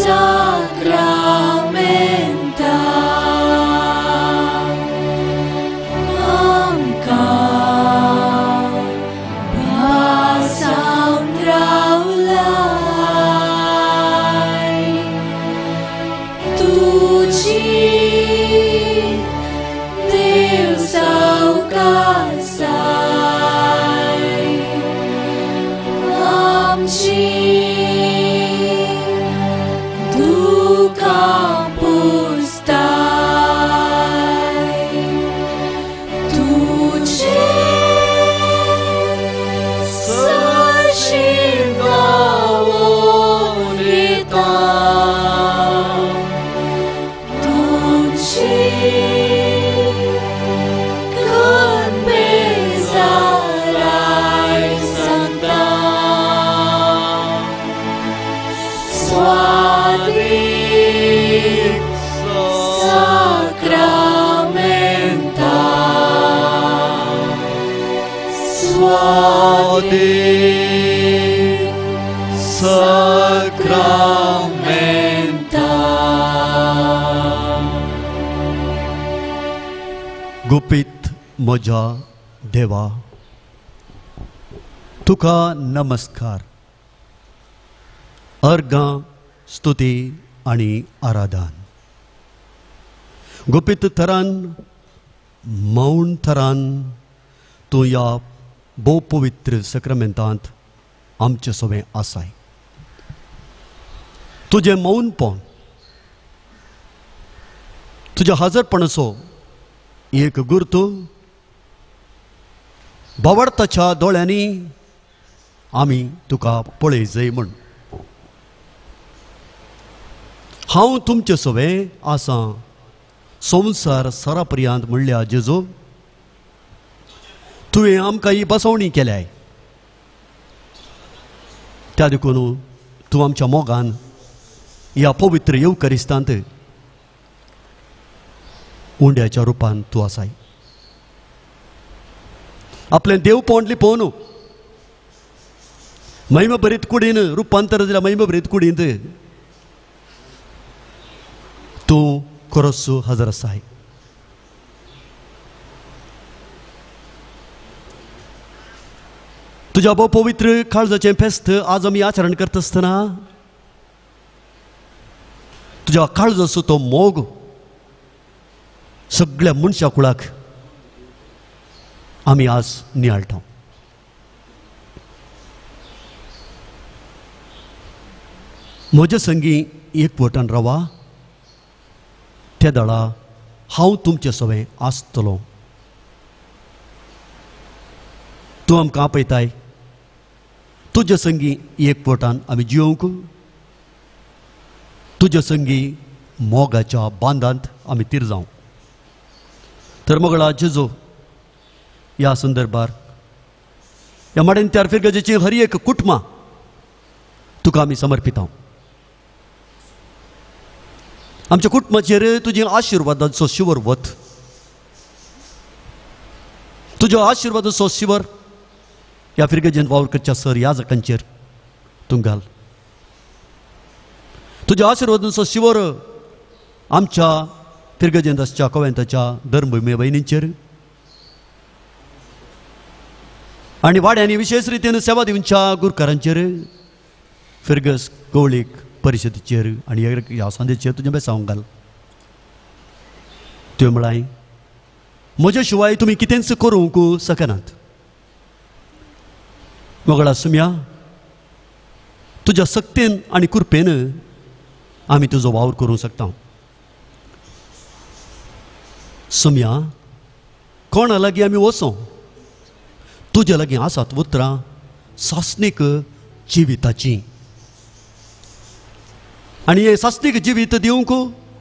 साक्रामेंता आमकां भासावन रावलाय तुजी देव सावकासाय आमची दुकां पुसताय तुजे सरशीं धांवून येता तुजी कन्पेजाराय सांगता स्वादीक साक्रामेंता स्वादीक साक्रामेंता. गुपीत म्हज्या देवा, तुका नमस्कार, अर्घां, स्तुती आनी आराधन. गुपीत थरान, मौन थरान तूं ह्या भोव पवित्र सक्रामेंतांत आमचे सवें आसाय. तुजें मौनपण, तुज्या हाजरपणाचो एक गुर्तू भावार्थाच्या दोळ्यांनी आमी तुका पळय जाय म्हूण. हांव तुमचे सवें आसां संवसार सरापर्यांत म्हणल्या जेजू, तुवें आमकां ही बसवणी केल्याय, त्या देखून तूं आमच्या मोगान ह्या पवित्र येवकरिस्तांत उंड्याच्या रुपान तूं आसाय. आपलें देवपण लिपोवन महिमभरीत कुडीन रुपांतर जाल्या महिमभरीत कुडींत तूं खरोच हजर आसाय. तुज्या भोव पवित्र काळजाचें फेस्त आज आमी आचरण करता आसतना तुज्या काळजाचो तो मोग सगळ्या मनशा कुळाक आमी आज नियाळटा. म्हज्या संगी एकवटान रावा, त्या दळा हांव तुमचे सवें आसतलो. तूं आमकां आपयताय, तुज्या संगी एकवटान आमी जियोवंक, तुज्या संगी मोगाच्या बांदांत आमी तीर जावं. तर मोगळा जेजू, ह्या संदर्भार ह्या माडेन त्यार फिरगजेची हर एक कुटुंबां तुका आमी समर्पिता. आमच्या कुटुंबाचेर तुजी आशिर्वादाचो शिवर वत, तुज्या आशिर्वादाचो शिवर ह्या फिरगजेन वावर करच्या सर याजकांचेर तूं घाल. तुज्या आशिर्वादाचो शिवर आमच्या फिरगजेन आसच्या कवेंताच्या धर्मभूमी भयणींचेर आनी वाड्यांनी विशेष रितीन सेवा दिवच्या गुरकारांचेर, फिरगस कवळीक परिशदेचेर आनी ह्या संदेचेर तुजें बेसांव घाल. त्यो म्हळाय म्हज्या शिवाय तुमी कितेंच करूंक शकनात. मोगळा सुम्या, तुज्या सक्तेन आनी कृपेन आमी तुजो वावर करूंक शकता. सुम्या, कोणा लागीं आमी वचों, तुज्या लागीं आसात उतरां सासणीक जिविताचीं, आनी हें सासणीक जिवीत दिवंक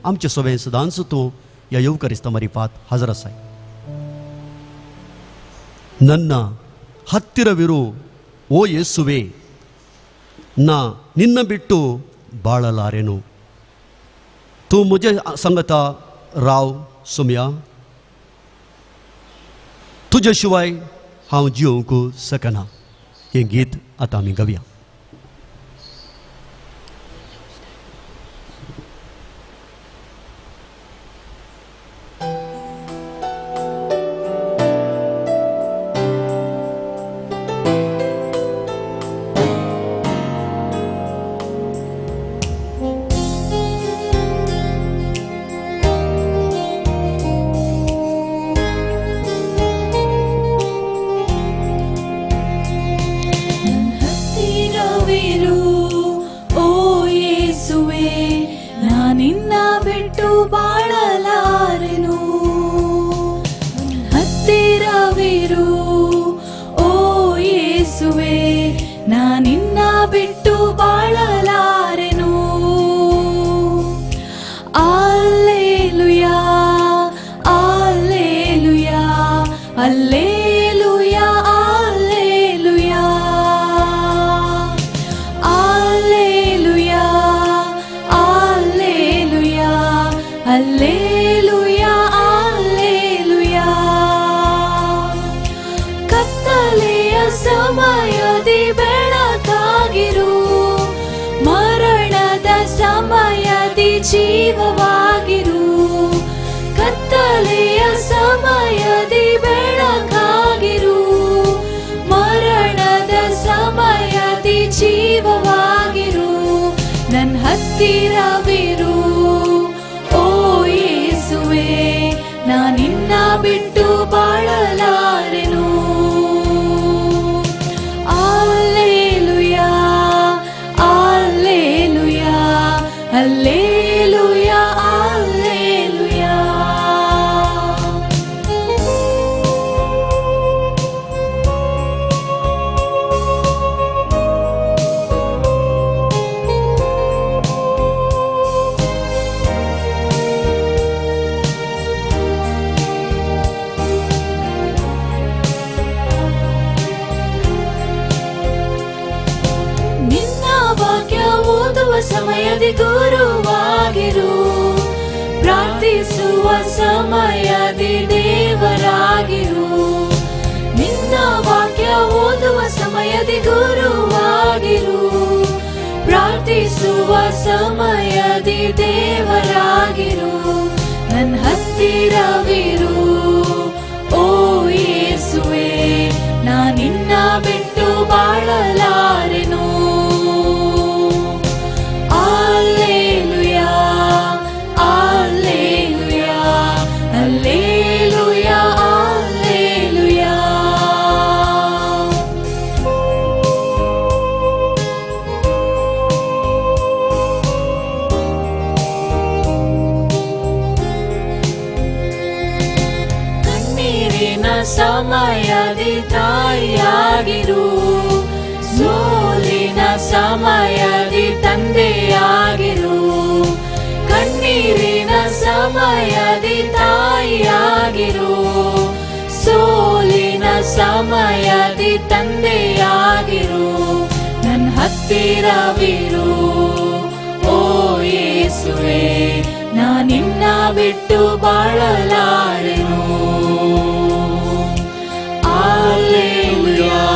आमचें सवें सदांच तूं ह्या येवकारिस्ता मारिफात हाजर आसाय. ನನ್ನ ಹತ್ತಿರವಿರು ಓ ಯೇಸುವೆ, ನಾ ನಿನ್ನ ಬಿಟ್ಟು ಬಾಳಲಾರೆನು. तूं म्हजे संगता राव सुम्या, तुजे शिवाय हांव जिवंक शकना. हें गीत आतां आमी गावया. Alleluia, alleluia. ಕತ್ತಲೆಯ ಸಮಯದಿ ಬೆಳಕಾಗಿರು, ಮರಣದ ಸಮಯದಿ ಜೀವವಾಗಿರು. ಕತ್ತಲೆಯ ಸಮಯದಿ ಬೆಳಕಾಗಿರು, ಮರಣದ ಸಮಯದಿ ಜೀವವಾಗಿರು. ನನ್ನ ಹತ್ತಿರವಿರು ಓ ಯೇಸುವೆ, ನಾನಿನ್ನ ಬಿಟ್ಟು ಬಾಳಲಾರೆನು. Alleluia, alleluia, alleluia, alleluia. ನಿನ್ನ ವಾಕ್ಯ ಓದುವ ಸಮಯದಿ ಗುರುವಾಗಿರು, ಪ್ರಾರ್ಥಿಸುವ ಸಮಯದಿ ದೇವರಾಗಿರು. ನಿನ್ನ ವಾಕ್ಯ ಓದುವ ಸಮಯದಿ ಗುರುವಾಗಿರು, ಪ್ರಾರ್ಥಿಸುವ ಸಮಯದಿ ದೇವರಾಗಿರು. ನನ್ನ ಹತ್ತಿರವಿರು ಓ ಯೇಸುವೆ, ನಾನಿನ್ನ ಬಿಟ್ಟು ಬಾಳಲಾರೆನು. Alleluia, alleluia, alleluia, alleluia. ಕಣ್ಣೀರಿನ ಸಮಯದಿ ತಾಯಿಯಾಗಿರು, ಸೋಲಿನ ಸಮಯದಿ ತಂದೆಯಾಗಿರು. ಕಣ್ಣೀರಿನ ಸಮಯದಿ ತಾಯಿಯಾಗಿರು, ಸೋಲಿನ ಸಮಯದಿ ತಂದೆಯಾಗಿರು. ನನ್ನ ಹತ್ತಿರವಿರು ಓ ಯೇಸುವೆ, ನಾನಿನ್ನ ಬಿಟ್ಟು ಬಾಳಲಾರೆನು. Alleluia,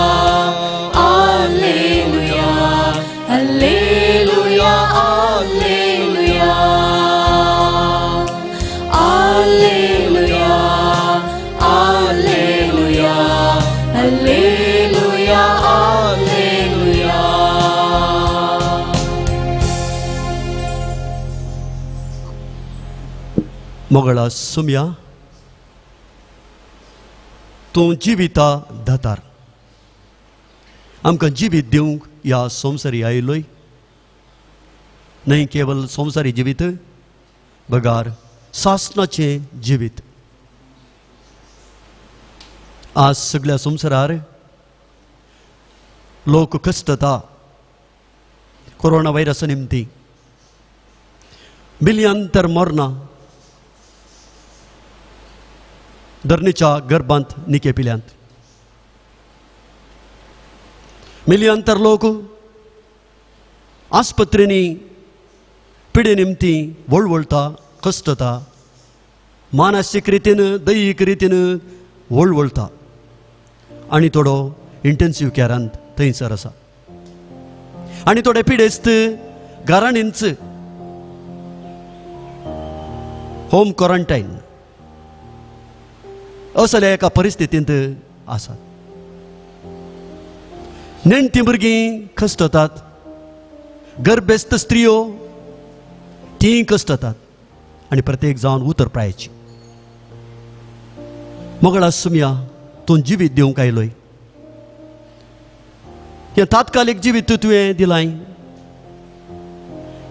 alleluia, alleluia, alleluia, alleluia, alleluia, alleluia, alleluia. ಮೊಗಳ ಸುಮ್ಯಾ, तूं जिविता दातार, आमकां जिवीत दिवंक ह्या संवसारी आयलोय. न्हय केवल संवसारी जिवीत बगार सासनाचें जिवीत. आज सगळ्या संवसारार लोक कश्टता कोरोना व्हायरसा निमती, मिलयन तर मरना, धरणीच्या गर्भांत निके पिल्यांत मिलयन तर लोक आस्पत्रेंनी पिडे निमती वळवळटा, कश्टता, मानसीक रितीन दैहीक रितीन वळवळटा आनी थोडो इंटेन्सीव कॅरांत थंयसर आसा आनी थोडे पिडेस्त घरांनीच होम क्वॉरंटायन असल्या एका परिस्थितींत आसात. नेणटीं भुरगीं कश्टतात, गर्भेस्त स्त्रियो तीं कश्टतात आनी प्रत्येक जावन उतर प्रायची. मोगळा सुमया, तूं जिवीत दिवंक आयलोय, हें तात्कालीक जिवीत तुवें दिलाय.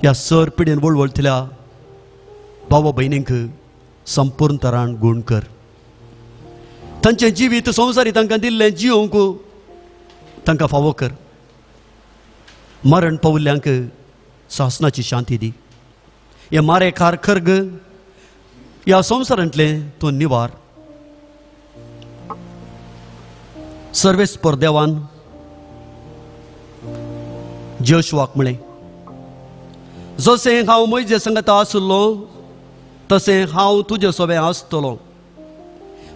ह्या सर पिडेन वळवळतल्या भाव भयणींक संपूर्ण तरान गूण कर. तांचें जिवीत संवसारी तांकां दिल्लें जियोंक तांकां फावो कर. मरण पावल्ल्यांक सासनाची शांती दी. हे मारे खार खर्ग ह्या संवसारांतलें तूं निवार. सर्वेस्पर देवान जोशुआक म्हळें, जशें हांव म्हजे संगता आशिल्लो तशें हांव तुजे सोबें आसतलो.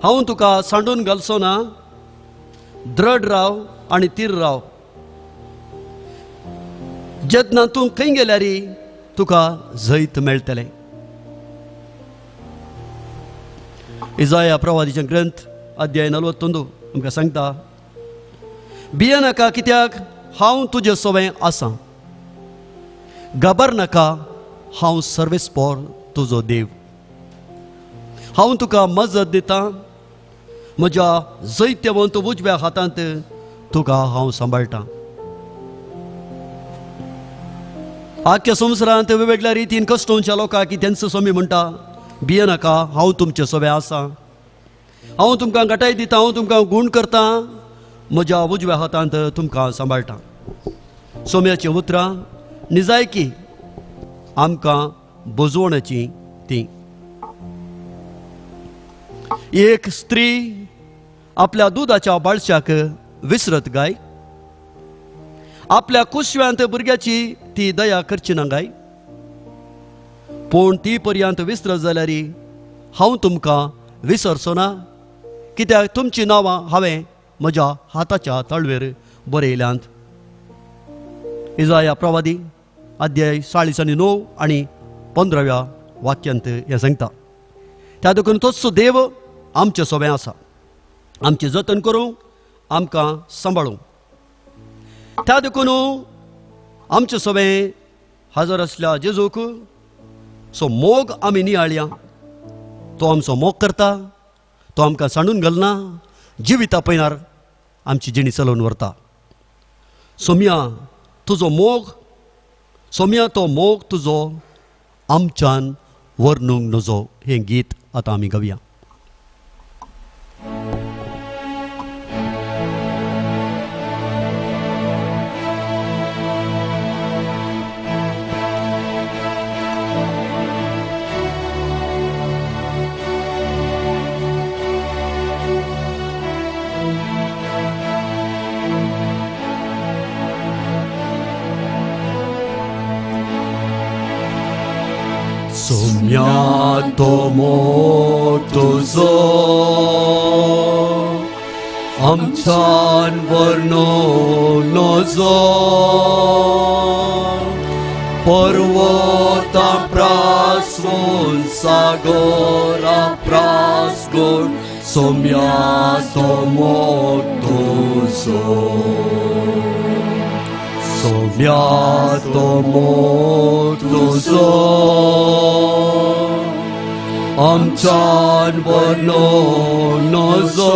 हांव तुका सांडून घालचो ना. द्रड राव आनी तीर राव. जेन्ना तूं खंय गेल्यार तुका जैत मेळटलें. इजाया प्रवादीचे ग्रंथ अध्याय 42 आमकां सांगता, भियेनाका कित्याक हांव तुजे सोबें आसा. घाबर नाका, हांव सर्वेस्पोर तुजो देव. हांव तुका मजत दितां. म्हज्या जैत्यवंत उजव्या हातांत तुका हांव सांबाळटां. आख्या संवसारांत वेगवेगळ्या रितीन कश्टोवच्या लोकांक की तेंचो स्वामी म्हणटा, भियेनाका, हांव तुमचे सोबें आसा. हांव तुमकां घटाय दितां, हांव तुमकां गूण करतां, म्हज्या उजव्या हातांत तुमकां सांबाळटां. सोम्याचीं उतरां निजायकी आमकां बोजवण्याची ती. एक स्त्री आपल्या दुदाच्या बाळशाक विसरत गाय, आपल्या कुसव्यांत भुरग्याची ती दया करची ना गाय. पूण ती पर्यंत विसरत जाल्यार हांव तुमकां विसरचो ना, कित्याक तुमचीं नांवां हांवें म्हज्या हाताच्या तळवेर बरयल्यांत. इजाया प्रवादी अध्याय 40:9 आनी 15व्या वाक्यांत हें सांगता. त्या देखून तोच देव आमचे सोबें आसा, आमचें जतन करूंक, आमकां सांबाळूंक. त्या देखून आमचे सोबें हजर आसल्या जेजूक सो मोग आमी नियाळया. तो आमचो मोग करता, तो आमकां सांडून घालना, जिविता पयनार आमची जिणी चलोवन व्हरता. सोम्या तुजो मोग, सोम्या तो मोग तुजो आमच्यान वर्णूंक नजो. हें गीत आतां आमी गावया. सोम्या तो मोग तुजो आमच्यान वर्णूंक नजो. पर्वता प्रासून सागरा प्रासगुण सोम्या तो मोग तुजो. सोम्या तो मोग तुजो आमच्यान वर्णूंक नजो.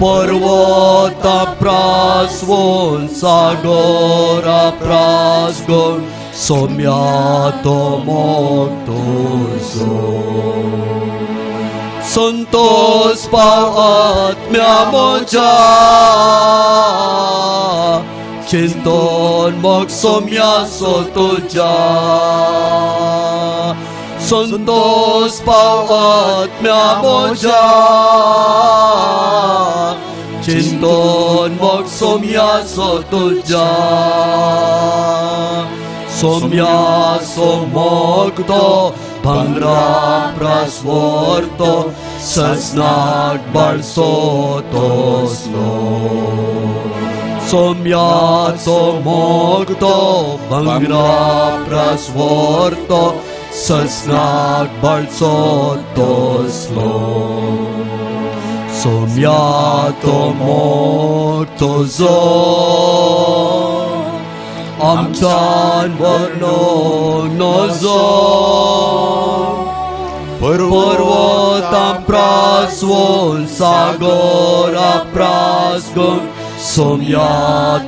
पर्वता प्रासवून सागरा प्रासगुण सोम्या तो मोग तुजो. संतोष पाव आत्म्या म्हज्या चिंतन मोग सोम्या सो तुज्या. संतोष पाव आत्म्या म्हज्या चिंतन मोग सोम्या सो तुज्या. सोम्या सो मोग तो भांगरा प्रास्वर्तो सजनाक बाळसो तसलो. सोम्याचो मोग तो भांगरा प्रास्वर्तो सजनाक बाळसो तसलो. सोम्याचो मोग तुजो आमच्यान वर्णूंक नजो. पर्वता प्रासवून सागरा प्रासगुण सोम्या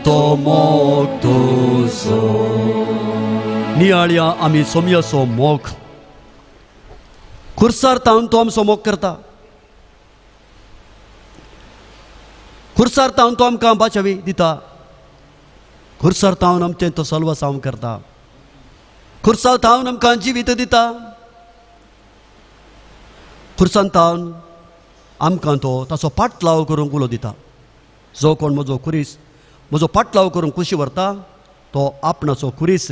तो मोग तुजो. नियाळया आमी सोम्याचो मोग. खुर्सार तावन तो आमचो मोग करता. खुर्सार तावन तो आमकां बाचावी दिता. खुर्सार तावन आमचें तो सल्वसांव करता. खुर्सार तावन आमकां जिवीत दिता. खुर्सान तावन आमकां तो ताचो पाटलाव करूंक उलो दिता. जो कोण म्हजो खुरीस म्हजो पाटलाव करूंक कुशी व्हरता तो आपणाचो खुरीस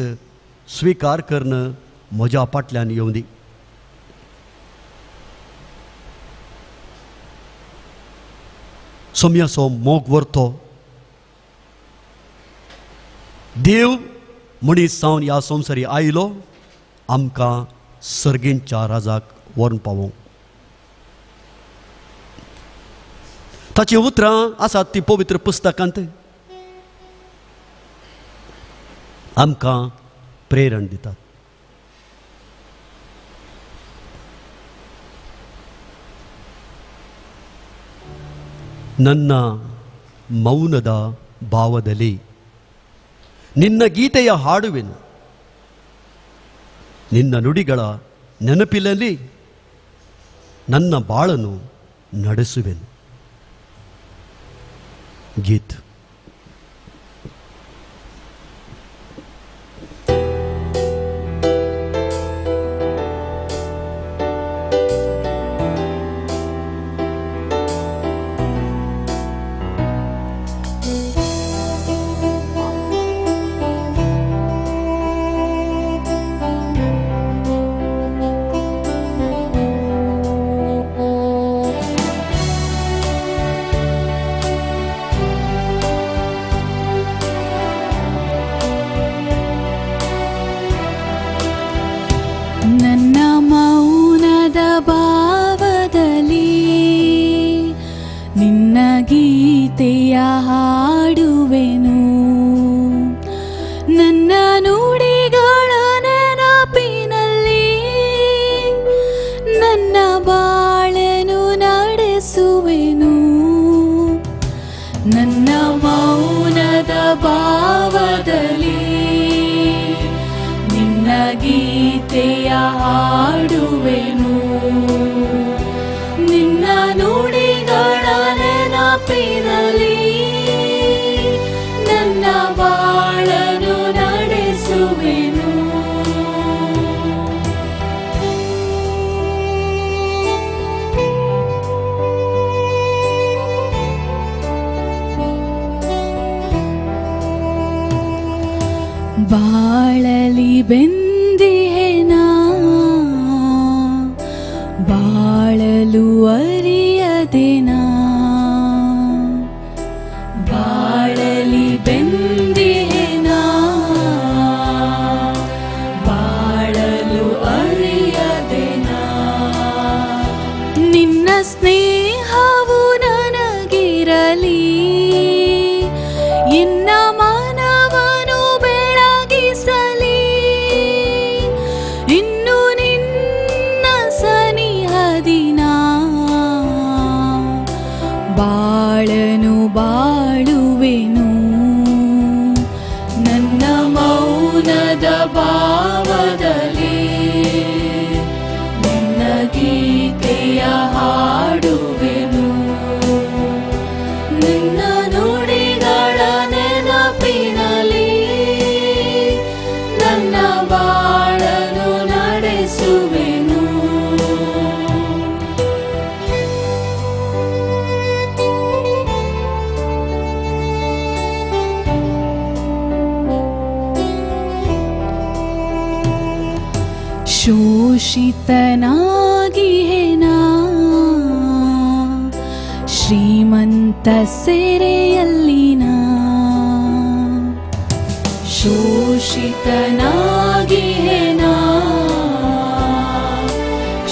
स्विकार करून म्हज्या फाटल्यान येवं दी. सोम्याचो मोग व्हरतो देव मनीस जावन ह्या संवसारी आयलो आमकां सर्गेंच्या राजाक व्हरून पावोवंक. ताचीं उतरां आसात ती पवित्र पुस्तकांत आमकां प्रेरण दितात. ನನ್ನ ಮೌನದ ಭಾವದಲ್ಲಿ ನಿನ್ನ ಗೀತೆಯ ಹಾಡುವೆನು, ನಿನ್ನ ನುಡಿಗಳ ನೆನಪಿನಲ್ಲಿ ನನ್ನ ಬಾಳನ್ನು ನಡೆಸುವೆನು. ಗೀತ್. ನನ್ನ ಮೌನದ ಭಾವದಲ್ಲಿ ನಿನ್ನ ಗೀತೆಯ ಹಾಡುವೆನು, ನನ್ನ ನುಡಿಗಳ ನೆನಪಿನಲ್ಲಿ ನನ್ನ ಬಾಳನು ನಡೆಸುವೆನು. ನನ್ನ ಮೌನದ ಭಾವದಲ್ಲಿ ನಿನ್ನ ಗೀತೆಯ ಹಾಡುವೆನು, ನಿನ್ನ ನುಡಿಗಳ ನೆನಪಿನಲ್ಲಿ ನನ್ನ ಬಾಳನು ನಡೆಸುವೆನು. ಬಾಳಲಿ ಬೆಂದಿಹೆನಾ, ಬಾಳಲು ಅರಿಯದೆನಾ, ಬಾಳಲಿ ಬೆಂದಿಹೆನಾ, ಬಾಳಲು ಅರಿಯದೆನಾ. ನಿನ್ನ ಸ್ನೇಹವು ನನಗಿರಲಿ, ಎನ್ನ ಮಾನವನು ಬೆಳಗಿಸಲಿ, ಇನ್ನು ನಿನ್ನ ಸನಿಹದಿನ ಬಾಳನು ಬಾಳುವೆನು. ನನ್ನ ಮೌನದ ಭಾವದಲ್ಲಿ ನಿನ್ನ ಗೀತೆಯ ಹಾಡುವೆನು, ನಿನ್ನ ನುಡಿಗಳ ನೆನಪಿನಲ್ಲಿ ನನ್ನ ಬಾಳನು ನಡೆಸುವೆನು. ಶೋಷಿತನಾಗಿಹೆನಾ, ಶ್ರೀಮಂತ ಸೆರೆಯಲ್ಲಿನ, ಶೋಷಿತನಾಗಿಹೆನಾ,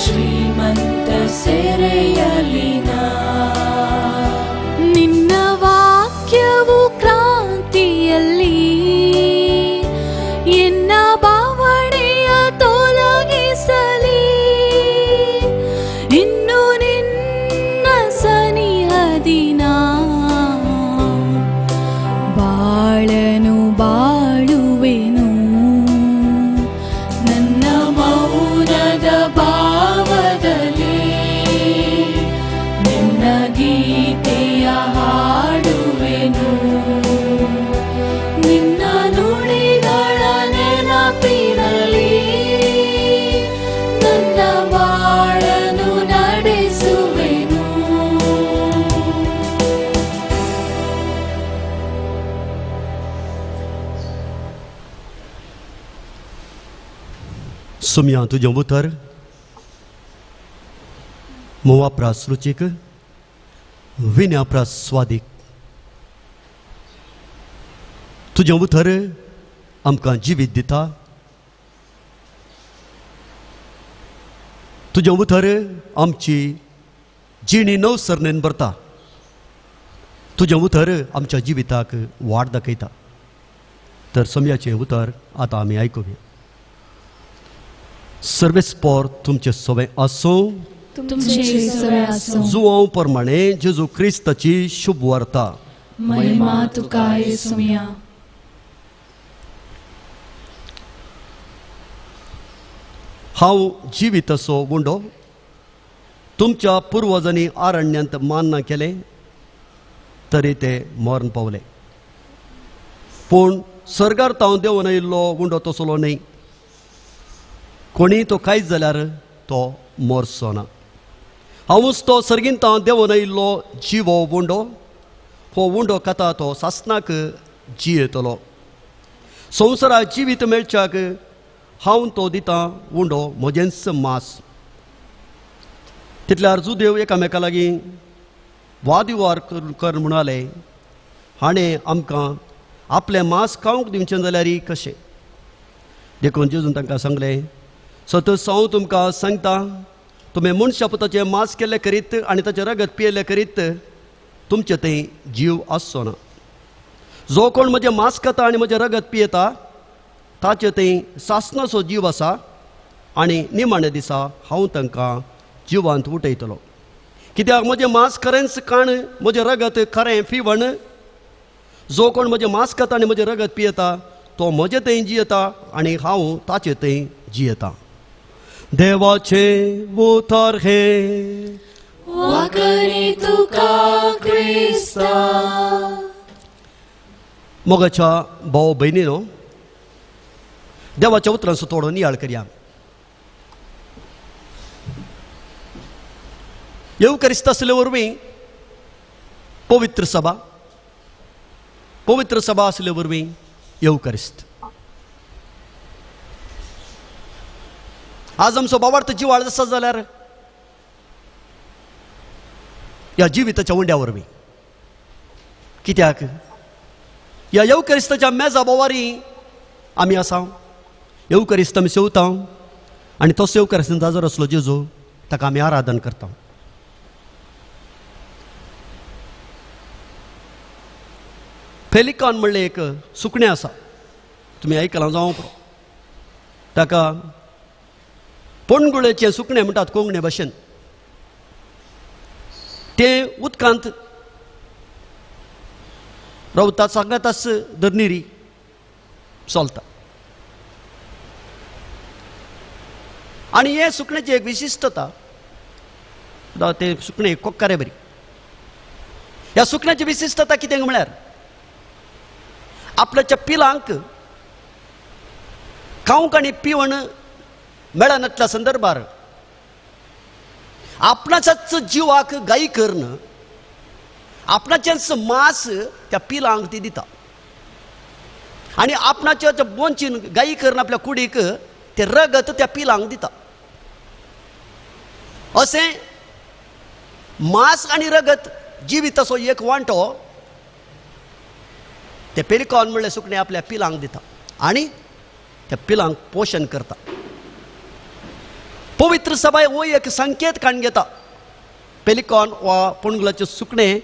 ಶ್ರೀಮಂತ ಸೆರೆಯಲ್ಲಿನ. ನಿನ್ನ ವಾಕ್ಯವು ಕ್ರಾಂತಿಯಲ್ಲಿ ಎನ್ನ ಬಾವಣೆಯ ತೊಲಗಿಸಲಿ, ಇನ್ನು ನಿನ್ನ ಸನಿಹದಿನ ಬಾಳನು ಬಾಳುವೆನು. ನನ್ನ ಮೌನದ ಭಾವದಲ್ಲಿ ನಿನ್ನ ಗೀತೆಯ ಹಾಡುವೆನು, ನಿನ್ನ ನುಡಿಗಳ ನೆನಪಿನಲ್ಲಿ ನನ್ನ ಬಾಳನು ನಡೆಸುವೆನು. सोमया तुजें उतर म्होंवा प्रास रुचीक, विन्या प्रास स्वादीक। तुजें उतर आमकां जिवीत दिता, तुजें उतर आमची जिणी नवसरणेन भरता, तुजें उतर आमच्या जिविताक वाट दाखयता। तर सोमयाचें उतर आतां आमी आयकुया। सर्वेस्पोर तुमचें सवें आसूं, जुवांव प्रमाणे जेजू क्रिस्ताची शुभ वार्ता। महिमा तुका येसुया। हांव जिवीत असो उंडो तुमच्या पुर्वजांनी आरण्यांत मान्ना केलें तरी ते मरण पावले, पूण सर्गार तांव देंवन आयिल्लो उंडो तसलो न्हय। कोणी तो कांयच जाल्यार तो मरचो ना। हांवूच तो सर्गीन तांव देंवन आयिल्लो जिवो उंडो, हो उंडो खाता तो सासनाक जियेतलो। संवसाराक जिवीत मेळच्याक हांव तो दितां उंडो म्हजेंच मांस। तितल्यार जुदेव एकामेका लागीं वादविवाद कर म्हणाले, हाणें आमकां आपलें मांस खावंक दिवचें जाल्यार कशें? देखून जेजून तांकां सांगलें, सतच हांव तुमकां सांगता, तुमी मनशा पुताचें मांस केल्लें करीत आनी ताचें रगत पियेल्लें करीत तुमचें थंय जीव आसचो ना। जो कोण म्हजें मांस खाता आनी म्हजें रगत पियेता ताचे थंय सासणाचो जीव आसा आनी निमाण्या दिसा हांव तांकां जिवांत उठयतलो। कित्याक म्हजें मांस खरेंच खाण, म्हजें रगत खरें फिवण। जो कोण म्हजें मांस खाता आनी म्हजें रगत पियेता तो म्हजे थंय जियेता आनी हांव ताचे थंय जियेता। देवाचें उतर हें वाकरी तुका क्रिस्ता। मोगाच्या भाव भयणीनो, देवाच्या उतरांचो थोडो नियाळ करया। येवकारिस्त आसले वरवीं पवित्र सभा, पवित्र सभा आसले वरवीं येवकारिस्त। आज आमचो बाबार्थ जिवाळ आसा जाल्यार ह्या जिविताच्या उंड्या वरवीं, कित्याक ह्या येवकारिस्ताच्या मेजा बोवारी आमी आसा। येवकारिस्त आमी सेवता आनी तसो येवकारिस्तान जाजर आसलो जेजू ताका आमी आराधन करता। पेलिकॉन म्हणलें एक सुकणें आसा, तुमी आयकलां जावं पुरो। ताका पोणगुळेचें सुकणें म्हणटात कोंकणे भाशेन। तें उदकांत रावता, सांगाताच धरणीरी चलता। आनी हें सुकण्याची एक विशिश्टता, तें सुकणें कोक्कारे बरी। ह्या सुकण्याची विशिश्टता कितें म्हळ्यार आपल्याच्या पिलांक खावंक आनी पिवण मेळनातल्या संदर्भार आपणाच्याच जिवाक गाय करून आपणाचेंच मांस त्या पिलांक ती दिता आनी आपणाच्या बोंचीन गाय करून आपल्या कुडीक ते रगत त्या पिलांक दिता। अशें मांस आनी रगत जिविताचो एक वांटो ते पेलिकॉन म्हणलें सुकणें आपल्या पिलांक दिता आनी त्या पिलांक पोशण करता। पवित्र सभाय हो एक संकेत काण घेता। पेलिकॉन वा पोणगुलाचें सुकणें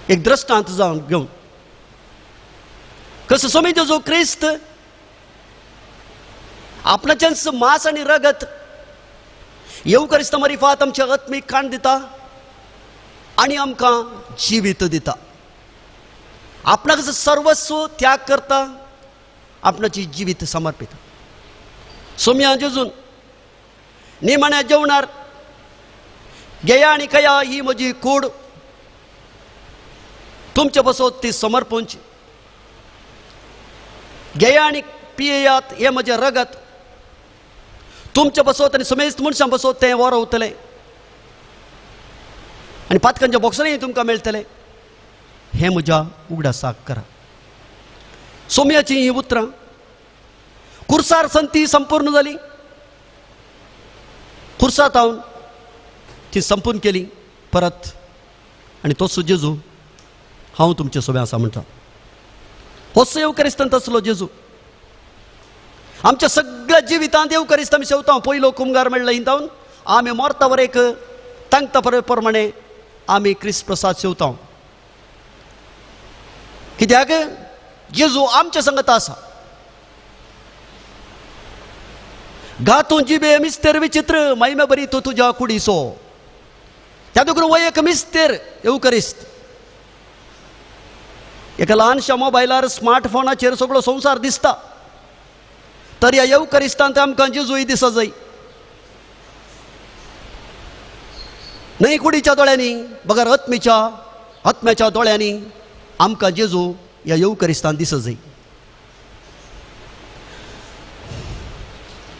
एक दृश्टांत जावन घेवन कसो सोमी जेजू क्रिस्त आपणाचेंच मांस आनी रगत येवकारिस्ता मारिफात आमच्या आत्मीक काण दिता आनी आमकां जिवीत दिता। आपणाक सर्वस्व त्याग करता, आपणाची जिवीत समर्पिता। सोम्या जेजून निमाण्या जेवणार घेया आनी कया ही म्हजी कूड, तुमचे पासत ती समर्पणची। घेया आनी पियेयात हें म्हजें रगत, तुमचे पासत आनी समेस्त मनशां पासत तें वरवतलें आनी पातकांच्या बॉक्सांनी तुमकां मेळटलें। हें म्हज्या उगडासाक करा। सोम्याचीं हीं उतरां कुर्सार संती संपूर्ण जाली, कुर्सात हांव ती संपूर्ण केली परत. आनी तोच जेजू हांव तुमचे सोबे आसा म्हणटा. होच येवकरिस्तांत आसलो जेजू. आमच्या सगळ्या जिवितांत येवकरिस्त आमी शेवता. पयलो कुमगार मेळ्ळो हिंतावन आमी मरता एक तांकता प्रमाणे आमी क्रिस्त प्रसाद शेवता. कित्याक जेजू आमच्या संगत आसा. गातूं जिबे मिस्तेर विचित्र महिमे बरी तूं तुज्या कुडीसो. त्या देखून वय एक मिस्तेर येवकरिस्त. एका ल्हानशा मोबायलार स्मार्टफोनाचेर सगळो संवसार दिसता, तर ह्या येवकरिस्तांत आमकां जेजूय दिसत जाय. न्हय कुडीच्या दोळ्यांनी बगर आत्म्याच्या आत्म्याच्या दोळ्यांनी आमकां जेजू ह्या येवकरिस्तांत दिसत जाय.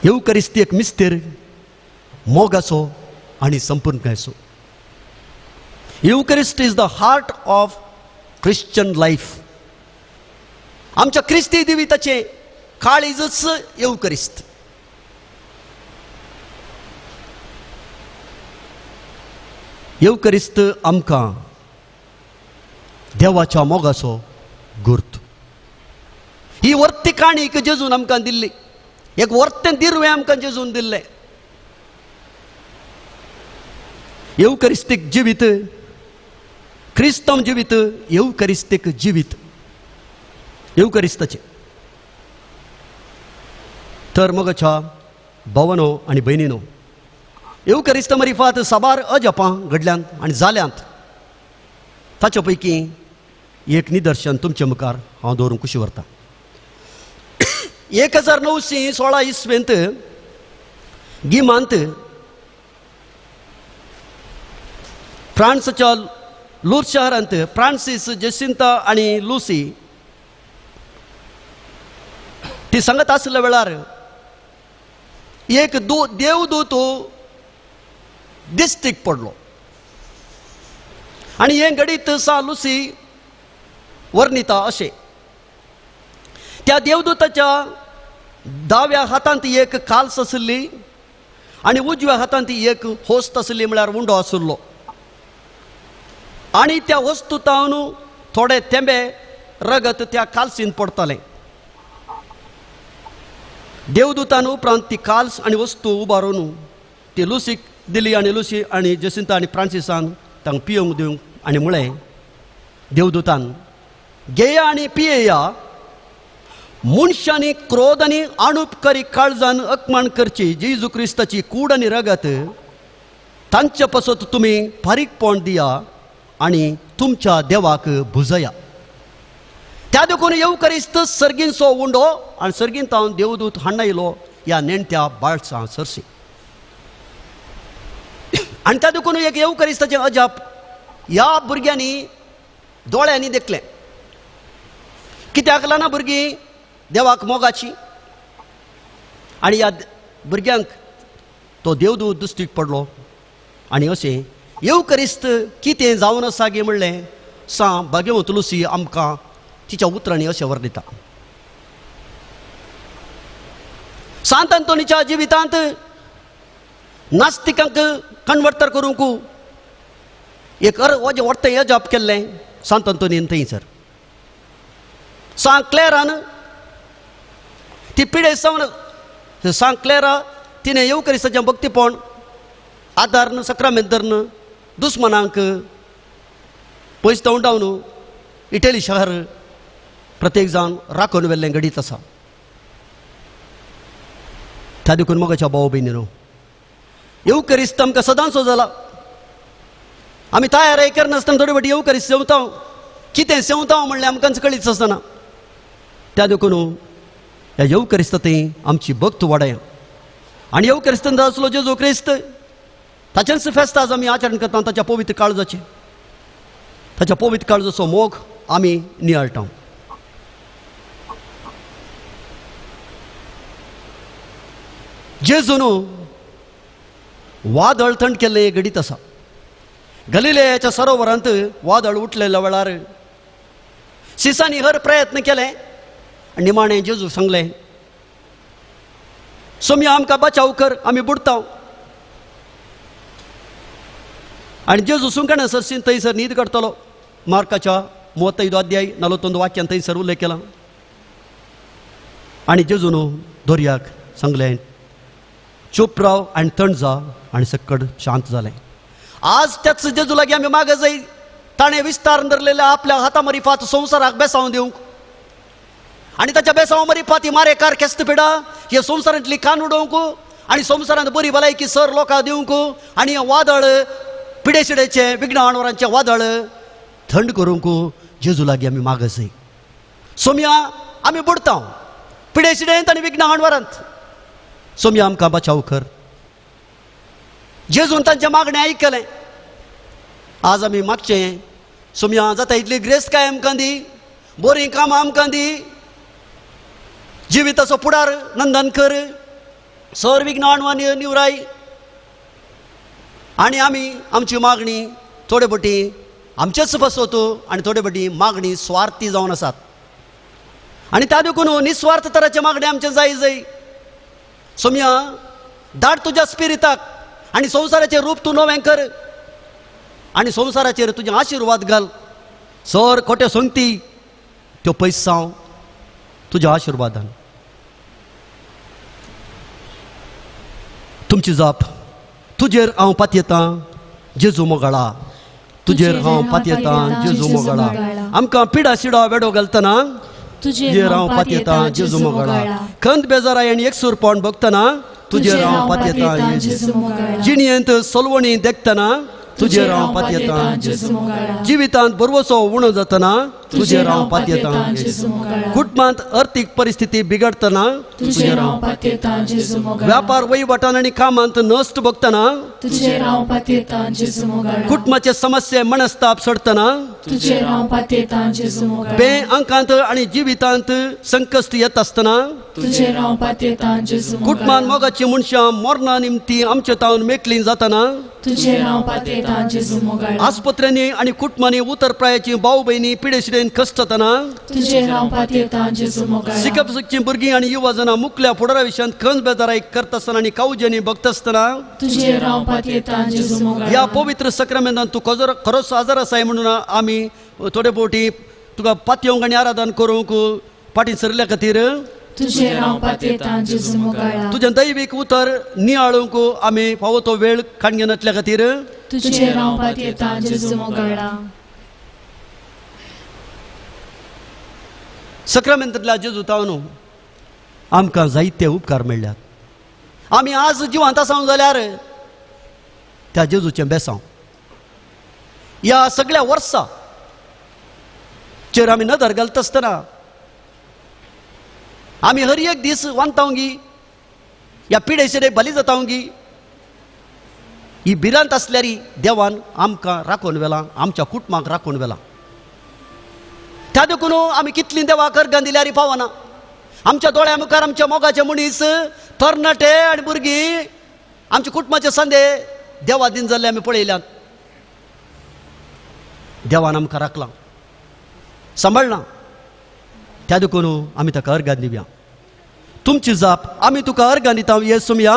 येवकरिस्त एक मिस्तेर मोगाचो आनी संपूर्णकायचो. Eucharist is the heart of Christian life. आमच्या क्रिस्ती जिविताचें काळीजच येवकरिस्त. येवकरिस्त आमकां देवाच्या मोगाचो गुर्त. ही वर्ती काणीक जेजून आमकां दिल्ली, एक वर्तें दिरवें आमकां जेजून दिल्लें. येवकरिस्तीक जिवीत, क्रिस्तांव जिवीत, येवकरिस्तीक जिवीत, येवकरिस्ताचें. तर मगच्या भावनो आनी भयणीनो, येवकरिस्त मरिफात साबार अजपां घडल्यांत आनी जाल्यांत. ताचे पैकी एक निदर्शन तुमचे मुखार हांव दवरूंक खुशी व्हरता. 1916 इसवेंत गिमांत फ्रांसच्या लूर शहरांत फ्रांसीस जेसिंता आनी लुसी ती सांगत आसल्या वेळार एक देवदूत दिस्टीक पडलो आनी हें घडीत सा लुसी वर्णिता अशें. त्या देवदूताच्या दाव्या हातांत एक काल्स आशिल्ली आनी उजव्या हातांत एक होस्त आशिल्ली, म्हळ्यार उंडो आशिल्लो. आनी त्या वस्तू तावन थोडे थेंबे रगत त्या कालसीन पडतालें. देवदूतान उपरांत ती काल्स आनी वस्तू उबारून ती लुसीक दिली आनी लुसी आनी जेसिंता आनी फ्रांसिसान तांकां पियोंक दिवंक आनी म्हळें देवदूतान, घेया आनी पियेया, मनशांनी क्रोध आनी आणुपकारी काळजान अपमान करची जेजू क्रिस्ताची कूड आनी रगत तांचे पासत तुमी फारीकपण दिया आनी तुमच्या देवाक भुजया. त्या देखून येवकरिस्त सर्गींचो उंडो आनी सर्गीन तावन देवदूत हाडणा येयलो ह्या नेणट्या बाळसां सरशी. आनी त्या देखून एक येवकरिस्ताचें अजाप ह्या भुरग्यांनी दोळ्यांनी देखलें. कित्याक ल्हान भुरगीं देवाक मोगाची आनी ह्या भुरग्यांक तो देवदूत दृश्टीक पडलो आनी अशें येवकरिस्त कितें जावन आसा गे म्हणलें सा भाग्यवंत लुसी आमकां तिच्या उतरांनी अशें वर्णिता. सांत अंतोनीच्या जिवितांत नास्तिकांक कन्वर्टर करूंक एक वजें व्हडटें अजाप केल्लें सांत अंतोनीन थंयसर. सांत क्लेरान ती पिडे सावन सांत क्लेरा तिणें येवकरिस्ताचें भक्तीपण आदारन सक्रामेंत धरून दुस्मनांक पयस तवंडावन इटली शहर प्रत्येक जाण राखून व्हेल्लें घडीत आसा. त्या देखून मोगाच्या भाव भयणीनो, येवकरिस्त आमकां सदांचो जाला. आमी तयार करनासतना थोडे फावटी येवकरिस्त सेवता, कितें सेवता म्हणलें आमकां कळीच आसना. त्या देखून ह्या येवकरिस्त थंय आमची भक्त वाडया आनी येवकरिस्तांत आसलो जेजू क्रिस्त ताचेंच फेस्त आज आमी आचरण करता. ताच्या पवित्र काळजाचें, ताच्या पवित्र काळजाचो मोग आमी नियाळटा. जेजून वादळ थंड केल्लें घडीत आसा. गलिलेयाच्या सरोवरांत वादळ उठलेल्या वेळार सिसांनी हर प्रयत्न केले आनी निमाणें जेजू सांगलें, सोमया आमकां बचाव कर, आमी बुडताव. आनी जेजू सुंकण्या सरशीन थंयसर न्हीद काडटलो. मार्काच्या 35 अध्याय 41 वाक्यान थंयसर उल्लेख केला. आनी जेजून दर्याक सांगलें चूप राव आनी थंड जा, आनी सक्कड शांत जालें. आज त्याच जेजू लागीं आमी मागो जाय, ताणें विस्तार धरलेल्या आपल्या हाता मरिफात संवसाराक बेसांव दिवंक, आनी ताच्या बेसांव मरिफात ही मारेकार केस्त पिडा हे संवसारांतली कान उडोवंक, आनी संवसारांत बरी भलायकी सर लोकांक दिवंक, आनी हें वादळ पिडेशिडेचें विघ्नावरांचें वादळ थंड करूंक जेजू लागीं आमी मागो जाय. सोमया आमी बुडता पिडेशिडेंत आनी विघ्न हाणवारांत, सोमया आमकां बचाव कर. जेजून तांचें मागणें आयकलें. आज आमी मागचें सोमया जाता इतली ग्रेस्तकाय आमकां दी, बरीं कामां आमकां दी, जिविताचो फुडार नंदन कर, सर विघ्न हाणवार निवराय. आनी आमी आमची मागणी थोडे पटी आमचेच फसवत आनी थोडे पटी मागणी स्वार्थी जावन आसात, आनी त्या देखून निस्वार्थ तराचे मागणे आमचें जाय जाय. सोमया धाड तुज्या स्पिरिताक आनी संवसाराचें रूप तूं नवें कर, आनी संवसाराचेर तुजे आशिर्वाद घाल. सर खोटे सोंगती त्यो पयसांव तुज्या आशिर्वादान. तुमची जाप तुजेर हांव पातयेतां जेजू मोगाळा, तुजेर हांव पातयेतां जेजू मोगाळा. आमकां पिडा शिडा वेडो घालतना तुजेर हांव पातयेतां जेजू मोगाळा. खंत बेजाराय आनी एकसूरपण भोगतना तुजेर हांव पातयेतां जेजू मोगाळा. जिणयेंत सलवणी देखतना तुजेर हांव पातयेतां जेजू मोगाळा. जिवितांत बरवसो उणो जातना तुजेर हांव पातयेतां जेजू मोगाळा. कुटुंबांत अर्थीक परिस्थिती बिगडतना तुजेर हांव पातयेतां जेजू मोगाळा. व्यापार वहिवाटान आनी कामांत नश्ट भोगतना तुजेर हांव पातयेतां जेजू मोगाळा. कुटुंबाचे समस्ये मनस्ताप सोडतना तुजेर हांव पातयेतां जेजू मोगाळा. बे अंकांत आनी जिवितांत संकश्ट येत आसतना तुजेर हांव पातयेतां जेजू मोगाळा. कुटुंबान मोगाची मनशां मरणा निमती आमचे तावन मेकली जातना तुजेर हांव पातयेतां जेजू मोगाळा. आस्पत्र्यांनी आनी कुटुंबांनी उतरप्रायाची भाव भयणी पिडेशिडेन कश्टतना तुजेर हांव पातयेतां जेजू मोगाळा. शिकप शिकची भुरगीं आनी युवा जाणां मुकल्या फुडारा विशयांत खंज बेजाराय करता आसतना आनी कावजेनी भोगता आसतना तुजेर हांव पातयेतां जेजू मोगाळा. ह्या पवित्र सक्रामेंतान तूं खरोच आजार आसाय म्हणून आमी थोडे फावटी तुका पातयेवंक आनी आराधन करूंक फाटीं सरल्या खातीर तुजेर हांव पातयेतां जेजू मोगाळा. तुजें दैवीक उतर नियाळूंक आमी फावो तो वेळ काडून घेनातल्या खातीर तुजेर हांव पातयेतां जेजू मोगाळा. सक्रामेंतांतल्या जेजू तावन आमकां जायते उपकार मेळ्ळ्यात. आमी आज जिवांत आसात जाल्यार त्या जेजूचें बेसांव. ह्या सगळ्या वर्सा चेर आमी नदर घालता आसतना आमी हर एक दीस वांतावंगी, ह्या पिडेशेर बली जातावंगी. ही भिरांत आसल्यार देवान आमकां राखून व्हेलां, आमच्या कुटुंबाक राखून व्हेलां. त्या देखून आमी कितलीं देवाक अर्गां दिल्यार पावना. आमच्या दोळ्या मुखार आमच्या मोगाचे मनीस तरणाटे आनी भुरगीं आमच्या कुटुंबाचे संदे देवा दिन जाल्ले आमी पळयल्यात. देवान आमकां राखलां, सांबाळ्ळां. त्या देखून आमी ताका अर्गां दिवया. तुमची जाप आमी तुका अर्गां दिता येसुमया,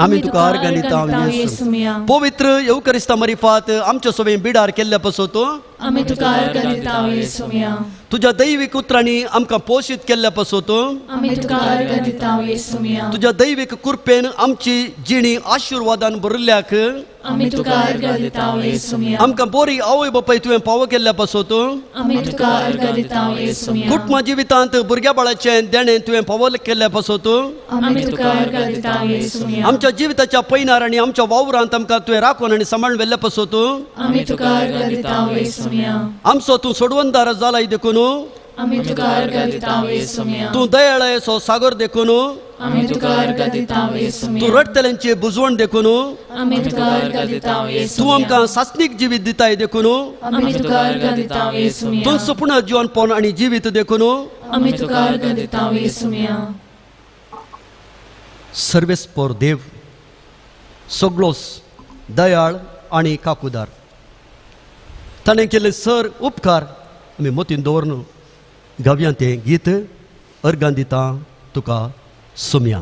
आमी तुका अर्गां दिता येसुमया. पवित्र येवकरिस्ता मरिफात आमच्या सोबें बिडार केल्ल्या पासत आमी तुका अर्गां दिता येसुमया. तुज्या दैवीक उतरांनी आमकां पोशीत केल्ल्या पासत आमी तुका अर्गां दिता येसुमया. तुज्या दैवीक कृपेन आमची जिणी आशिर्वादान भरिल्ल्याक आमी तुका अर्गां दिता येसुमया. आमकां बरी आवय बापाय तुवें पावो केल्ल्या पासत आमी तुका अर्गां दिता येसुमया. कुटुंब जिवितांत भुरग्या बाळाचें देणें तुवें पावो केल्ल्या पासत आमी तुका अर्गां दिता येसुमया. आमच्या जिविताच्या पयनार आनी आमच्या वावरांत आमकां तुवें राखून आनी सांबाळून व्हेल्ल्या पासत आमी तुका अर्गां दिता येसुमया. आमचो तूं सोडवणदार जालाय देखून आमी तुका अर्गां दिता येसुमया. तूं दयाळायेचो सागर देखून आमी तुका अर्गां दिता येसुमया. तूं रडटल्यांची बुजवण देखून आमी तुका अर्गां दिता येसुमया. तूं आमकां सासणीक जिवीत दिताय देखून आमी तुका अर्गां दिता येसुमया. तूं सुपूर्ण जिवनपण आनी जिवीत देखून आमी तुका अर्गां दिता येसुमया. सर्वेस्पर देव सगळोस दयाळ आनी काकुदार, ताणें केल्ले सर उपकार आमी मतीन दवरून गावया तें गीत अर्गां दिता तुका सुमया.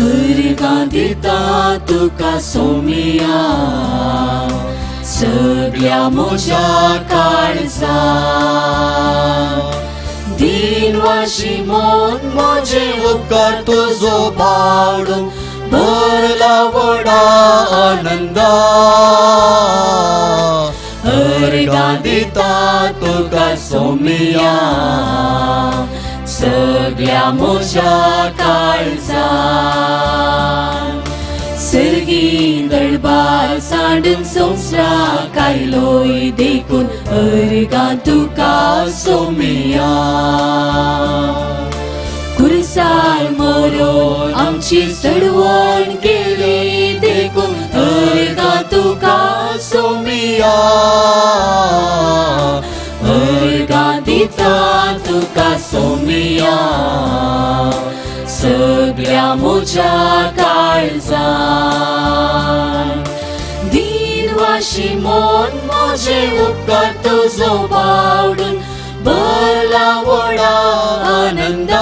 अर्गां दिता तुका सोमिया सगळ्या म्हज्या काळजान दिनवाशी मन म्हजें उपकार तुजो पावडून भरला व्हडा आनंदा अर्गां दिता तुका सोमिया सगळ्या म्हज्या काळजान सर्गी दळबार सांडून संवसाराक आयलोय देखून अर्गां तुका सोमिया कुरसार मरोन आमची सडवण केली देखून अर्गां तुका सोमिया अर्गां दिता तुका सोमिया सगळ्या म्हज्या काळजान दिनवाशी मन म्हजें उपकार तुजो पावडून भरला व्हडा आनंदान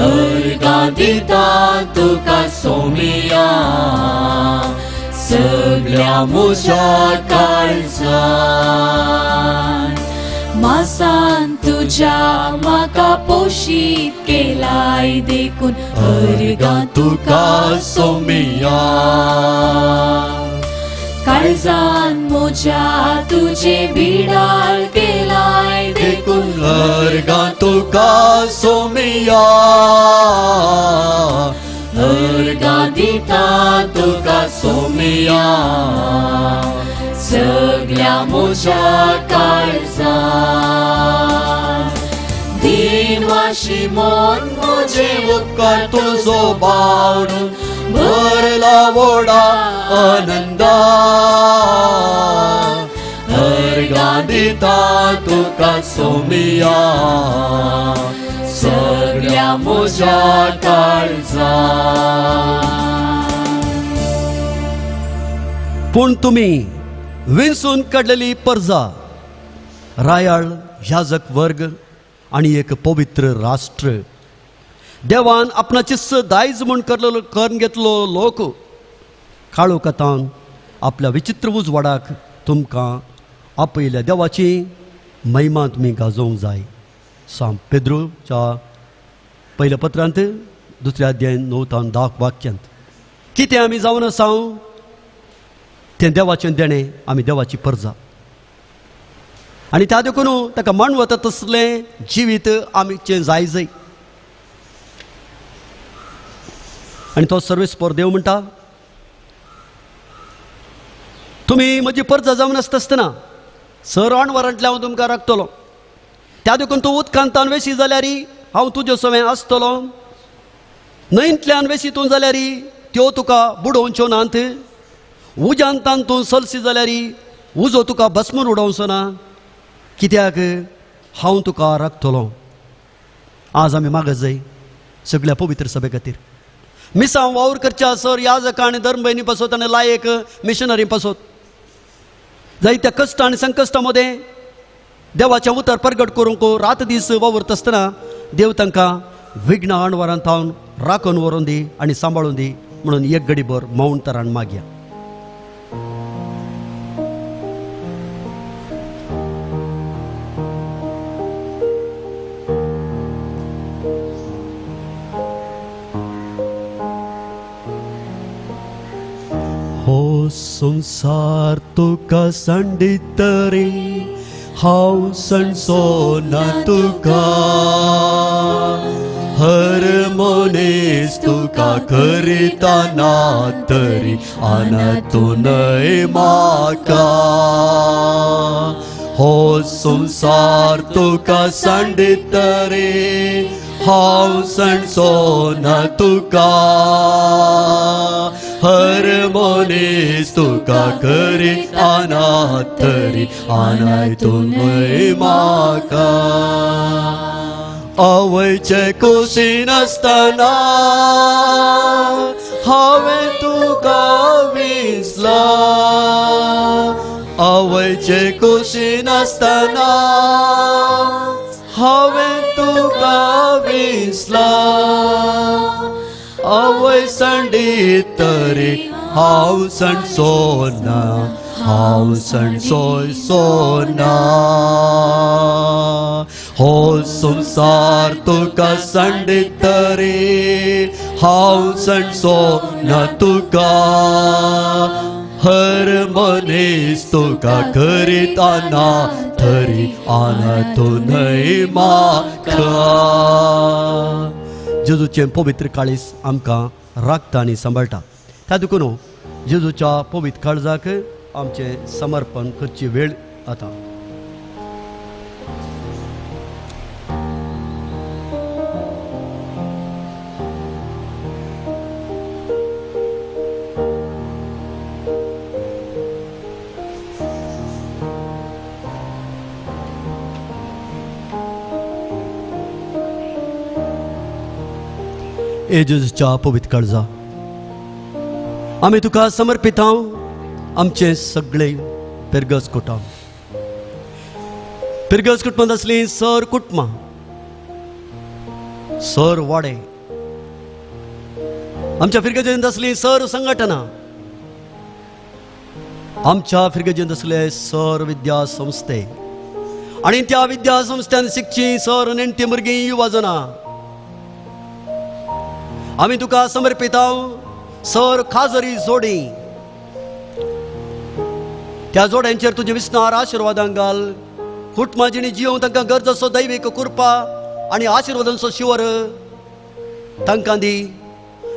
अर्गां दिता तुका सोमिया सगळ्या म्हज्या काळजान मासान तुज्या म्हाका पोशीत केलाय देखून अर्गां तुका सोमिया काळजान म्हज्या तुजें बिडार केलाय देखून अर्गां तुका सोमिया अर्गां दिता तुका सोमिया सगळ्या म्हज्या काळजान दिनवाशी मन म्हजें उपकार तुजो बावडून भरला व्हडा आनंदा अर्गां दिता तुका सोमिया सगळ्या म्हज्या काळजान. पूण तुमी विंचून काडलेली परजा, रायाळ याजक वर्ग आनी एक पवित्र राष्ट्र, देवान आपणाचीच दायज म्हूण करून घेतलो लोक काळोखांत आपल्या विचित्र उजवाडाक तुमकां आपयल्या देवाची महिमा तुमी गाजोवंक जाय. सांत पेद्रूच्या पयल्या पत्रांत दुसऱ्या अध्याय 9 तावन 10 वाक्यांत कितें आमी जावन आसा तें देवाचें देणें, आमी देवाची परजा आनी त्या देखून ताका मानवता तसलें जिवीत आमचें जाय जाय. आनी तो सर्वेस्पर देव म्हणटा, तुमी म्हजी परजा जावन आसता आसतना सर अणवरांतल्यान हांव तुमकां राखतलो, त्या देखून तूं उदकांतान वेशी जाल्यार हांव तुजे सवें आसतलो, न्हंयंतल्यान वेशी तूं जाल्यार त्यो तुका बुडोवच्यो नात, उज्यांतान तूं सलसी जाल्यार उजो तुका भस्मून उडोवचो ना, कित्याक हांव तुका राखतलो. आज आमी मागत जाय सगळ्या पवित्र सभे खातीर मिसांव वावर करच्या सर याजकां आनी धर्मभयणी पासत आनी लायक मिशनरी पासत जायत्या कश्ट आनी संकश्टां मदें देवाचें उतर परगट करूंक रात दीस वावुरता आसतना देव तांकां विघ्न अणवरान थावन राखून व्हरून दी आनी सांबाळून दी म्हणून एक गडीभर मौन तरान मागया. हो संसार तुका सांडीत रे हांव सणसो ना तुका, हर मनीस तुका करिता ना तरी आना तूं न्हय म्हाका. हो संसार तुका सांडीत रे हांव सणसो ना तुका, हर मनीस तुका करीत आना तरी आनाय तूं न्हय म्हाका. आवयचे कुशीन आसतना हांवें तुका विसला, आवयचे कुशीन आसतना हांवें तुका विसला आवय संडीत तरी हांव सणसो ना हांव सणसोयसो ना हो संवसार तुका संडीत तरी हांव सणसो ना तुका हर मनीस तुका करीत आना थरी आना तूं न्हय म्हाका. जेजूचें पवित्र काळीज आमकां राखता आनी सांबाळटा. त्या देखून जेजूच्या पवित्र काळजाक आमचें समर्पण करची वेळ आतां. ए जेजूच्या पवित्र काळजा आमी तुका समर्पित हांव आमचे सगळे पिरगज कुटुंब पिरगज कुटुंबांत आसलीं सर कुटुंबां सर वाडे आमच्या फिरगजेंत आसलीं सर संघटना आमच्या फिरगजेंत आसले सर विद्या संस्थे आनी त्या विद्या संस्थ्यान शिकची सर नेणटी भुरगीं युवा जनां. आमी तुका समर्पित हांव सर खाजरी जोडी त्या जोड्यांचेर तुजे विस्नार आशिर्वादां घाल. कुटुंबां जिणी जियोवंक तांकां गरज आसो दैवीक कृपा आनी आशिर्वादांचो शिवर तांकां दी.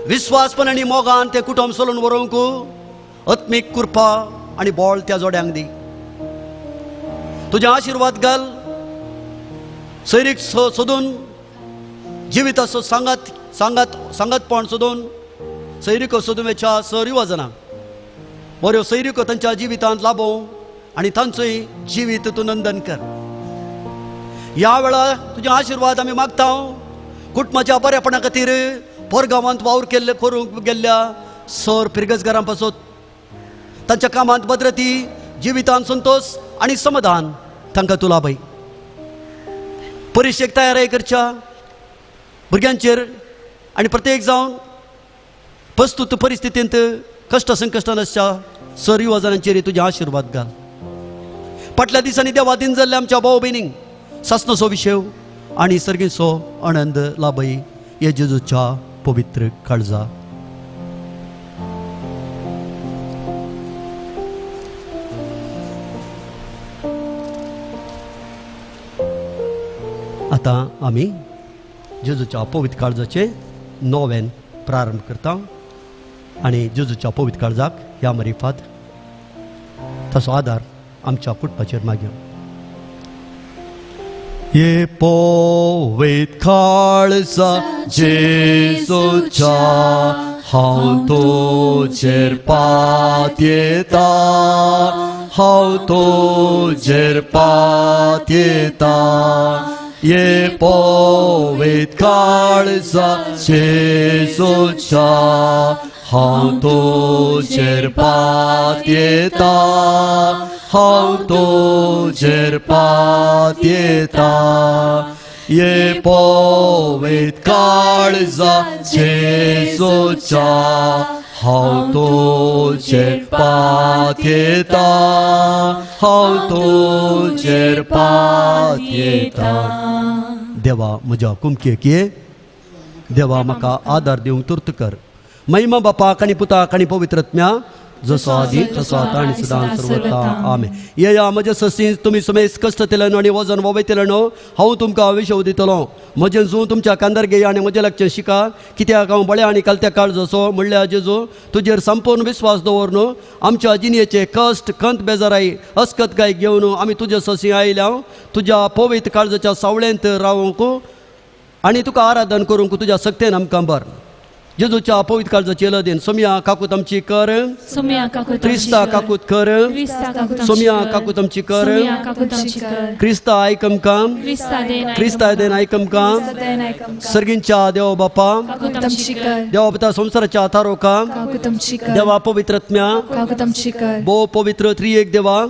विस्वासपण आनी मोगान तें कुटुंब चलोवन व्हरूंक आत्मीक कृपा आनी बळ त्या जोड्यांक दी. तुजे आशिर्वाद घाल सैरीक सोदून जिविताचो सांगात सांगात सांगातपण सोदून सैरिको सोदून वेच्या सर युवा जाणां बऱ्यो सैरिको तांच्या जिवितांत लाभोवं आनी तांचोय जिवीत तूं नंदन कर. ह्या वेळार तुजे आशिर्वाद आमी मागता कुटुंबाच्या बऱ्यापणा खातीर पोरगांवांत वावर केल्ले करूंक गेल्ल्या सर फिरगजगारां पासत तांच्या कामांत भद्रती जिवितांत संतोश आनी समाधान तांकां तूं लाभय. परिक्षेक तयारी करच्या भुरग्यांचेर आनी प्रत्येक जावन प्रस्तुत परिस्थितींत कश्ट संकश्टां आसच्या सर युवा जाणांचेर तुजे आशिर्वाद घाल. फाटल्या दिसांनी देवा दिन जाल्ल्या आमच्या भाव भयणींक सासणाचो विशेव आनी सर्गीचो आनंद लाभय हे जेजूच्या पवित्र काळजा. आतां आमी जेजूच्या पवित्र काळजाचें नोवेन प्रारंभ करता आनी जेजूच्या पवित्र काळजाक ह्या मरिफात ताचो आदार आमच्या कुटुंबाचेर मागया. ये पवित्र काळजा जेजूच्या हांव तुजेर पातयेता हांव तुजेर पातयेता. ये पवित्र काळजा जेजूच्या हांव तुजेर पातयेता हांव तुजेर पातयेता. ये पवित्र काळजा जेजूच्या हांव तुजेर पातयेता हांव तुजेर पातयेता. देवा म्हज्या कुमकेक ये देवा म्हाका आदार दिवंक तुर्त कर. महिमा बापाक आनी पुताक आनी पवित्र आत्म्या जसो आदी तसो आतां आनी सदां सर्वता आमेन. येया म्हजे ससी तुमी सुमेस कश्ट तेलेनो आनी वजन वयतलेनो हांव तुमकां विशव दितलो. म्हजें जूं तुमच्या कांदार घेया आनी म्हजें लागचें शिका कित्याक हांव बळ्या आनी कालत्या काळ जसो म्हणल्यार जेजू तुजेर संपूर्ण विस्वास दवरनु आमच्या जिणेचे कश्ट खंत बेजाराय अस्कत गाय घेवन आमी तुजे ससी आयल्या तुज्या पवित्र काळजाच्या सावळेंत रावंक आनी तुका आराधन करूंक तुज्या सक्तेन आमकां बर. जेजूच्या पवित्र काळजाची लदेन सोमया काकूत आमची कर क्रिस्ता काकूत कर सोमया काकूत आमची कर क्रिस्ता आयक आमकां क्रिस्ता देन आयक आमकां. सर्गींच्या देव बापा देवा पिता संवसाराच्या थारोका देवा पवित्र आत्म्या भोव पवित्र त्रिएक देवा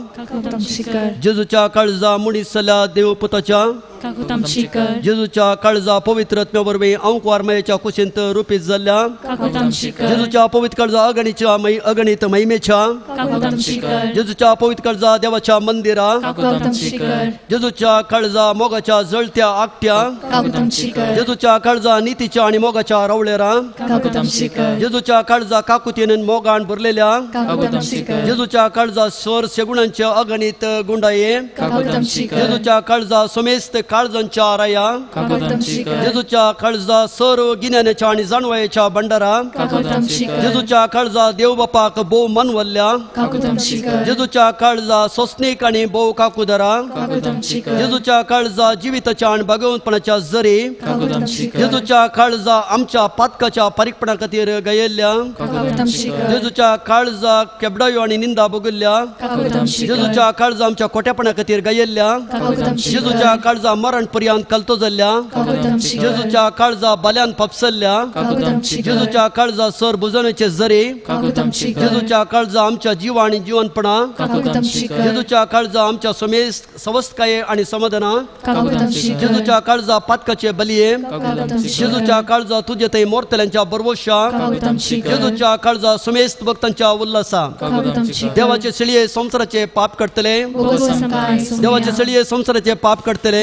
जेजूच्या काळजा मनीस जाल्या देव पुताच्या काकूत आमची कर। जेजूच्या काळजा पवित्र आत्म्या वरवीं आंकवार मायेच्या कुशींत रुपीत जाल्ल्या काकूत आमची कर। जेजूच्या पवित्र काळजा अगणीच्या अगणीत महिमेच्या काकूत आमची कर। जेजूच्या पवित्र काळजा देवाच्या मंदिरा काकूत आमची कर। जेजूच्या काळजा मोगाच्या जळत्या आकट्या काकूत आमची कर। जेजूच्या काळजा नीतीच्या आणि मोगाच्या रावळेरा काकूत आमची कर। जेजूच्या काळजा काकुतीन मोगान भरलेल्या काकूत आमची कर। जेजूच्या काळजा स्वर शेगुणांच्या अगणित गुंडाये काकूत आमची कर। जेजूच्या काळजा समेस्त काळजांच्या आराया काकूत आमची कर। जेजूच्या काळजा सर्व गिन्यानाच्या आणि जाणवायेच्या भंडारा काकूत आमची कर। जेजूच्या काळजा देव बापाक भोव मानवल्ल्या काकूत आमची कर। जेजूच्या काळजा सोसनीक आणि भोव काकुदरा काकूत आमची कर। जेजूच्या काळजा जिविताच्या आणि भगवंतपणाच्या जरी काकूत आमची कर। जेजूच्या काळजा आमच्या पातकाच्या पारीकपणा खातीर गयेल्ल्या काकूत आमची कर। जेजूच्या काळजा केबडायो आणि निंदा भोगिल्ल्या काकूत आमची कर। जेजूच्या काळजा आमच्या खोट्यापणा खातीर गयेल्ल्या काकूत आमची कर। जेजूच्या काळजा मरण पर्यंत कलतो जाल्ल्या काकूत आमची कर। जेजूच्या काळजा बाल्यान फापसल्ल्या काकूत आमची कर। जेजूच्या काळजा सर बुजवण्याचे जरी काकूत आमची कर। जेजूच्या काळजा आमच्या जीव आणि जीवनपणा काकूत आमची कर। जेजूच्या काळजा आमच्या समेस्त सवस्तकाये आणि समाधाना काकूत आमची कर। जेजूच्या काळजा पातकाचे बलिये काकूत आमची कर। जेजूच्या काळजा तुझे थंय मोरतल्यांच्या बरवशा काकूत आमची कर। जेजूच्या काळजा समेस्त भक्तांच्या उल्हासा काकूत आमची कर। देवाचे सळये संसाराचे पाप करतले देवाचे सळये संसाराचे पाप करतले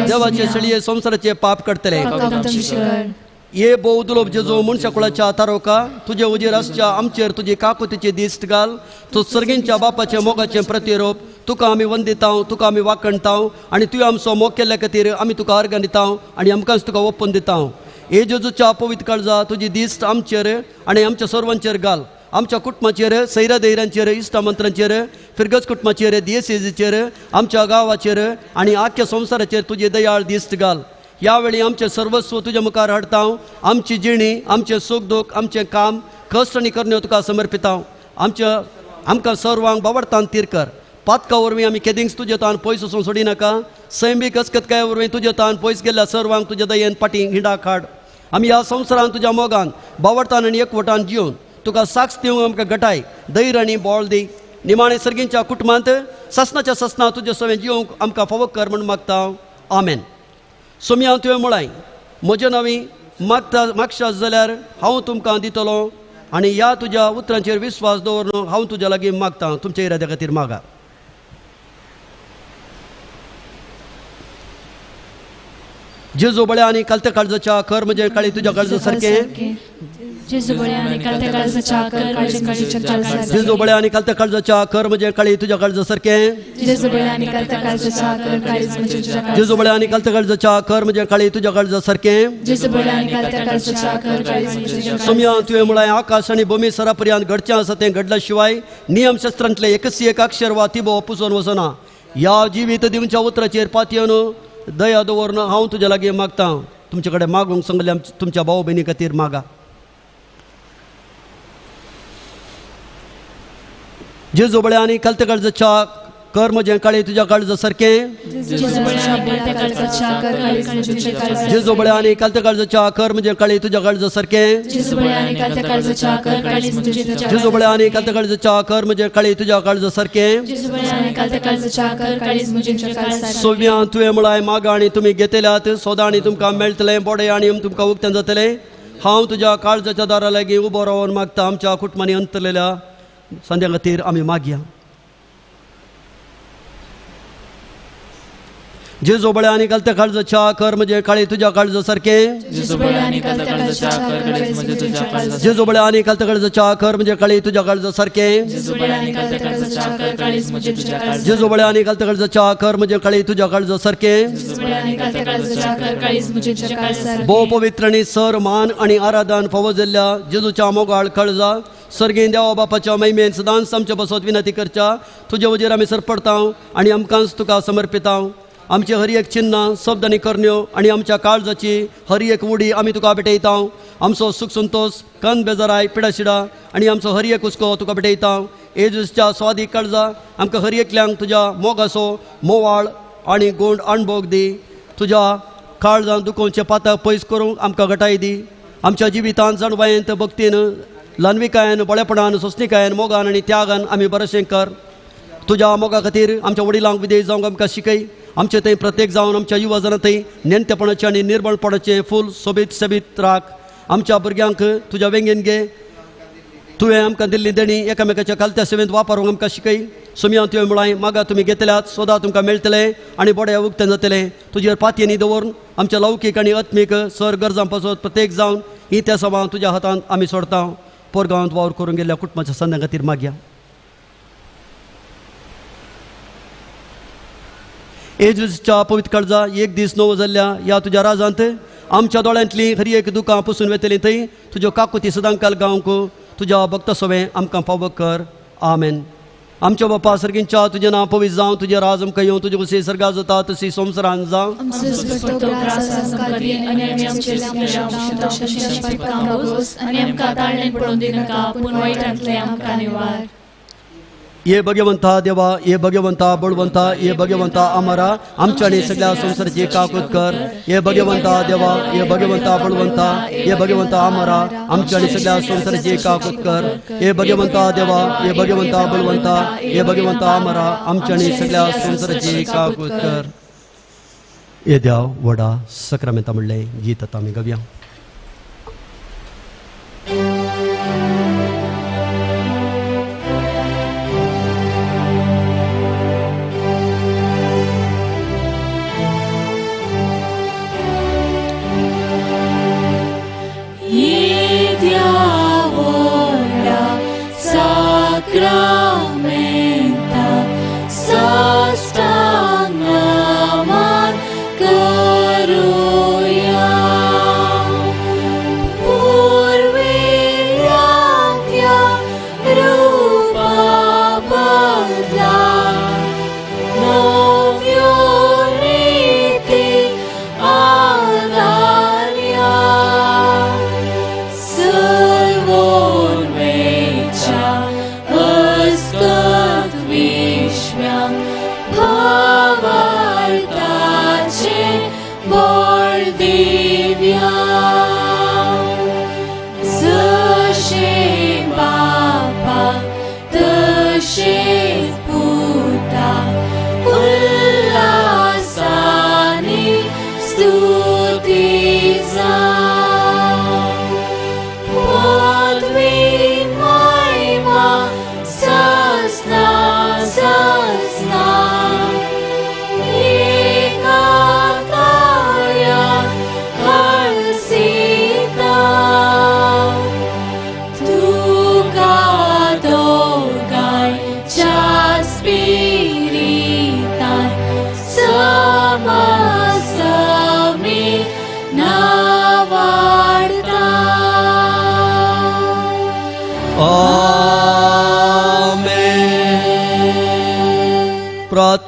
देवाचे सळये संसाराचे पाप करतले। ये भोव दुलोब जेजू मनशा कुळाच्या तारोका तुजे उजेर आसच्या आमचेर तुजी काकुतीची दिश्ट घाल। तूं सर्गींच्या बापाचे मोगाचें प्रतिरूप तुका आमी वंदिताव, तुका आमी वाखणताव आनी तुवें आमचो मोग केल्ल्या खातीर आमी तुका अर्गां दिताव आनी आमकांच तुका ओपून दिताव। हे जेजूच्या पवित्र काळजा तुजी दिश्ट आमचेर आनी आमच्या सर्वांचेर घाल। आमच्या कुटुंबाचेर, सैरा दैरांचेर, इश्टामंत्रांचेर, फिरगज कुटुंबाचेर, दियेसेजीचेर, आमच्या गांवाचेर आनी आख्या संवसाराचेर तुजी दयाळ दिश्ट घाल। यावेळी आमचें सर्वस्व तुज्या मुखार हाडटा। आमची जिणी, आमचें सूख दूख, आमचें काम कश्ट आनी करण्यो तुका समर्पिता। आमच्या आमकां सर्वांक बावडतान तीर कर। पातका वरवीं आमी केदींच तुजे तान पयस वचूंक सोडिनाका। सैमीक अस्कतकाये वरवीं तुजे तान पयस गेल्ल्या सर्वांक तुज्या दयेन फाटीं हिंडाक हाड। आमी ह्या संवसारांत तुज्या मोगान बावडतान आनी एकवटान जिवन तुका साक्ष दिवंक आमकां घटाय, धैर्य आनी बळ दी। निमाणे सर्गींच्या कुटुंबांत ससनाच्या ससना तुजे सवें जिवंक आमकां फावो कर म्हूण मागता। आमेन। सोम्या तुवें म्हळाय म्हजे नांवी मागता मागशात जाल्यार हांव तुमकां दितलो आनी ह्या तुज्या उतरांचेर विस्वास दवरून हांव तुज्या लागीं मागता। तुमच्या इराद्या खातीर मागा। जेजू बळ्या आनी कालत्या काळजाच्या कर म्हणजे काळी तुज्या काळजा सारकें जेजू बळ्या आनी कालत्या काळजाच्या कर म्हणजे काळी तुझ्या काळजा जेजू बळ्या आनी कालत्या काळजाच्या कर म्हणजे काळी तुझ्या काळजा सारकें जेजू बळ्या आनी कालत्या काळजाच्या कर काळी म्हणजे तुझ्या काळजा जेजू बळ्या आनी कालत्या काळजाच्या कर म्हणजे काळी तुझ्या काळजा सारकें जेजू बळ्या आनी कालत्या काळजाच्या कर काळी म्हणजे तुझ्या काळजा। सोम्या तुवें म्हळाय आकाश आनी भूमी सरापर्यंत घडचें आसा तें घडल्या शिवाय नियमशास्त्रांतलें एकच एक अक्षर वा तिबो पुसून वचना। ह्या जिवीत दिवच्या उतराचेर पातयेवन दया दवरून हांव तुज्या लागीं मागता। तुमचे कडेन मागूंक सांगलें तुमच्या भाव भयणी खातीर मागा। जेजू बळ्या आनी कालत्या काळजाच्या कर म्हजें काळी तुज्या काळजा सारकें जेजू बळ्या आनी कालत्या काळजाच्या कर काळी म्हणजे तुझ्या काळजा जेजू बळ्या आनी कालत्या काळजाच्या कर म्हजें काळी तुज्या काळजा सारकें जेजू बळ्या आनी कालत्या काळजाच्या कर काळी म्हणजे तुझ्या जेजू बळ्या आनी कालत्या काळजाच्या कर म्हजें काळी तुज्या काळजा सारकें जेजू बळ्या आनी कालत्या काळजाच्या कर काळी म्हणजे तुझ्या काळजा। सोम्या तुवें म्हळाय मागा आनी तुमी घेतल्यात, सोदा आनी तुमकां मेळटलें, बोडे आनी तुमकां उक्तें जातलें। हांव तुज्या काळजाच्या दारा लागीं उबो रावन मागता। आमच्या कुटुंबांनी अंतरलेल्या संध्या खातीर आमी मागया। जेजू बळ्या आनी कालत्या काळजाच्या कर म्हणजे काळी तुझ्या काळजा सारकें जेजू बळ्या आनी कालत्या काळजाच्या कर काळी म्हणजे तुझ्या काळजा जेजू बळ्या आनी कालत्या काळजाच्या कर म्हणजे काळी तुझ्या काळजा सारकें जेजू बळ्या आनी कालत्या काळजाच्या कर काळी म्हणजे तुझ्या काळजा जेजू बळ्या आनी कालत्या काळजाच्या कर म्हणजे काळी तुझ्या काळजा सारकें जेजू बळ्या आनी कालत्या काळजाच्या कर काळी म्हणजे तुझ्या काळजा। भोव पवित्र आनी सर मान आनी आराधन फावो जाल्ल्या जेजूच्या मोगाळ काळजा सर्गीन देवा बापाच्या महिमेन सदांच आमच्या बसत विनंती करच्या तुजे वजेर आमी सरपडताव आनी आमकांच तुका समर्पिताव। आमचे हर एक चिन्ह शब्द आनी करण्यो आनी आमच्या काळजाची हर एक उडी आमी तुका भेटयता। आमचो सुख संतोष कन बेजाराय पिडाशिडा आनी आमचो हर एक हुस्को तुका भेटयता। येजूच्या स्वादीक काळजा आमकां हर एकल्यांक तुज्या मोगाचो मोवाळ आनी गोंड अणभोग दी। तुज्या काळजान दुखोवचें पातक पयस करूंक आमकां घटाय दी। आमच्या जिवितांत जाणवायेंत भक्तीन ल्हानविकायेन बळेपणान सोंसणिकायेन मोगान आनी त्यागान आमी बरेंशें कर। तुज्या मोगा खातीर आमच्या वडिलांक विदेश जावंक आमकां शिकय। आमचे थंय प्रत्येक जावन आमच्या युवा जाणां थंय नेणटेपणाचें आनी निर्बळपणाचें फूल सोबीत सोबीत राख. आमच्या भुरग्यांक तुज्या वेंगेन घे. तुवें आमकां दिल्ली देणी एकामेकाच्या खालत्या सेवेंत वापरूंक आमकां शिकय. सुमया तुवें म्हळां मागा तुमी घेतल्यात, सोदा तुमकां मेळटले आनी बोड्या उक्तें जातलें. तुजेर पातयेनी दवरून आमच्या लौकीक आनी आत्मीक सर गरजां पासत प्रत्येक जावन ही त्या सभां तुज्या हातांत आमी सोडता. पोरगांवांत वावर करून गेल्ल्या कुटुंबाच्या संदां खातीर मागया. एजच्या पवित्र काळजा एक दीस नवो जाल्ल्या ह्या तुज्या राजांत आमच्या दोळ्यांतली हर एक दुकां पुसून वेतली थंय तुज्यो काकुती सदांकाल गावंक तुज्या भक्त सोवें आमकां फावो कर. आमेन. आमच्या बापा सर्गींच्या तुजें नांव पवित्र जावं, तुजें राज आमकां येवं, तुजें कशी सर्गा जाता तशी संवसारान जावं. ये भगवंता देवा, ये भगवंता बळवंता, ये भगवंता अमरा, आमच्या आनी सगळ्या संवसाराची काकूत कर. ये भगवंता देवा, ये भगवंता बळवंता, ये भगवंता अमरा, आमच्या आनी सगळ्या संवसाराची काकूत कर. ये भगवंता देवा, ये भगवंता बळवंता, ये भगवंता अमरा, आमच्या आनी सगळ्या संवसाराची काकूत कर. ये देव वडा सक्रामेंता म्हणलें गीत आतां आमी गावया. Sacramenta sastangaman karuya purvilyatya rupa badla novyo riti adalya sarvorvecha Vishwam bhavartache bol divya Zashe bapa tashe puta ullasani stutiza Padvi maima sasna sasna ekataya harsita Tuka dogayच्या spiritan samasami navarta.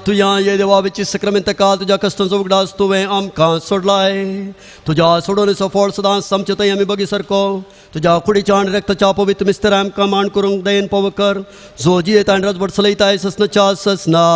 तुया ये देवा सक्रामेंत काल तुज्या कश्टांचो उगडास तुवें आमकां सोडलाय. तुज्या सोडोवणेचो फळ सदांच आमचे थंय आमी बगी सारको तुज्या कुडीच्या आनी रक्ताच्या पवित्र मिस्तर आमकां मांड करूंक दयेन पावो कर. जो जियेता आनी राजवट चलयताय ससनाच्या ससना.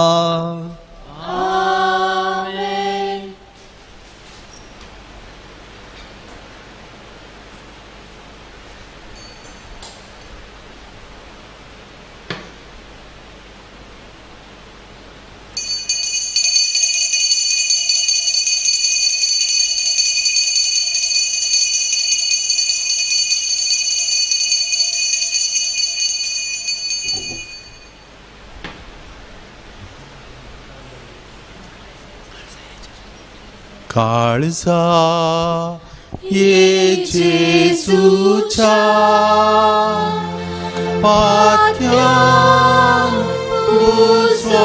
काळजा ये जेजूच्या पात्यान बुजवणेच्या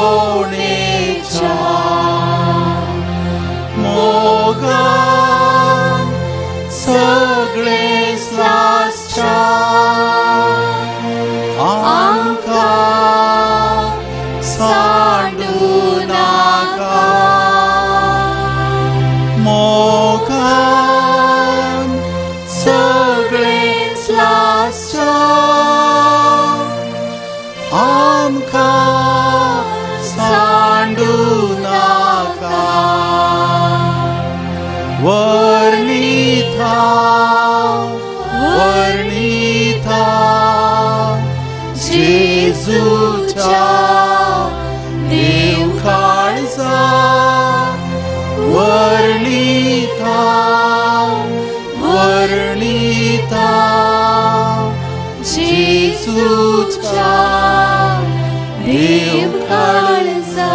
मोगान सगळें लासच्या आमकां सांडू नाका. मोगान सगळेंच लासच्या आमकां सांडू नाका. जेजूच्या देव काळजा.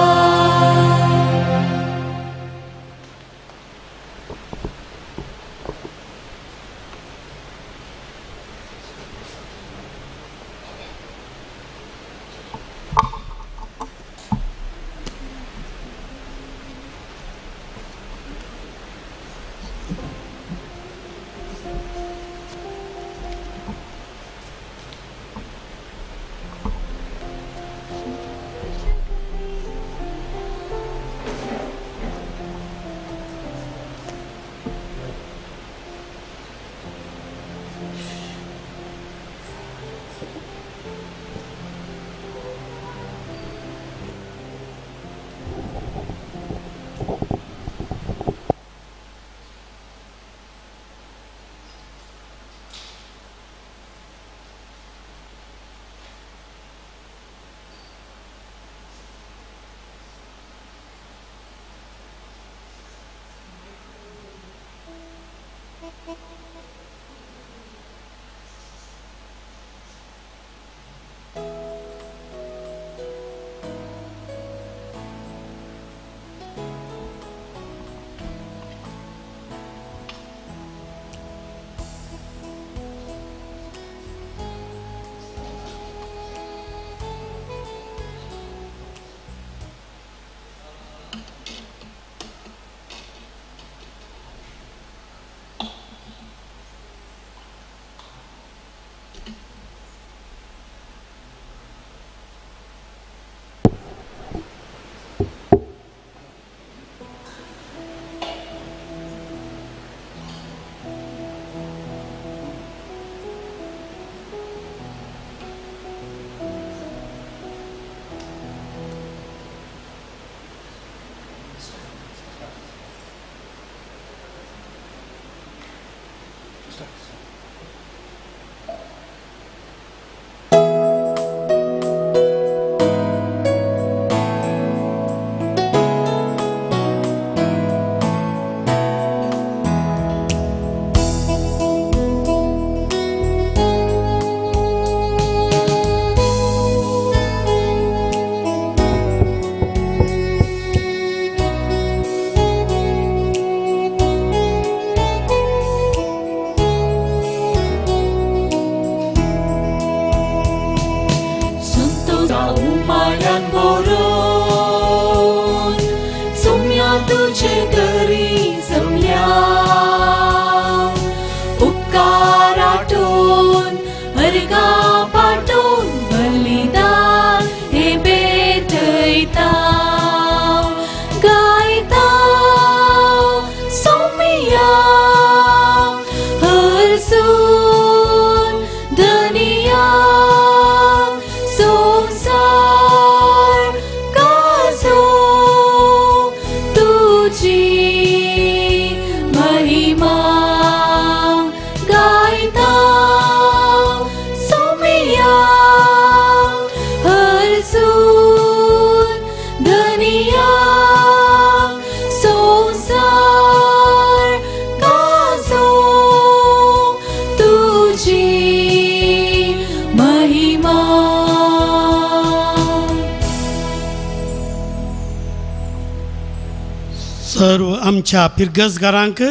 सर्व आमच्या फिरगजगारांक,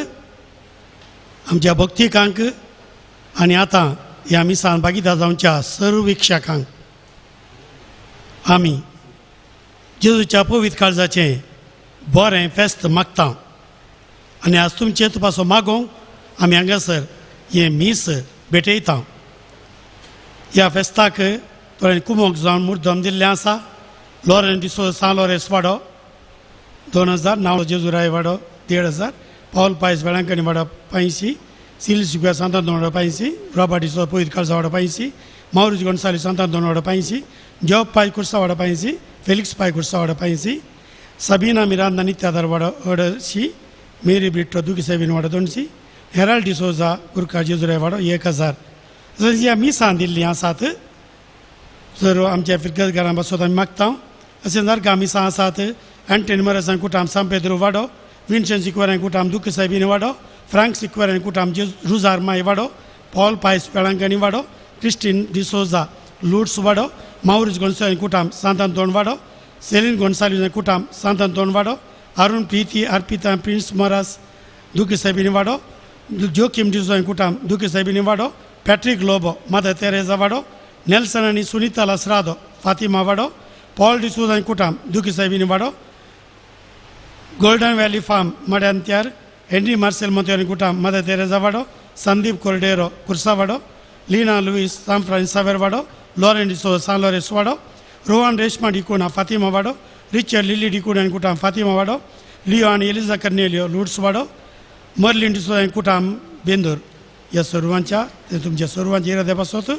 आमच्या भक्तिकांक आनी आतां ह्या मिसान भागीदार जावच्या सर्व विक्षकांक आमी जेजूच्या पवित्र काळजाचें बरें फेस्त मागता आनी आज तुमचे तुपासो मागोवंक आमी हांगासर हें मीस भेटयता. ह्या फेस्ताक थोड्यांनी कुमोक जावन मुर्दम दिल्लें आसा. लॉरेन डिसोजा सान लॉरेन्स वाडो 2000, नाव जेजुराय वाडो 1500, पावल पायस वेळांकणी वाडो 85, सिल सिक्वेर सांतांतोन वाडो 85, रॉबर्ट डिसोजा पवित्र काळजा वाडो 85, मावरीस गोन्साली सांतांतोन वाडो 85, जॉब पाय कुर्सा वाडो 85, फेलिक्स पाय कुर्सा वाडो 85, सबीना मिरांदा नित्यादार वाडो 250, मेरी ब्रिटो दुकी सेवीन वाडो 200, हेराल्ड डिसोजा गुरखा जेजुराय वाडो 1000. तशेंच ह्या मिसां दिल्लीं आसात सर्व आमच्या फिरगजगारां पासत आमी मागता. अशें सारक्या मिसां आसात एंटनी मोरेसान कुटाम सांत पेद्रू वाडो, विन्सन सिक्वेरान कुटाम दुकी सायबीन वाडो, फ्रांक सिक्वेरान कुटाम रुजार माय वाडो, पॉल पायस वेळांकणी वाडो, क्रिस्टीन डिसोजा लुड्स वाडो, मावरीस गोन्साल्वीस कुटाम सांत आंतोन वाडो, सेलीन गोन्साल्वीस कुटाम सांत आंतोन वाडो, अरुण प्रीती अर्पिता प्रिन्स मोरास दुखी साहेबिनी वाडो, जोकीम डिसोजा कुटाम दुखी साहेबिनी वाडो, पॅट्रिक लोबो मदर तेरेजा वाडो, नेल्सन आनी सुनीता लसरादो फातिमा वाडो, पॉल डिसोजा कुटाम दुखी साहेबिनी वाडो, गोल्डन व्हॅली फार्म मड्यांत्यार हेनरी मार्सेल मोंतेरो कुटाम मदर तेरेजा वाडो, संदीप कोर्डेरो कुर्सा वाडो, लीना लुईस सान फ्रांसिस सावेर वाडो, लॉरेन डिसोजा सान लॉरेस वाडो, रोहन रेशमा डिकोना फातिमा वाडो, रिचर्ड लिली डिकोना कुटाम फातिमा वाडो, लिओ आनी एलिजा कर्नेलियो लुड्स वाडो, मर्लिन डिसोजा कुटाम बेंदूर. ह्या सर्वांच्या तुमच्या सर्वांच्या इराद्या पासत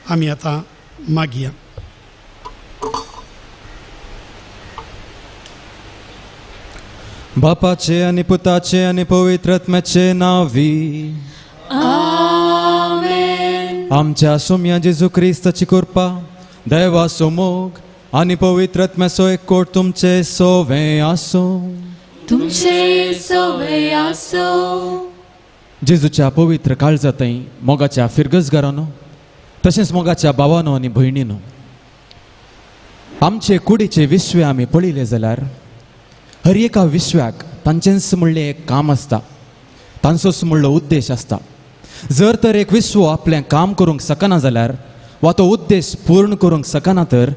आमी आतां मागया. बापाचे आनी पुताचे आनी पवित्र आत्म्याचे नांवी आमेन. आमच्या सोम्या जेजू क्रिस्ताची कृपा, देवाचो मोग आनी पवित्र आत्म्याचो एकवट तुमचे सोवे आसूं. तुमचे सोवे आसूं. जेजूच्या पवित्र काळजांतय मोगाच्या फिरगजगारानो तशेंच मोगाच्या भावानो आनी भयणीनो, आमचे कुडीचे विश्वे आमी पळयले जाल्यार हर एका विश्वाक तांचेंच म्हणलें एक काम आसता, तांचोच म्हणलो उद्देश आसता. जर तर एक विश्व आपलें काम करूंक शकना जाल्यार वा तो उद्देश पूर्ण करूंक शकना तर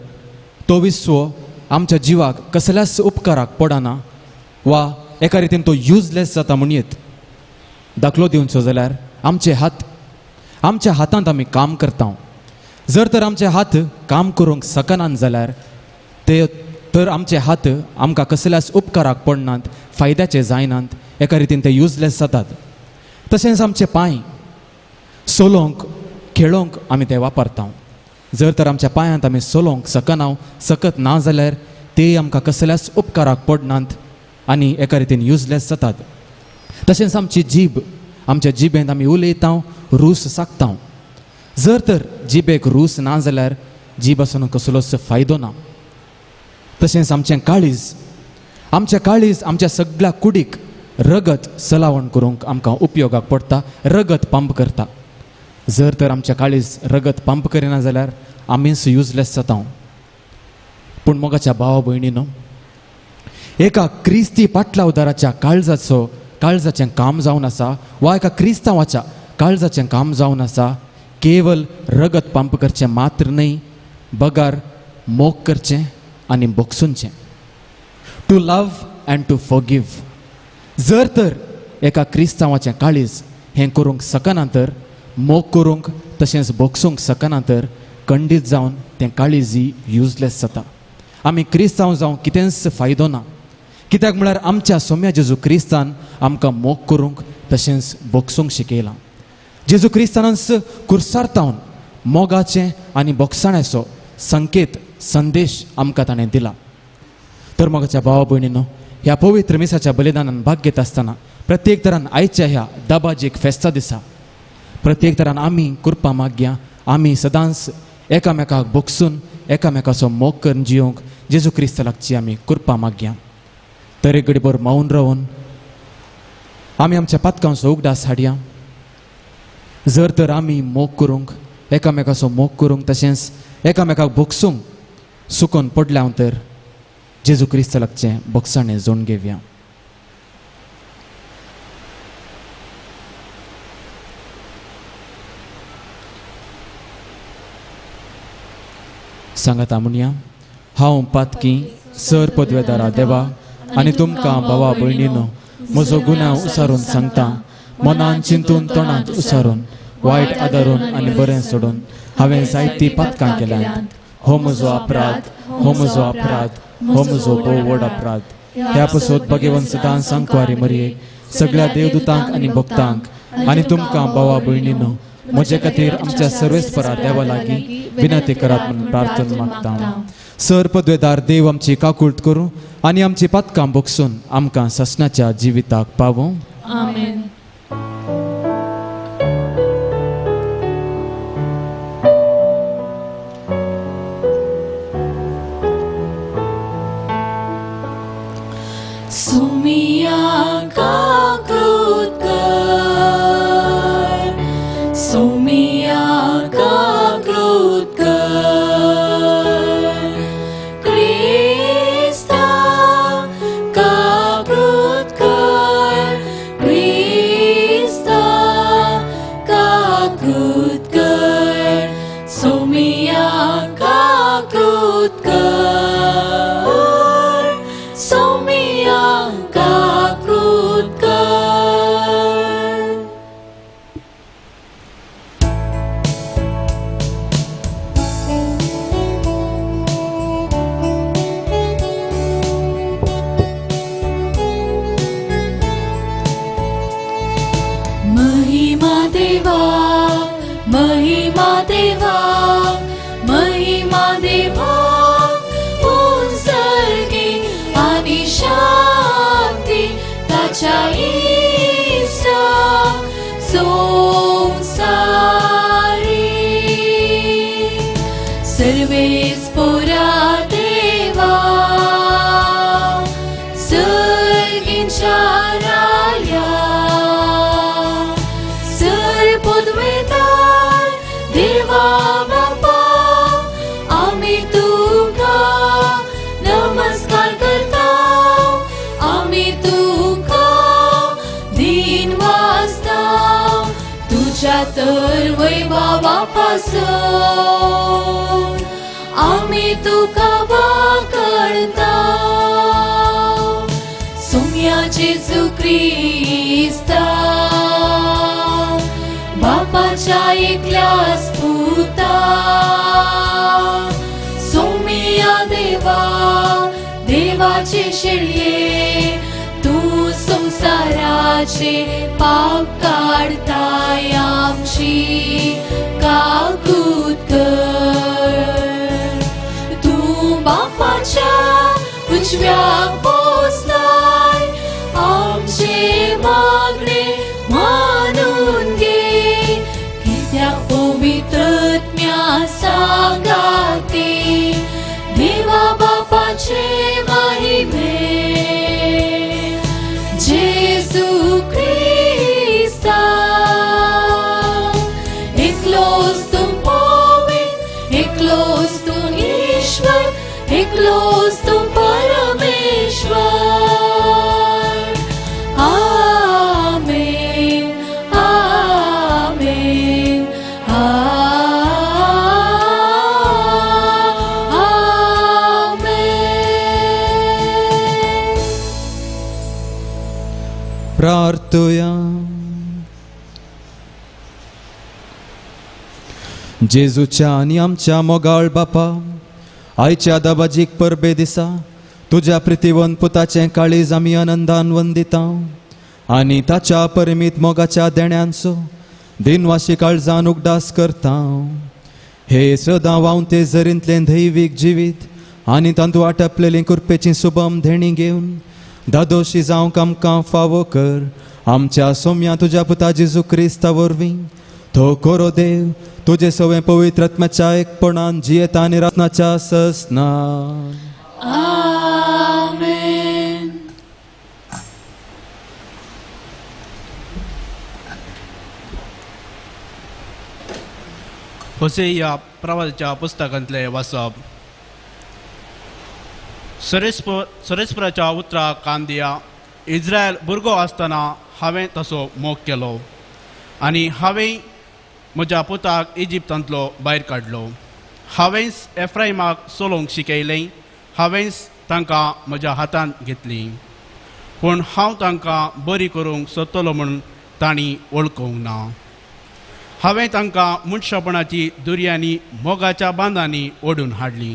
तो विश्व आमच्या जिवाक कसल्याच उपकाराक पडना वा एका रितीन तो युजलेस जाता म्हणयेत. दाखलो दिवचो जाल्यार आमचे हात, आमच्या हातांत आमी काम करता. जर तर आमचे हात काम करूंक शकनात जाल्यार ते तर आमचे हात आमकां कसल्याच उपकाराक पडनात, फायद्याचे जायनात, एका रितीन ते युजलेस जातात. तशेंच आमचे पांय सोलोंक खेळोंक आमी ते वापरता. जर तर आमच्या पांयांत आमी सोलोंक शकना सकत ना जाल्यार ते आमकां कसल्याच उपकाराक पडनात आनी एका रितीन युजलेस जातात. तशेंच आमची जीब, आमच्या जिबेंत आमी उलयता, रूस सागता. जर तर जिबेक रूस ना जाल्यार जीब आसून कसलोच फायदो ना. तशेंच आमचें काळीज, आमचें काळीज आमच्या सगळ्या कुडीक रगत सलावण करूंक आमकां उपयोगाक पडटा, रगत पंप करता. जर तर आमचें काळीज रगत पंप करिना जाल्यार आमीच युजलेस जाता. पूण मोगाच्या भावा भयणीनो, एका क्रिस्ती पाटलावदाराच्या काळजाचो काळजाचें काम जावन आसा वा एका क्रिस्तांवाच्या काळजाचें काम जावन आसा केवल रगत पंप करचें मात्र न्हय, बगार मोग करचें आनी बोगसुनचें. To love and to forgive. जर तर एका क्रिस्तांवाचें काळीज हें करूंक शकना तर, मोग करूंक तशेंच बोगसूंक शकना तर खंडीत जावन तें काळीज युजलेस जाता. आमी क्रिस्तांव जावं कितेंच फायदो ना, कित्याक म्हळ्यार आमच्या सोम्या जेजू क्रिस्तान आमकां मोग करूंक तशेंच बोगसूंक शिकयलां. जेजू क्रिस्तानच कुर्सार तावन मोगाचें आनी बोगसाण्याचो संकेत संदेश आमकां ताणें दिला. तर मोगाच्या भावा भयणीनो, ह्या पवित्र मिसाच्या बलिदानान भाग घेता आसतना प्रत्येक तरान आयच्या ह्या दबाजीक फेस्ता दिसा प्रत्येक तरान आमी कृपा मागया, आमी सदांच एकामेकाक बोगसून एकामेकाचो मोग करून जियोंक जेजू क्रिस्ता लागची आमी कृपा मागया. तर एक घडीभर मौन रावन आमी आमच्या पातकांचो उगडास हाडया. जर तर आमी मोग करूंक एकामेकाचो मोग करूंक तशेंच एकामेकाक बोगसूंक सुकोन पडल्या तर जेजू क्रिस्ता लागचें बोगसाणें जोडून घेवया. सांगाता म्हणया, हांव पातकी सर पदवेदारा देवा आनी तुमकां भावा भयणीनो म्हजो गुन्यांव उसारून सांगता, मनान चिंतून तोंडांत उसारून वायट आदारून आनी बरें सोडून हांवें जायतीं पातकां केल्यांत. हो म्हजो अपराध, हो म्हजो अपराध, हो म्हजो भोव व्हड अपराध. ह्या पासत भगवंत सदां सांकवारी मरयेक सगळ्या देवदूतांक आनी भक्तांक आनी तुमकां भावा भयणीनो म्हजे खातीर आमच्या सर्वेस्परा देवा लागीं विनंती करात म्हणून प्रार्थना मागता. सर पदवेदार देव आमची काकूळट करूं आनी आमची पातकां बोगसून आमकां ससनाच्या जिविताक पावूं. आमेन. सुमिया काकूत कर, सुमिया काकूत कर, काकूत कर, सोमिया काकूत कर, सोमिया काकूत कर. महिमा देवा, महिमा देवा, महिमा देवा, उंसर्गी आणि शांती ताच्या इश्टा संसारी. सर्वेस पोरा देवा, सर्गींच्या राया, सर पदवेदार देवा बापा, आमी तुका नमस्कार करता, आमी तुका दिन वाजता, तुझ्या तर वैभवा पासून आमी तुका वाकडता. सोम्या जेजू क्रिस्ता, बापाच्या एकल्याच पुता, सोमिया देवा, देवाचे शेळये, तू संसाराचे पाप काढताय, आमची काकूत कर. तू बापाच्या उजव्या पोसलाय, आमचे मागणे मानून घे, कित्याक पवित्रत्म्या सांगाते, देवा बापाचे महिमे. जेजू क्रिस्ता, एकलोच तूं पवित्र, एकलोच तूं ईश्वर, एकलोच तूं परमेश्वर. आमेन, आमेन, आमेन. प्रार्थुया. जेजूच्या आनी आमच्या मोगाळ बापा, आयच्या दबाजीक परबे दिसा तुज्या प्रितीवन पुताचें काळीज आमी आनंदान वंदिता आनी ताच्या परिमीत मोगाच्या देण्यांचो दिनवाशी काळजान उगडास करता. हे सदां व्हांवते जरींतलें दैवीक जिवीत आनी तांतू आटपलेलीं कुरपेचीं सुबम धेणी घेवन दादोशी जावंक आमकां फावो कर. आमच्या सोम्या तुज्या पुता जेजू क्रिस्ता वरवीं तो कोरो देव तुजे सवें पवित्र आत्म्याच्या एकपणान जियेता आनी रत्नाच्या ससना. आमेन. होसे ह्या प्रवासाच्या पुस्तकांतले वाचप. सरेस्पराच्या उतराक कान दिया. इस्रायल भुरगो आसतना हांवें तसो मोग केलो आनी हांवें म्हज्या पुताक इजिप्तांतलो भायर काडलो. हांवेंच एफ्रायमाक चलोवंक शिकयलें, हांवेंच तांकां म्हज्या हातांत घेतलीं, पूण हांव तांकां बरी करूंक सोदतलो म्हूण तांणी वळखूंक ना. हांवें तांकां मनशापणाची दुर्यांनी मोगाच्या बांदांनी ओडून हाडली.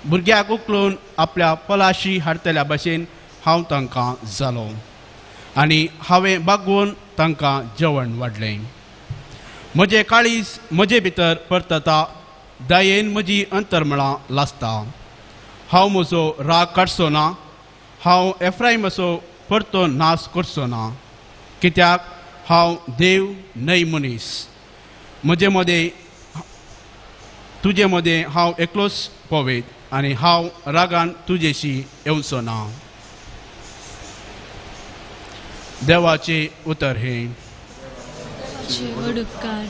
भुरग्याक उखलून आपल्या पलाशी हाडटल्या भशेन हांव तांकां जालो आनी हांवें बागोवन तांकां जेवण वाडलें. म्हजें काळीज म्हजे भितर परतता, दयेन म्हजी अंतरमळां लासता. हांव म्हजो राग काडचो ना, हांव एफ्रायमाचो परतो नाश करचो ना, कित्याक हांव देव न्हय मनीस. म्हजे मदें तुजे मदें हांव एकलोच पवेत आनी हांव रागान तुजेशी येवचो ना. देवाचें उतर हें. व्हड उपकार.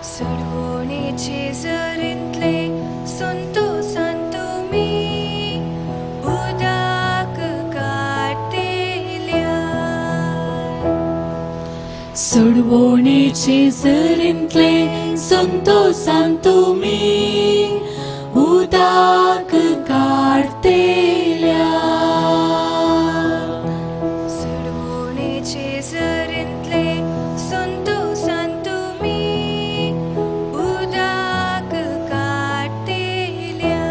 सोडवणेचे झरींतले संतोसान तुमी उदक काडटेल्या. सोडवणेचे झरींतले संतोसान तुमी उदक काडटेल्या. सोडवणेचे झरींतले संतोसान तुमी उदक काडटेल्या.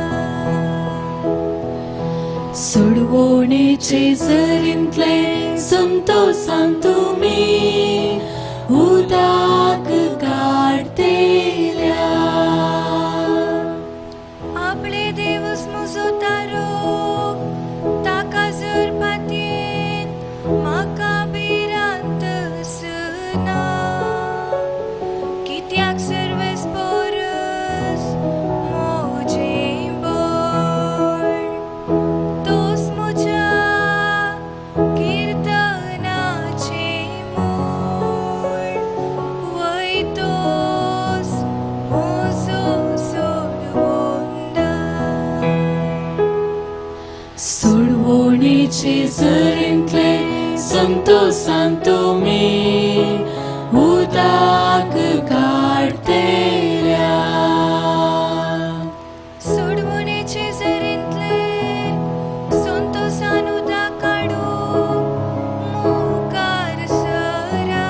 सोडवणेचे झरींतले संतोसान तुमी उदक काडटेल्या. आपले देवस म्हजो तारो ताका जर पातयेन म्हाका भिरांत आसना. कित्याक सर्वेस पोरस म्हजें बळ, तोच म्हज्या किर्तनाचें मूळ, वय तोच म्हजो सोडवणदार. सोडवणेचे झरींतले संतोसान तुमी उदक काडटेल्या. सोडवणेचे झरींतले संतोसान उदक काडूंक मुखार सरा.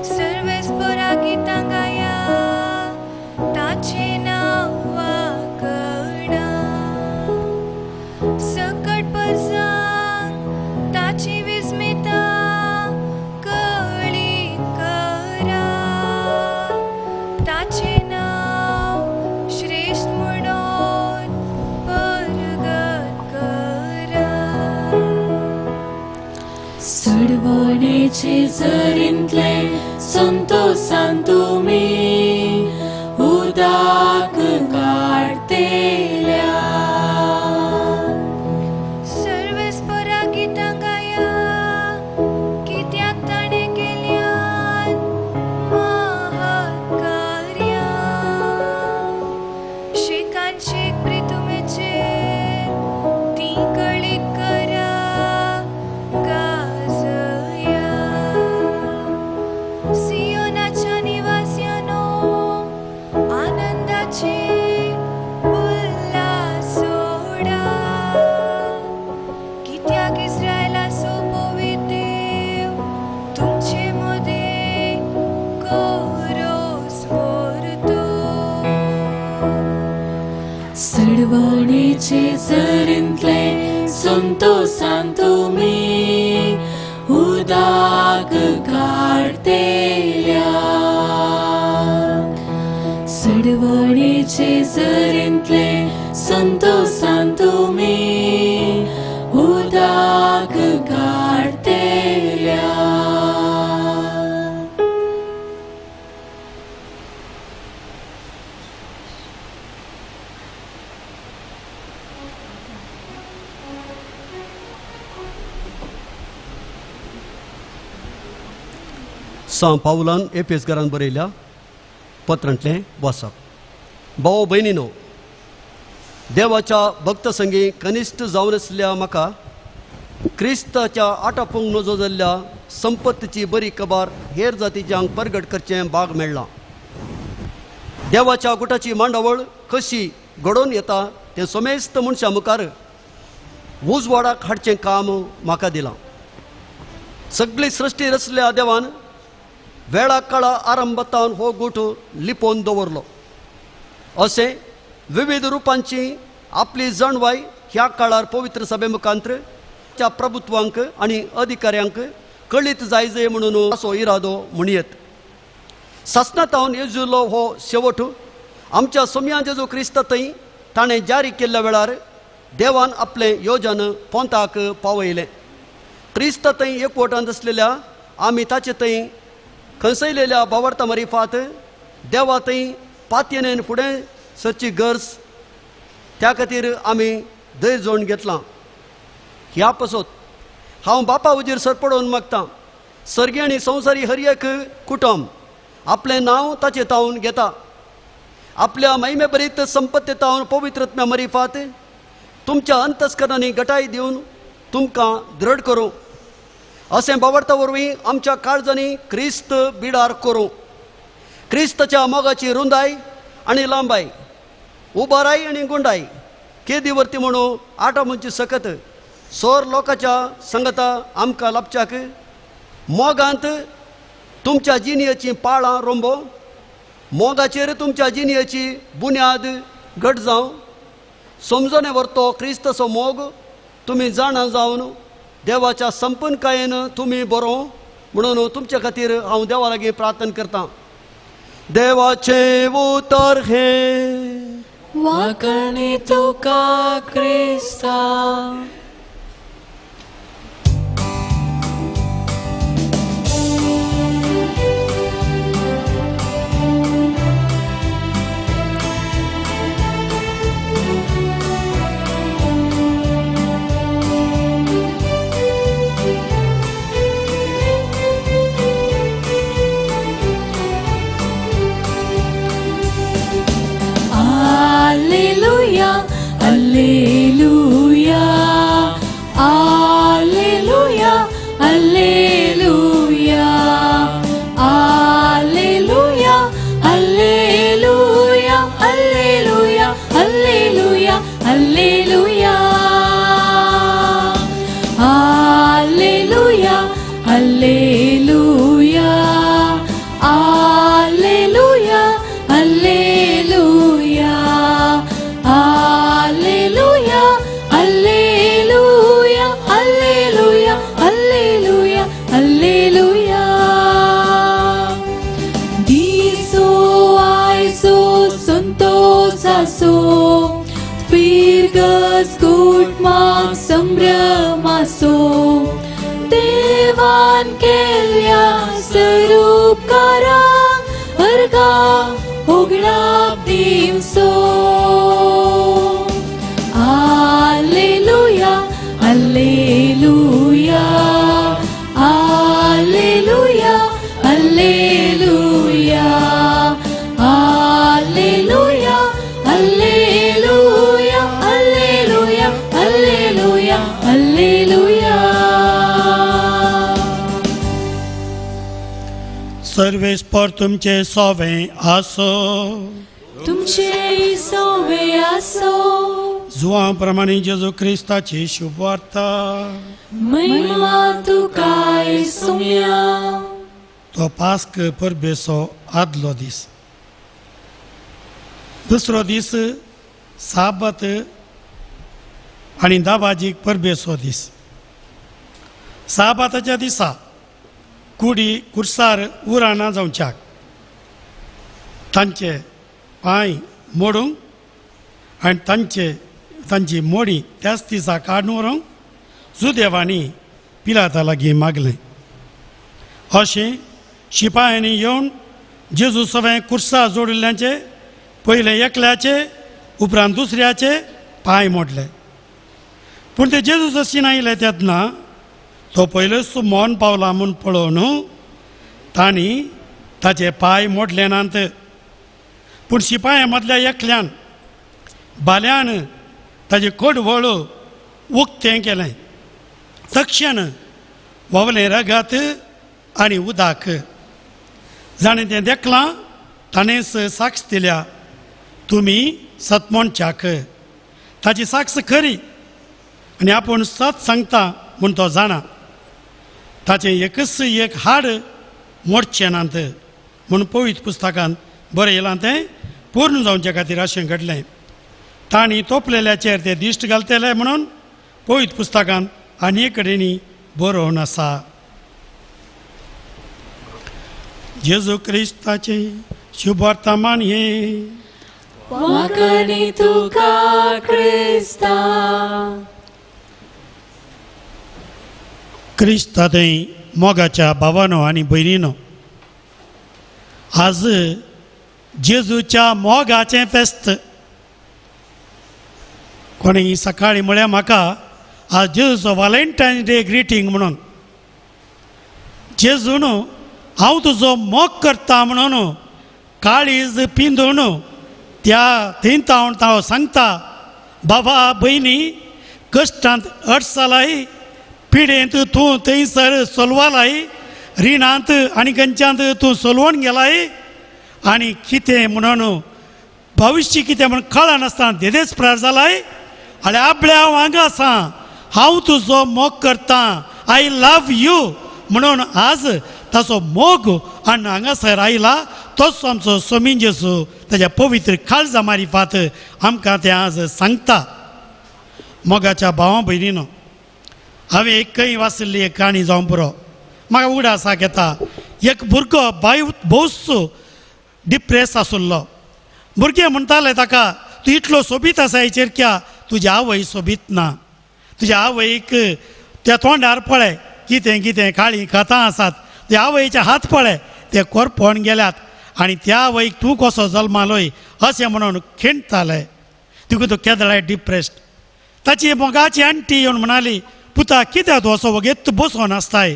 सर्वेस्परा गितां गाया ताचें नांव वाकणा. सकट परसांक ताची विस्मिता कळी करा. ताचें नांव श्रेश्ठ म्हणून परगट करा. सोडवणेचे झरींतले संतोसान तुमी उदक काडटेल्या. सर्वेस्परा गितां गाया कित्याक ताणें केल्यात महत् कार्यां. शेकान शेक प्रितुमेचेर तीं कळीत करा गाजया. सियोनाच्या निवास्यांनो आनंदाचे उल्हास सोडा. कित्याक इस्रायलाचो पवित्र देव तुमचे मदें कोरोस व्हरतो. सोडवणेचे झरींतले संतोसान तुमी उदक काडटेल्या. सोडवणेचे झरींतले संतोसान तुमी उदक काडटेल्या. सां पावलान एफेसकारान बरयल्या पत्रांतलें वाचप. भाव भयणीनो, देवाच्या भक्तसंगी कनिश्ठ जावन आसल्या म्हाका क्रिस्ताच्या आटापूंक नजो जाल्ल्या संपत्तीची बरी खबर हेर जातीच्यांक परगट करचें भाग मेळ्ळां. देवाच्या गुटाची मांडावळ कशी घडोवन येता तें समेस्त मनशां मुखार उजवाडाक हाडचें काम म्हाका दिलां. सगळी सृश्टी रचल्या देवान वेळा काळा आरंभातावन हो गुट लिपोवन दवरलो. अशें विविध रुपांची आपली जाणवाय ह्या काळार पवित्र सभे मुखांत्र च्या प्रभुत्वांक आनी अधिकाऱ्यांक कळीत जायजे म्हणून असो इरादो म्हणयेत. सासणातावन येजुल्लो हो शेवट आमच्या सोम्या जेजू क्रिस्ता थंय ताणें जारी केल्ल्या वेळार देवान आपलें योजन पोंताक पावयलें. क्रिस्ता थंय एकवटांत आसलेल्या आमी ताचे थंय खंसयलेल्या बावडता मरिफात देवा थंय पातयेन फुडें सरची गरज त्या खातीर आमी धैर्य जोडून घेतलां. ह्या पासत हांव बापा उजीर सरपडोवन मागतां, सर्गी आनी संवसारी हर एक कुटुंब आपलें नांव ताचें तावन घेता. आपल्या महिमे भरीत संपत्ती तावन पवित्रत्म्या मरिफात तुमच्या अंतस्करणांनी गटाय दिवन तुमकां दृढ करूं. अशें बावडता वरवीं आमच्या काळजांनी क्रिस्त बिडार करूं. क्रिस्ताच्या मोगाची रुंदाय आनी लांबाय, उबाराय आनी गुंडाय केदी वरती म्हणून आटा म्हणची सकत सोर लोकांच्या संगता आमकां लाभच्याक मोगांत तुमच्या जिणयेचीं पाळां रोंबो, मोगाचेर तुमच्या जिणयेची बुन्याद घट जावं. समजणे व्हरतो क्रिस्ताचो मोग तुमी जाणा जावन देवाच्या संपन्नकायेन तुमी बरो म्हणून तुमच्या खातीर हांव देवा लागीं प्रार्थना करतां. देवाचें उतर हें वाकणी तुका क्रिस्ता. Alleluia, Alleluia, Alleluia, Alleluia, Alleluia, Alleluia, Alleluia, Alleluia, Alleluia, Alleluia, Alleluia, Alleluia, Alleluia, Alleluia, Alleluia, Alleluia, Alleluia, Alleluia. Diso aiso santosaso, firgas gutmak संभ्रमासो, देवान केल्या स्वरूपकारांक अर्घा उगडाप दिवसो. Alleluia, Alleluia, Alleluia, Alleluia, Alleluia, Alleluia, Alleluia, Alleluia, Alleluia. सर्वेस्पर तुमचे सोवे आसो, तुमचे सोवे आसो. जुवां प्रमाणे जेजू क्रिस्ताची शुभवार्ता. महिमा तुका सोम्या. तो पास्क परबेचो आदलो दीस. दुसरो दीस साबत आनी दाबाजीक परबेचो दीस. साबाताच्या दिसा कुडी कुर्सार उराना जावच्याक तांचे पांय मोडूंक आनी तांचे तांची मोडी त्याच दिसा काडून व्हरूंक जुदेवांनी पिलाता लागीं मागलें. अशें शिपायांनी येवन जेजू सवें कुर्सा जोडिल्ल्याचे पयलें एकल्याचे उपरांत दुसऱ्याचे पांय मोडले. पूण ते जेजू जशी आयले तेन्ना तो पयलोच मौन पावला म्हूण पळोवन तांणी ताचे पांय मोडले नात. पूण शिपायां मदल्या एकल्यान बाल्यान ताजें कोडवळ उक्तें केलें. तक्षण व्हांवलें रगत आनी उदक. जाणें तें देखलां ताणेंच साक्ष दिल्या, तुमी सतमोणच्याक. ताची साक्ष खरी आनी आपूण सत सांगता म्हूण तो जाणा. ताचें एकच एक हाड मोडचें नात म्हूण पवित्र पुस्तकांत बरयलां तें पूर्ण जावचे खातीर अशें घडलें. तांणी तोपलेल्याचेर ते दिश्ट घालतले म्हणून पवित्र पुस्तकांत आनी कडेन बरोवन आसा. जेजू क्रिस्ताचें शुभवर्तमान हें. वाकणी तुका क्रिस्ता. क्रिस्ता थंय मोगाच्या भावानो आनी भयणीनो, आज जेजूच्या मोगाचें फेस्त. कोणी सकाळीं म्हळ्यार म्हाका आज जेजूचो व्हॅलेंटायन्स डे ग्रिटींग म्हणून. जेजून हांव तुजो मोग करता म्हणून काळीज पिंदून त्या थंय हांव सांगता, बाबा भयणी कश्टांत अडसलाय, पिडेंत तूं थंयसर सोलवालाय, रिणांत आनी खंयच्यांत तूं सोलवण गेलाय आनी कितें म्हणून भविश्य कितें म्हणून कळनासतना देदेस प्रार जालाय. आनी आपल्या हांव हांगा आसा, हांव तुजो मोग करता, I love you म्हणून आज ताचो मोग आनी हांगासर आयला. तोच आमचो सोमीन जेजू ताच्या पवित्र काळजा मारिफात आमकां तें आज सांगता. मोगाच्या भावा भयणीनो, हांवें एक खंय वाचिल्ली एक काणी जावं पुरो, म्हाका उगडासाक येता. एक भुरगो बाय भोवच डिप्रेस आशिल्लो. भुरगें म्हणटाले ताका, तूं इतलो सोबीत आसा हेचेर क्या तुजी आवय सोबीत ना, तुज्या आवयक त्या तोंडार पळय कितें कितें काळीं खतां आसात, त्या आवयचे हात पळय ते कोरपोण गेल्यात आनी त्या आवयक तूं कसो जल्मालोय अशें म्हणून खिणटाले. तिका तो केदळाय डिप्रेस्ड. ताची मोगाची आंटी येवन म्हणाली, पुता कित्याक तूं असो वगेत बसोन आसताय,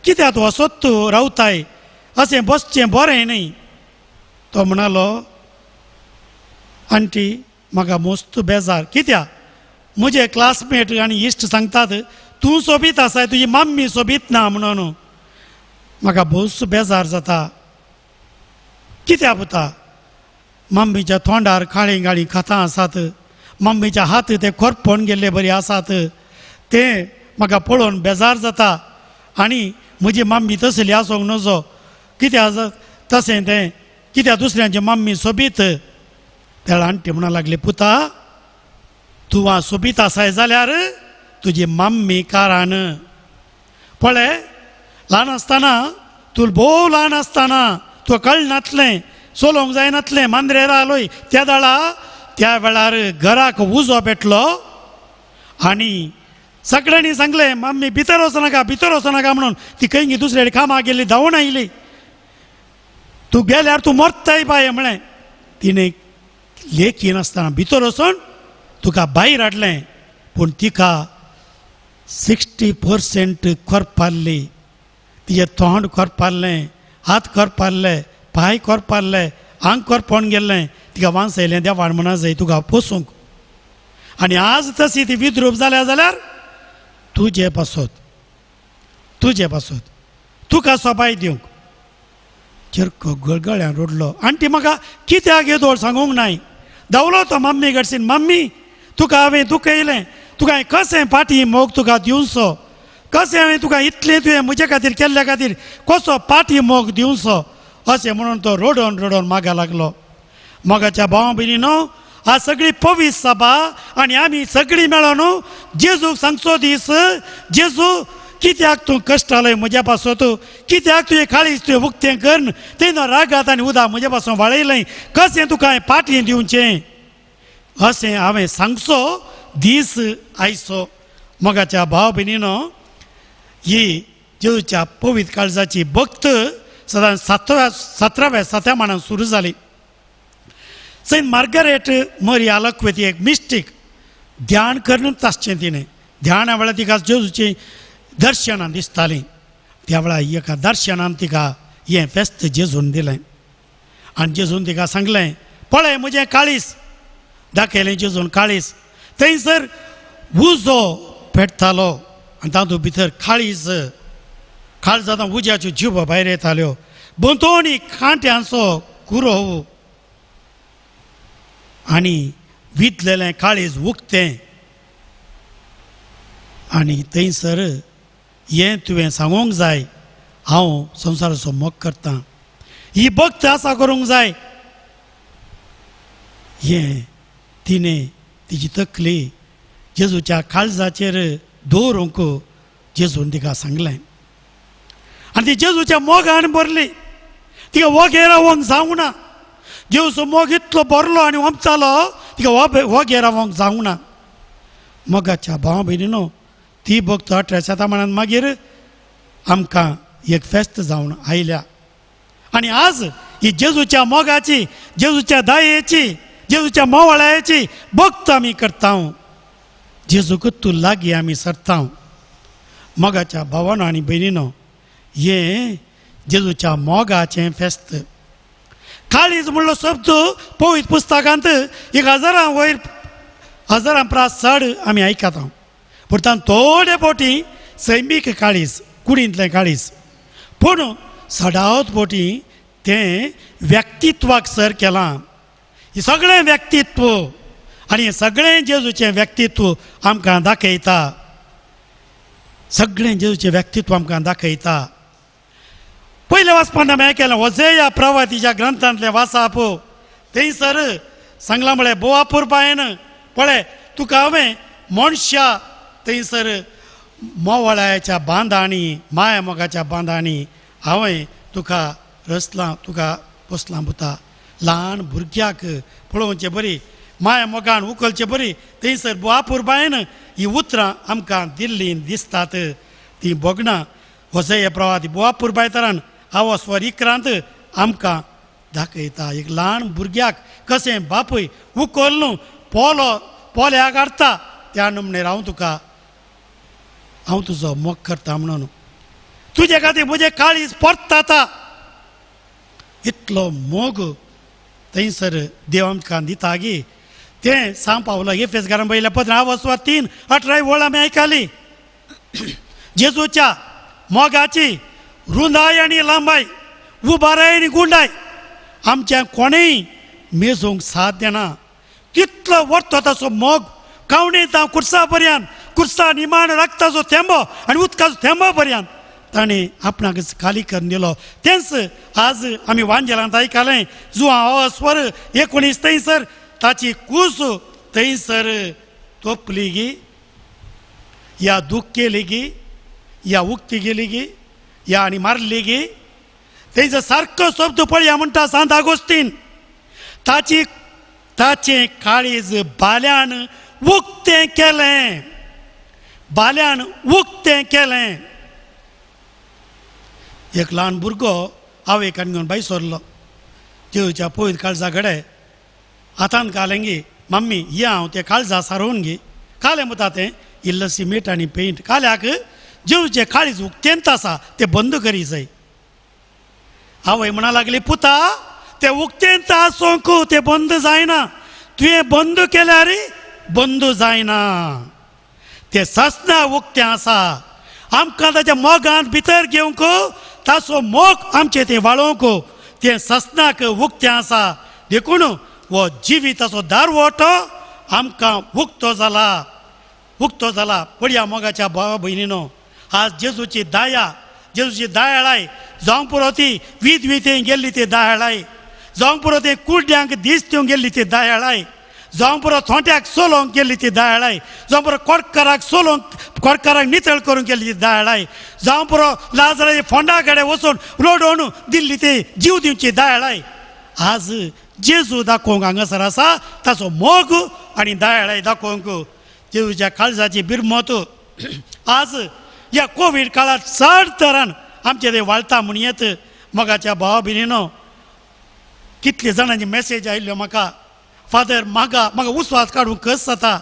कित्याक तूं असोच तूं रावताय, अशें बसचें बरें न्ही. तो म्हणालो, आंटी म्हाका मस्त बेजार, कित्याक म्हजे क्लासमेट आनी इश्ट सांगतात तूं सोबीत आसाय, तुजी मम्मी सोबीत ना म्हणून म्हाका भोवच बेजार जाता. कित्याक पुता, मम्मीच्या तोंडार काळीं काळीं खतां आसात, मम्मीच्या हात ते कोरपोण गेल्ले बरी आसात, ते म्हाका पळोवन बेजार जाता आनी म्हजी मम्मी तसली आसूंक नजो, कित्याक तशें तें कित्याक दुसऱ्यांची मम्मी सोबीत. त्या आंटी म्हणूंक लागली, पुता तूं सोबीत आसाय जाल्यार तुजी मम्मी कारण पळय ल्हान आसतना तूं भोव ल्हान आसतना तुका कळनातलें, चलोवंक जायनातलें, मांद्रेर आलोय त्या दाळा त्या वेळार घराक उजो पेटलो आनी सगळ्यांनी सांगलें मम्मी भितर वचनाका भितर वचनाका म्हणून. ती खंय दुसरे कामाक गेली, धांवून आयली, तूं गेल्यार तूं मरताय बाये म्हळें. तिणें लेखी नासतना भितर वचून तुका भायर हाडलें, पूण तिका 60% कोरपारली, तिजें तोंड कोरपारलें, हात कोरपारले, पांय कोरपारले, आंग कोरपोवन गेल्लें. तिका वांचयलें देवान म्हणा जाय तुका पोसूंक. आनी आज तशी ती विद्रूप जाल्या जाल्यार तुजे पासत, तुजे पासत तुका सोबाय दिवंक. चिरको गळगळ्यान रडलो. आनी ती म्हाका कित्याक येदोळ सांगूंक नाय. धांवलो तो मम्मी कडसून, मम्मी तुका हांवें दुखयलें, तुका हांवें कशें पाटी मोग तुका दिवचो, कशें हांवें तुका इतलें तुवें म्हजे खातीर केल्ल्या खातीर कसो पाटी मोग दिवचो अशें म्हणून तो रडोन रडोन मागा लागलो. मोगाच्या भावा भयणीनो, आज सगळी पवित्र सभा आनी आमी सगळीं मेळोन जेजूक सांगचो दीस, जेजू कित्याक तूं कश्टालय म्हज्या पासत, कित्याक तुवें काळीज तुवें उक्तें करून तेन्ना रागात आनी उदक म्हज्या पासून वाळयलें, कशें तुका हांवें पाटी दिवचें अशें हांवें सांगचो दीस आयचो. मोगाच्या भाव भयणीनो, ही जेजूच्या पवित्र काळजाची भक्त सदां 17व्या शतमानान सुरू जाली. सेंट मार्गरेट मरी आलक्वेती एक मिस्टीक, ध्यान करूनच आसचें तिणें. ध्याना वेळार तिका जेजूचीं दर्शनां दिसतालीं. त्या वेळार एका दर्शनान तिका हें फेस्त जेजून दिलें आनी जेजून तिका सांगलें, पळय म्हजें काळीज. दाखयलें जेजून काळीज, थंयसर उजो पेटतालो आनी तातूंत भितर काळीज, काळजांत उज्याच्यो जिबो भायर येताल्यो, भोंवतणी कांट्यांचो कुरोव आनी वितलेलें काळीज उक्तें. आनी थंयसर हें तुवें सांगूंक जाय, हांव संवसाराचो मोग करतां, ही भक्त आसा करूंक जाय. हें तिणें तिजी तकली जेजूच्या काळजाचेर दवरूंक जेजून तिका सांगलें आनी ती जेजूच्या मोगान भरली. तिका वोगे रावंक जावंक ना. जेजूचो मोग इतलो भरलो आनी ओमतालो, तिका वोगे रावंक जावंक ना. मोगाच्या भावा भयणीनो, ती भक्त 18व्या शतमानान मागीर आमकां एक फेस्त जावन आयल्या. आनी आज ही जेजूच्या मोगाची, जेजूच्या दयेची, जेजूच्या मोवाळायेची भक्त आमी करता. जेजूक तूं लागीं आमी सरता. मोगाच्या भावानो आनी भयणीनो, हें जेजूच्या मोगाचें फेस्त. काळीज म्हणलो शब्द पवित्र पुस्तकांत एक हजारां वयर हजारां प्रास चड आमी आयकता, पूण तांत थोडे फावटी सैमीक काळीज, कुडींतलें काळीज, पूण सदांच फावटी तें व्यक्तित्वाक सर केलां. हें सगळें व्यक्तित्व आनी हें सगळें जेजूचें व्यक्तित्व आमकां दाखयता, सगळें जेजूचें व्यक्तित्व आमकां दाखयता. पयलें वाचपान आमी आयकलें होजेया प्रवातीच्या ग्रंथांतलें वाचप, थंयसर सांगलां म्हळें बोवा पुरपायन पळय तुका हांवें मनशा थंयसर मोवळायाच्या बांदांनी, माया मोगाच्या बांदांनी हांवें तुका रचलां, तुका पोसलां पुता. ल्हान भुरग्याक पळोवचें बरी, माया मोगान उखलचें बरी थंयसर बोवा पुरपायन ही उतरां आमकां दिल्लीं दिसतात. ती भोगणां होजेया प्रवाती बोवा पुरपायतरान आवस्वर इकरांत आमकां दाखयता. एक ल्हान भुरग्याक कशें बापूय उखल्ल पोलो पोल्याक हाडटा त्या नमणेर हांव तुका, हांव तुजो मोग करता म्हणून तुजे खातीर म्हजें काळीज परताता. इतलो मोग थंयसर देव आमकां दिता गी. तें सांग पावलो एफेसकारां पयल्या पत्र आवस्वर 3:18 वळ आमी आयकली. जेजूच्या मोगाची रुंदाय आनी लांबाय, उबाराय आनी गुंडाय आमच्या कोणेय मेजूंक साथ दिना. तितलो व्हरतो ताचो मोग कावणे तां कुर्सा पर्यंत, कुर्सा निमाण रक्ताचो थेंबो आनी उदकाचो थेंबो पर्यंत ताणें आपणाक खाली करून दिलो. तेंच आज आमी वांजेलांत आयकलें जुआंव स्वर 19 थंयसर ताची कूस थंयसर तोपली गी, या दूख केली गी, या उक्ती गेली गी, या आनी मारली गी. थंयसर सारको शब्द पळया म्हणटा सांत आगोस्तीन, ताची ताचें काळीज बाल्यान उक्तें केलें, बाल्यान उक्तें केलें. एक ल्हान भुरगो आवयक आनी घेवन भायर सरलो, जेजूच्या पवित्र काळजा कडेन हातान घालें गी, मम्मी या हांव तें काळजा सारोवन गी. कालें म्हणटा तें इल्लो सिमेंट आनी पेंट काल्याक जेजूचें काळीज उक्तेंत आसा तें बंद करी जाय. आवय म्हणा लागली, पुता तें उक्तेंत आसूंक तें बंद जायना, तुवें बंद केल्यार बंद जायना, तें सासना उक्तें आसा. आमकां ताच्या मोगांत भितर घेवंक, ताचो मोग आमचें तें वाळोवंक तें सासनाक उक्तें आसा. देखून हो जिविताचो दारवटो आमकां उक्तो जाला, उक्तो जाला. पळया मोगाच्या भावा भयणीनो, आज जेजूची दया, जेजूची दयाळाय जावंक पुरो ती वीद वितें गेल्ली ती दयाळाय, जावंक पुरो ती कुड्ड्यांक दीस दिवंक गेल्ली ती दयाळाय, जावंक पुरो थोंट्याक सोलोवंक गेल्ली ती दयाळाय, जावंक पुरो कोडकाराक सोलोवंक, कोडकाराक नितळ करूंक गेल्ली ती दयाळाय, जावंक पुरो लाजराच्या फोंडा कडेन वचून रडोवन दिल्ली ती जीव दिवची दयाळाय. आज जेजू दाखोवंक हांगासर आसा ताचो मोग आनी दयाळाय दाखोवंक. जेजूच्या काळजाची बिरमत आज ह्या कोवीड काळांत चड तरान आमचे ते वाळटा म्हण येत. मोगाच्या भावा भयणीनो, कितले जाणांची मॅसेज आयिल्ल्यो म्हाका, फादर म्हाका म्हाका उस्वास काडूंक कस जाता,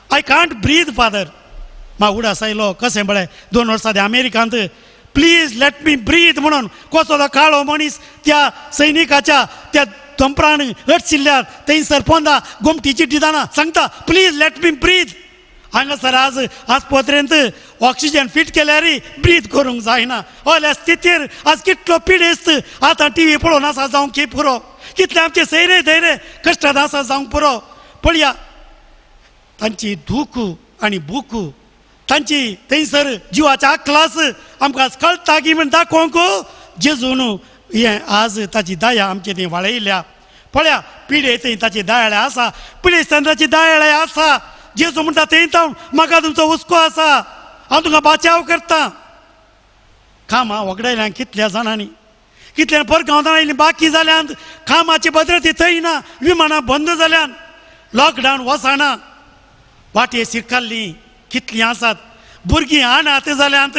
I can't breathe father. म्हाका उडास आयलो कशें पळय 2 वर्सां ते अमेरिकांत प्लीज let me breathe म्हणून कसो तो काळो मनीस त्या सैनिकाच्या त्या तंपरान अडचिल्ल्या थंयसर पोंदा गोमटी चिड्डी जाणा सांगता प्लीज let me breathe. हांगासर आज आस्पत्रेंत ऑक्सिजन फिट केल्यार ब्रीद करूंक जायना. असल्या स्थितीर आज कितलो पिडेस्त आतां टी व्ही पळोवन आसा जावंक की पुरो, कितले आमचे सैरे धैरे कश्टांत आसा जावंक पुरो. पळया तांची दूख आनी भूक, तांची थंयसर जिवाच्या आकलास आमकां कळटा की म्हण दाखोवंक जेजून हें आज ताची दया आमचे थंय वाळयल्या. पळया पिडे थंय ताची दयाळ्या आसा, पिडेस्तान ताची दयाळ्या आसा. जेजू म्हणटा थंय जावन म्हाका तुमचो हुस्को आसा, हांव तुमकां बाचाव करता. कामां वगडायल्या कितल्या जाणांनी, कितल्या परगांवांत आयलीं बाकी जाल्यान, कामाची भद्रती थंय ना, विमानां बंद जाल्यान, लॉकडावन वचना, वाटे शिरकाल्लीं कितलीं आसात, भुरगीं अनाथ जाल्यांत,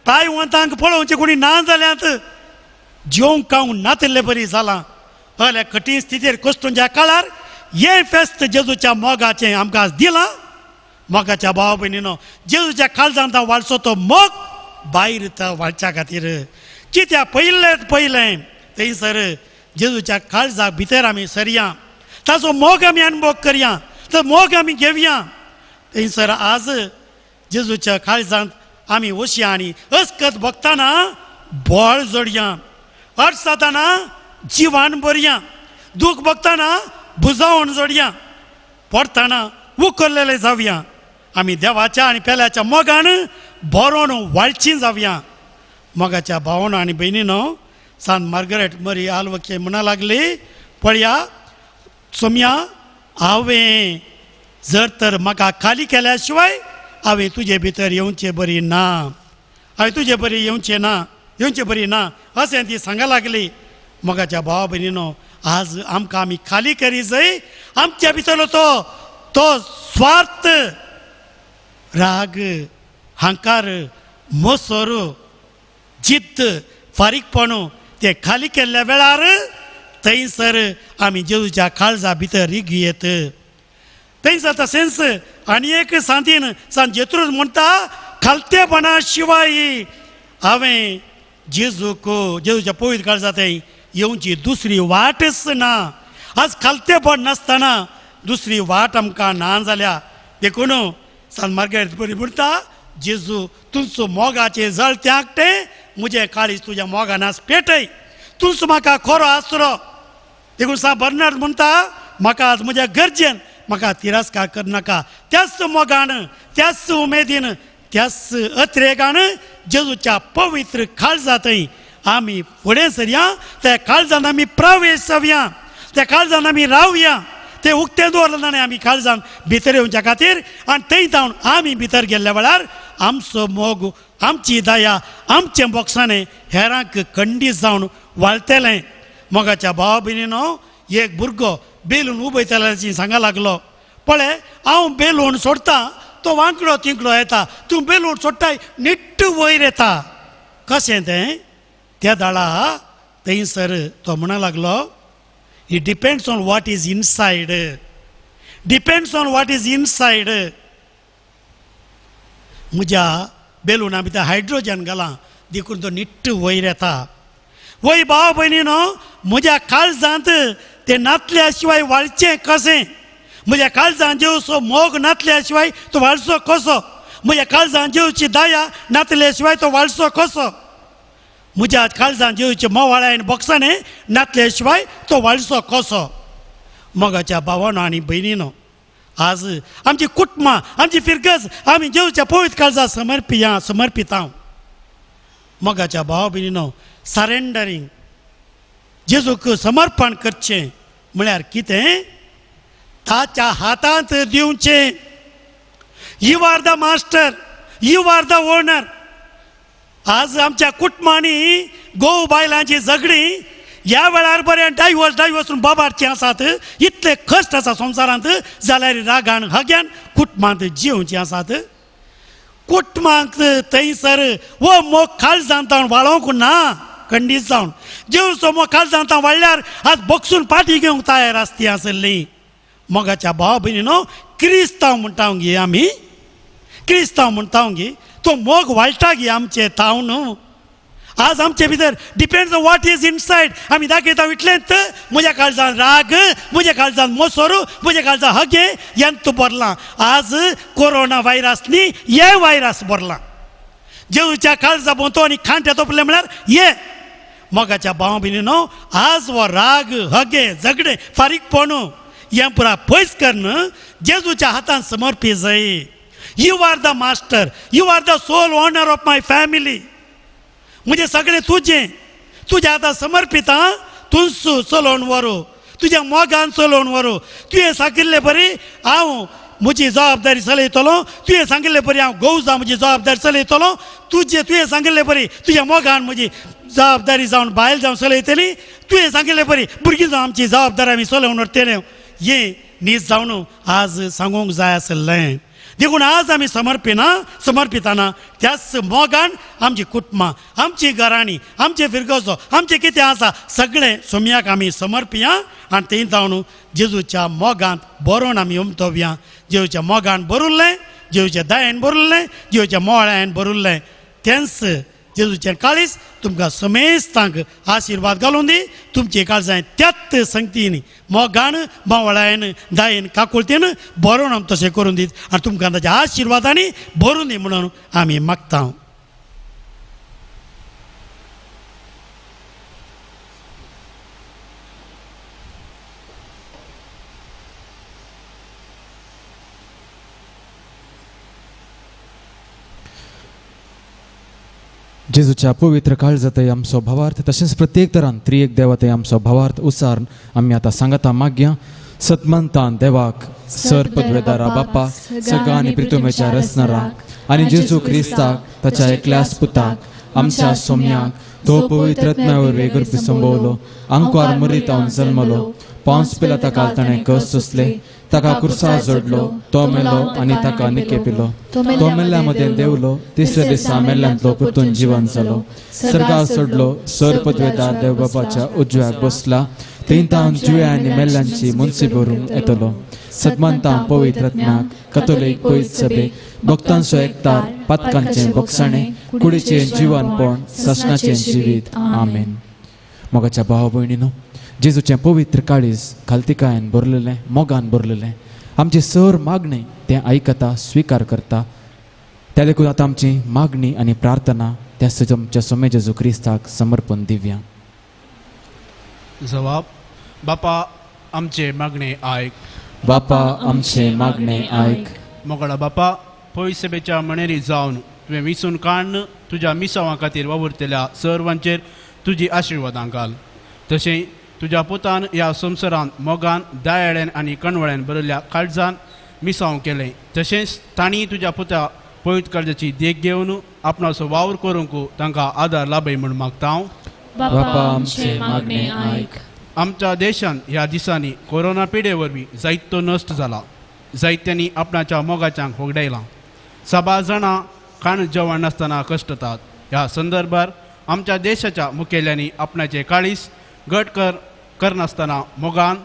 प्रायवंतांक पळोवचें कोणी ना जाल्यांत, जेवंक खावंक नातिल्ले बरी जालां. असल्या कठीण स्थितीर कश्टूंच्या काळार हें फेस्त जेजूच्या मोगाचें आमकां आज दिलां. मोगाच्या भावा भयणीनो, जेजूच्या काळजांत वाळचो तो मोग भायर वाळच्या खातीर कित्याक पयलेंच पयलें थंयसर जेजूच्या काळजाक भितर आमी सरया, ताचो मोग आमी अनुभव करया, तो मोग आमी घेवया. थंयसर आज जेजूच्या काळजांत आमी वसया आनी अस्कत भोगतना बळ जोडया, अडसातना जिवान भरया, दूख भोगतना बुजावन जोडया, पडटना उखल्लेले जावया. आमी देवाच्या आनी पेल्याच्या मोगान बरोवन वाळची जावया. मोगाच्या भावना आनी भयणीनो, सांत मार्गरेट मरी आलवके म्हणा लागली, पळया सोम्या, हांवें जर तर म्हाका खाली केल्या शिवाय हांवें तुजे भितर येवचे बरी ना, हांवें तुजे बरी येवचें ना, येवचे बरी ना, अशें ती सांगा लागली. मोगाच्या भावा भयणीनो, आज आमकां आमी खाली करी जाय. आमच्या भितरलो तो तो स्वार्थ, राग, हांकार, मोसोर, जिद्द, फारीकपण ते खाली केल्ल्या वेळार थंयसर आमी जेजूच्या काळजा भितर रिगयेत. थंयसर तशेंच आनी एक सांतीन सांत जेत्रूज म्हणटा, खालतेपणा शिवाय हांवें जेजूक जेजूच्या पवित्र काळजा थंय येवची दुसरी वाटच ना. आज खालतेपण नासतना दुसरी वाट आमकां ना जाल्या. देखून सांत मार्गरेट बरी म्हणटा, जेजू तुमचो मोगाचें जळ त्यागटें म्हजें काळीज तुज्या मोगान आज पेटय, तूंच म्हाका खरो आसरो. देखून सांत बर्नार्ड म्हणटा, म्हाका आज म्हज्या गरजेन म्हाका तिरस्कार करनाका, त्याच मोगान, त्याच उमेदीन, त्याच अत्रेगान जेजूच्या पवित्र काळजा थंय आमी फुडें सरया, त्या काळजान आमी प्रवेश जावया, त्या काळजान आमी रावया. ते उक्तें दवरलें जाणें आमी काळजान भितर येवच्या खातीर, आनी थंय जावन आमी भितर गेल्ल्या वेळार आमचो मोग, आमची दया, आमचें बोक्साणें हेरांक खंडीत जावन वाळटलें. मोगाच्या भावा भयणीनो, एक भुरगो बेलून उबयतल्याची सांगा लागलो, पळय हांव बेलून सोडटा तो वांकडो तिंकडो येता, तूं बेलून सोडटाय निट्ट वयर येता. कशें तें? त्या दाळा थंयसर तो म्हणा लागलो, it depends on what is inside, depends on what is inside. म्हज्या बेलुना भितर हायड्रोजन घालां देखून तो निट्ट वयर येता. वय भाव भयणीनो, म्हज्या काळजांत ते नातल्या शिवाय वाळचें कशें? म्हज्या काळजांत जेवचो मोग नातल्या शिवाय तो वाळचो कसो? म्हज्या काळजांत जेवची दया नातल्या शिवाय तो वाळचो कसो? म्हज्या काळजांत जेवचे मोवाळ्या आनी बोक्साणें नातल्या शिवाय तो वाळचो कसो? मोगाच्या भावानो आनी भयणीनो, आज आमची कुटुंबां, आमची फिरगज आमी जेवच्या पवित्र काळजा समर्पिया, समर्पिता. मोगाच्या भावा भयणीनो, सरेंडरींग, जेजूक समर्पण करचें म्हळ्यार कितें? ताच्या हातांत दिवचें. You are the master, you are the owner. आज आमच्या कुटुंबांनी गोव बायलांची झगडीं ह्या वेळार बरें डायवर्स डायवर्स बाबारचें आसात, इतले कश्ट आसा संवसारांत, जाल्यार रागान हग्यान कुटुंबांत जिवचीं आसात. कुटुंबांत थंयसर हो मोग काळजांत वाळोवंक ना, खंडीत जावन जेवचो मोग काळजांत वाळल्यार आज बॉक्सून पाटी घेवंक तयार आसती आसली. मोगाच्या भावा भयणीनो, क्रिस्तांव म्हणटा गे आमी, क्रिस्तांव म्हणटा गे, तो मोग वाळटा गे आमचे ताव न्हू. आज आमचे भितर depends on what is inside. आमी दाखयता इतलेंच, म्हज्या काळजान राग, म्हज्या काळजान मोसोर, म्हज्या काळजान हगे यंत भरलां. आज कोरोना व्हायरस न्ही, हे व्हायरस भरलां. जेवच्या काळजा भोंवतो आनी खांट्या तोपलें म्हळ्यार हे. मोगाच्या भावा भयणीनो, आज हो राग, हगे, झगडे, फारीकपण हें पुरा पयस करून जेजूच्या हातान समर्पी जाय. You are the master, you are the sole owner of my family. म्हजें सगळें तुजें, तुज्या आतां समर्पिता, तूंच चलोवन व्हरू, तुज्या मोगान चलोवन व्हरू. तुवें सांगिल्ले बरी हांव म्हजी जबाबदारी चलयतलो, तुवें सांगिल्ले बरी हांव गोव जावं म्हजी जबाबदारी चलयतलो, तुजें तुवें सांगिल्ले बरी तुज्या मोगान म्हजी जबाबदारी जावन बायल जावन चलयतली, तुवें सांगिल्ले बरी भुरगीं जावन आमची जबाबदारी आमी चलोवन व्हरतले. हें नीज जावन आज सांगूंक जाय आसलें. देखून आज आमी समर्पिना, समर्पिताना त्याच मोगान आमची कुटुंबां, आमची घराणीं, आमचे फिरगजो, आमचें कितें आसा सगळें सोम्याक आमी समर्पिया आनी थंय जावन जेजूच्या मोगांत बरोवन आमी उमतोवया. जेजूच्या मोगान भरुल्लें, जेजूच्या दयेन भरुल्लें, जेजूच्या मोळ्यान भरुल्लें, तेंच जेजूचें काळीज तुमकां समेस्तांक आशिर्वाद घालून दी. तुमचे काळजां त्याच संगतीन मोगान मावळायन दायेन काकुळतेन बरोवन आम तशें करून दीत आनी तुमकां ताच्या आशिर्वादांनी भरून दी म्हणून आमी मागता. जेजूच्या पवित्र काळजातय आमचो भावार्थ तशेंच प्रत्येक तरान त्रिएक देवातय आमचो भावार्थ उसार आमी आतां सांगता मागया. सतमंतान देवाक सर पदवेदारा बाप्पा सगळ्या आनी प्रितुमेच्या रचणाराक आनी जेजू क्रिस्ताक ताच्या एकल्याच पुताक आमच्या सोम्याक तो पवित्र आत्म्या वरवीं गर्भी संभवलो आंकवार मरितावन जल्मलो पावस पिला ताका ताणें कस सोंसले ताका कुर्सा जोडलो तो मेलो आनी ताका निके पिलो तो मेल्ल्या मदें देवलो तिसऱ्या दिसा मेल्ल्यांतलो परतून जिवन जालो सर्गार सोडलो सर पदवेदार देव बाबाच्या उजव्याक बसला थंय जिव्या आनी मेल्ल्यांची मुन्सी भरूंक येतलो. सदमंतां पवित्र आत्म्याक कथोलीक पवित्र सभेक भक्तांचो एकतार पातकांचें बोगसाणें कुडीचें जिवनपण सासणाचें जिवीत. आमेन. मोगाच्या भाव भयणीनो, जेजूचें पवित्र काळीज खालतिकायेन भरलेलें मोगान भरलेलें आमची सर मागणी तें आयकता स्विकार करता. त्या देखून आतां आमची मागणी आनी प्रार्थना त्या आमच्या सोमे जेजू क्रिस्ताक समर्पण दिवया. जवाब. बापा आमचे मागणे आयक. बापा आमचे मागणे आयक. मोगळा बापा, पयस सभेच्या मणेरी जावन तुवें विसून काडून तुज्या मिसांवां खातीर वावुरतल्या सर्वांचेर तुजी आशिर्वादां घाल. तशें तुज्या पुतान ह्या संवसारांत मोगान दयाळ्यान आनी कणवळ्यान भरिल्ल्या काळजान मिसांव केलें तशेंच तांणी तुज्या पुता पवित्र काळजाची देख घेवन आपणाचो वावर करूंक तांकां आदार लाभय म्हूण मागता हांव. बापा आमचे मागणे आयक. आमच्या देशांत ह्या दिसांनी कोरोना पिडे वरवीं जायतो नश्ट जाला. जायत्यांनी आपणाच्या मोगाच्यांक होगडायलां. साबार जाणां खाण जेवण नासतना कश्टतात. ह्या संदर्भार आमच्या देशाच्या मुखेल्यांनी आपणाचें काळीज घट करनासतना मोगान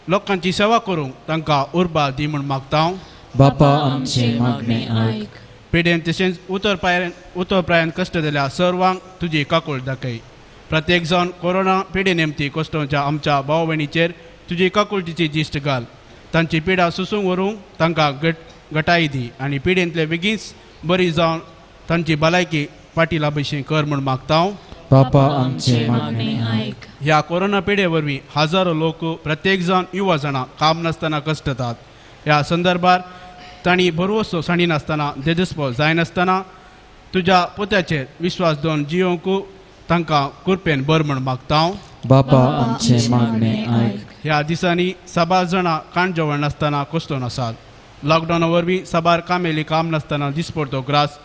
लोकांची सेवा करूंक तांकां उर्बा दी म्हूण मागता हांव. बापा आमचे मागणे आयक. पिडेन तशेंच उतर प्रायन कश्ट दिल्या सर्वांक तुजी काकूळ दाखय. प्रत्येक जावन कोरोना पिडे नेमती कश्टोच्या आमच्या भाव भयणीचेर तुजी काकुळटीची दिश्ट घाल. तांची पिडा सोसूंक व्हरूंक तांकां गटाय दी आनी पिडेंतले बेगीनच बरी जावन तांची भलायकी फाटी लाभशी कर म्हूण मागता हांव. बापा आमचे मागणे आयक. ह्या कोरोना पिडे वरवीं हजारो लोक प्रत्येक जावन युवा जाणां काम नासतना कश्टतात. ह्या संदर्भार तांणी भरवसो सांडिनासतना देदस्पो जायनासतना तुज्या पुत्याचेर विश्वास दवरून जियोवंक तांकां कृपेन बर म्हूण मागता हांव. बापा आमचे मागणे आयक. ह्या दिसांनी साबार जाणां खाण जेवण नासतना कश्टोन आसात. लॉकडावना वरवीं साबार कामेली काम नासतना दिसपडतो ग्रास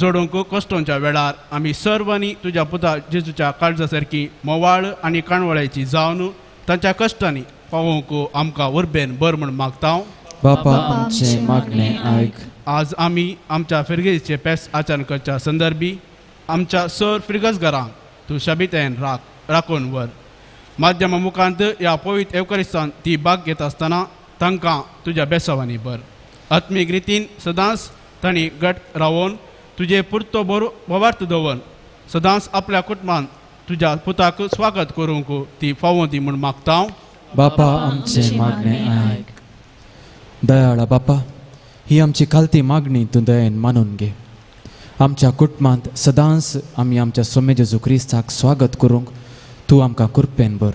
जोडूंक कश्टोंच्या वेळार आमी सर्वांनी तुज्या पुता जेजूच्या काळजा सारकी मोवाळ आनी काणवळ्याची जावन तांच्या कश्टांनी पावोवंक आमकां उर्बेन बर म्हूण मागता हांव. बापा आमचे मागणे आयक. आज आमी आमच्या फिरगेचे पेस आचरण करच्या संदर्भी आमच्या सर फिरगजघरांक तूं शबितायेन राखून व्हर. माध्यमा मुखांत ह्या पवित्र एवकरिस्तान ती भाग घेता आसतना तांकां तुज्या बेसावांनी भर. आत्मीक रितीन सदांच तांणी घट रावोवन तुजे पुरतो बोवार्थ दवर सदांच आपल्या कुटुंबान तुज्या पुताक स्वागत करूंक ती फावो दी म्हूण मागता हांव. बापा आमचे मागणे आयक. दयाळा बापा, ही आमची खालती मागणी तूं दयेन मानून घे. आमच्या कुटुंबांत सदांच आमी आमच्या सोमे जेजू क्रिस्ताक स्वागत करूंक तूं आमकां कृपेन भर.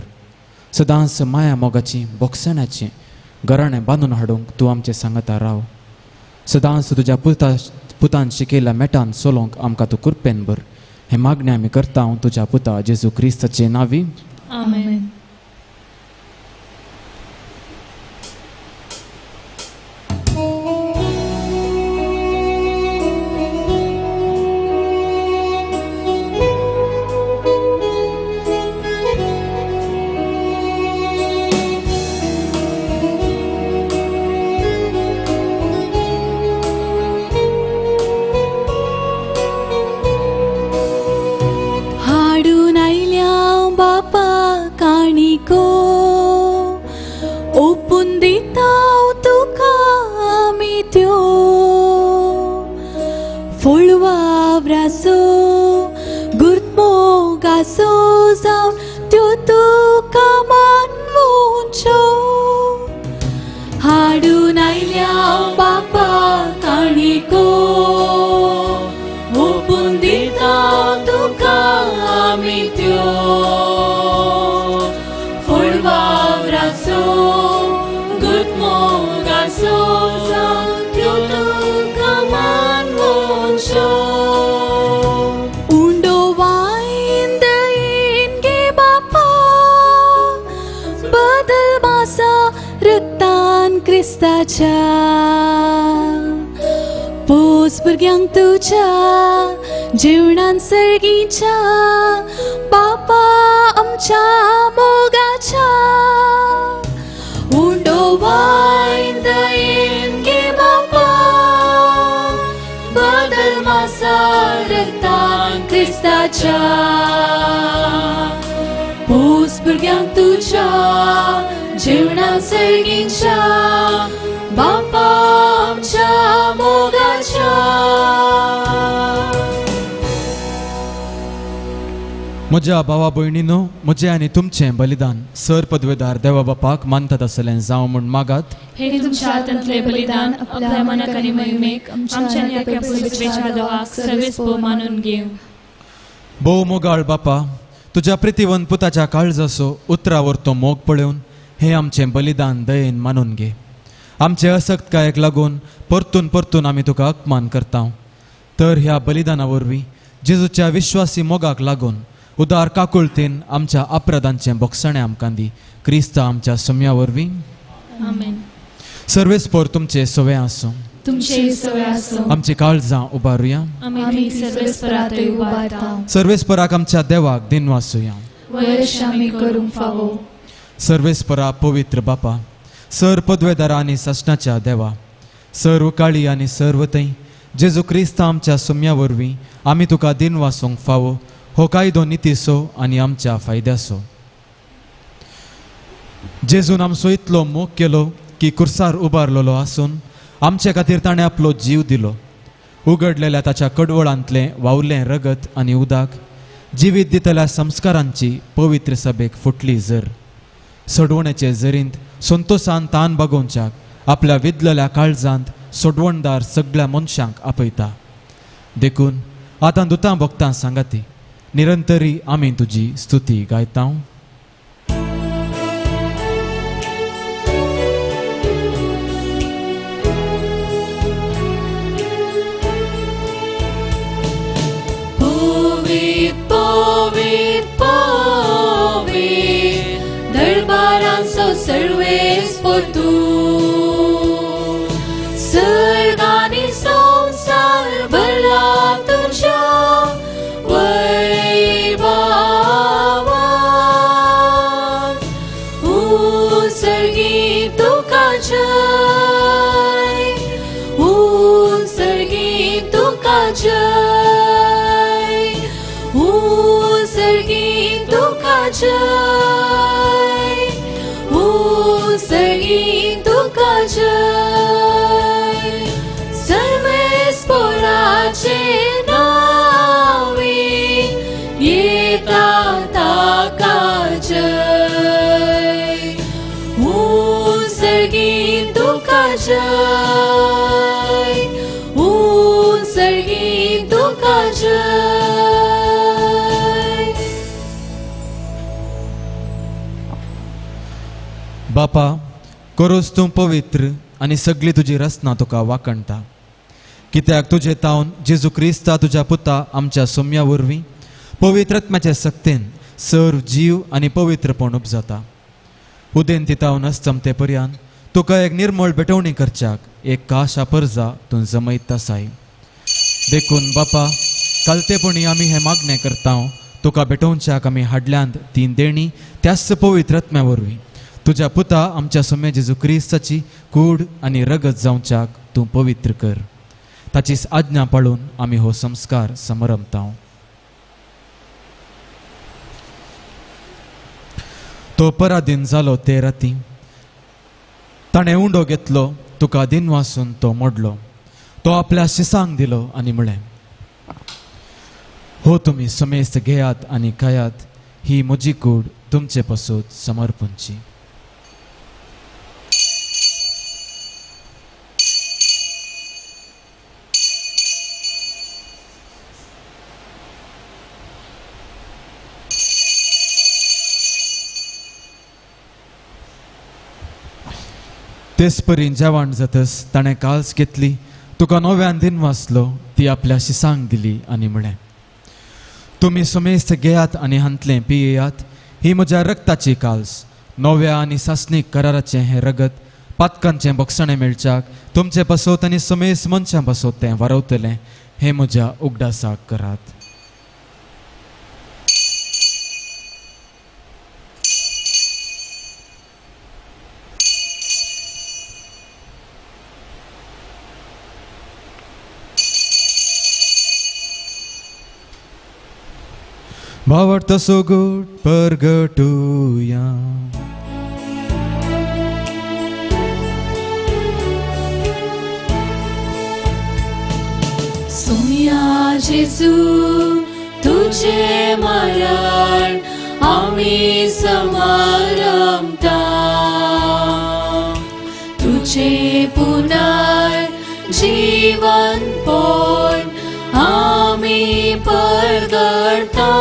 सदांच माया मोगाची बोगसणाची घराणें बांदून हाडूंक तूं आमचें सांगता राव. सदांच तुज्या पुतान शिकयल्या मेटान चलोवंक आमकां तूं कृपेन भर. हें मागणें आमी करता हांव तुज्या पुता जेजू क्रिस्ताचे नांवी. आमेन. हाडून आयल्या बापा काणी रक्तान क्रिस्ताच्या पोस भुरग्यांक तुज्या जेवणान सर्गीच्या बापा आमच्या मोगाच्या उंडो वायन दयेन गे बापा बदल मासा रक्तान क्रिस्ताच्या पोस भुरग्यांक तुज्या जेवणान सर्गीच्या बापा आमच्या मोगाच्या. म्हज्या भावा भयणीनो, म्हजें आनी तुमचें बलिदान सर पदवेदार देवा बापाक मानतात आसलें जावं म्हूण मागात. हे तुमच्या हातांतलें बलिदान आपल्या मनाक आनी महिमेक आमच्या आनी आख्या पृथ्वेच्या देवाक सर्वेस्पर मानून घेवं. भोव मोगाळ बापा, तुज्या प्रितीवंत पुताच्या काळजाचो उतरावर तो मोग पळोवन हें आमचें बलिदान दयेन मानून घे. आमचे असक्तकायेक लागून परतून परतून आमी तुका अपमान करता, तर ह्या बलिदाना वरवीं जेजूच्या विश्वासी मोगाक लागून उदार काकुळतेन आमच्या अपराधांचें बोगसणें आमकां दी. क्रिस्ता आमच्या सम्या वरवीं. आमेन. सर्वेस्पर तुमचे सवे आसूं. तुमचे सवे आसूं. आमची काळजां उबारुया. आमी सर्वेस्परातय उबारता. सर्वेस्पराक आमच्या देवाक दिनवासुया. वयश आमी करूंक फावो. सर्वेस्परा पवित्र बापा, सर पदवेदारा आनी सासणाच्या देवा, सर्व काळी आनी सर्व थंय जेजू क्रिस्ता आमच्या सुम्या वरवीं आमी तुका दिनवासूंक फावो हो कायदो नितीचो आनी आमच्या फायद्याचो. जेजून आमचो इतलो मोग केलो की कुर्सार उबारलेलो आसून आमचे खातीर ताणें आपलो जीव दिलो. उगडलेल्या ताच्या कडवळांतलें वावलें रगत आनी उदक जिवीत दितल्या संस्कारांची पवित्र सभेक फुटली जर सोडवण्याचे जरींत संतोसान तान बागोवच्याक आपल्या विदलेल्या काळजांत सोडवणदार सगळ्या मनशांक आपयता. देखून आतां दुतां भक्तां सांगाती निरंतरी आमी तुजी स्तुती गायता. पवित्र पवित्र पवित्र दरबारांचो सर्वेस्पर तूं, सर्ग आनी संवसार भरला तुज्या वैभवान. उत्सर्गी तुका जय, उत्सर्गी तुका जय, उत्सर्गी तुका जय, उत्सर्गी तुका जय. सर्वेस्पराचे नावे येता ताका जय, उत्सर्गी तुका जय, उत्सर्गी तुका जय. बापा, करोस तूं पवित्र आनी सगळी तुजी रचना तुका वाकणटा, कित्याक तुजे तावन जेजू क्रिस्ता तुज्या पुता आमच्या सोम्या वरवीं पवित्र आत्म्याच्या सक्तेन सर्व जीव आनी पवित्रपण उपजाता. उदेंती तावन अस्तमते पर्यंत तुका एक निर्मळ भेटवणी करच्याक एक काशा परजा तूं जमयत आसाय. देखून बापा, कालतेपणी आमी हें मागणें करता, तुका भेटोवच्याक आमी हाडल्यांत तीन देणी त्याच पवित्र आत्म्या वरवीं तुज्या पुता आमच्या सोम्या जेजू क्रिस्ताची कूड आनी रगत जावच्याक तूं पवित्र कर. ताची आज्ञा पाळून आमी हो संस्कार समरमता. तो पराधीन जालो ते राती ताणें उंडो घेतलो, तुका दिनवासून तो मोडलो, तो आपल्या शिसांक दिलो आनी म्हळें, हो तुमी समेस्त घेयात आनी खायात, ही म्हजी कूड तुमचे पासून समर्पणची. तेच परीन जेवण जातस ताणें काल्स घेतली, तुका नव्यान दिनवासलो, ती आपल्या शिसांक दिली आनी म्हळें, तुमी समेस्त घेयात आनी हांतलें पियेयात, ही म्हज्या रक्ताची काल्स, नव्या आनी सासणीक कराराचें हें रगत पातकांचें बक्षणें मेळच्याक तुमचें पासत आनी समेस मनशां पासत तें वारवतलें. हें म्हज्या उगडासाक करात. भावार्थ सोगूट परगटुया. सोम्या जेजू तुझे मरण आमी समारंभता, तुझे पुनर्जीवन पण आमी परगडता.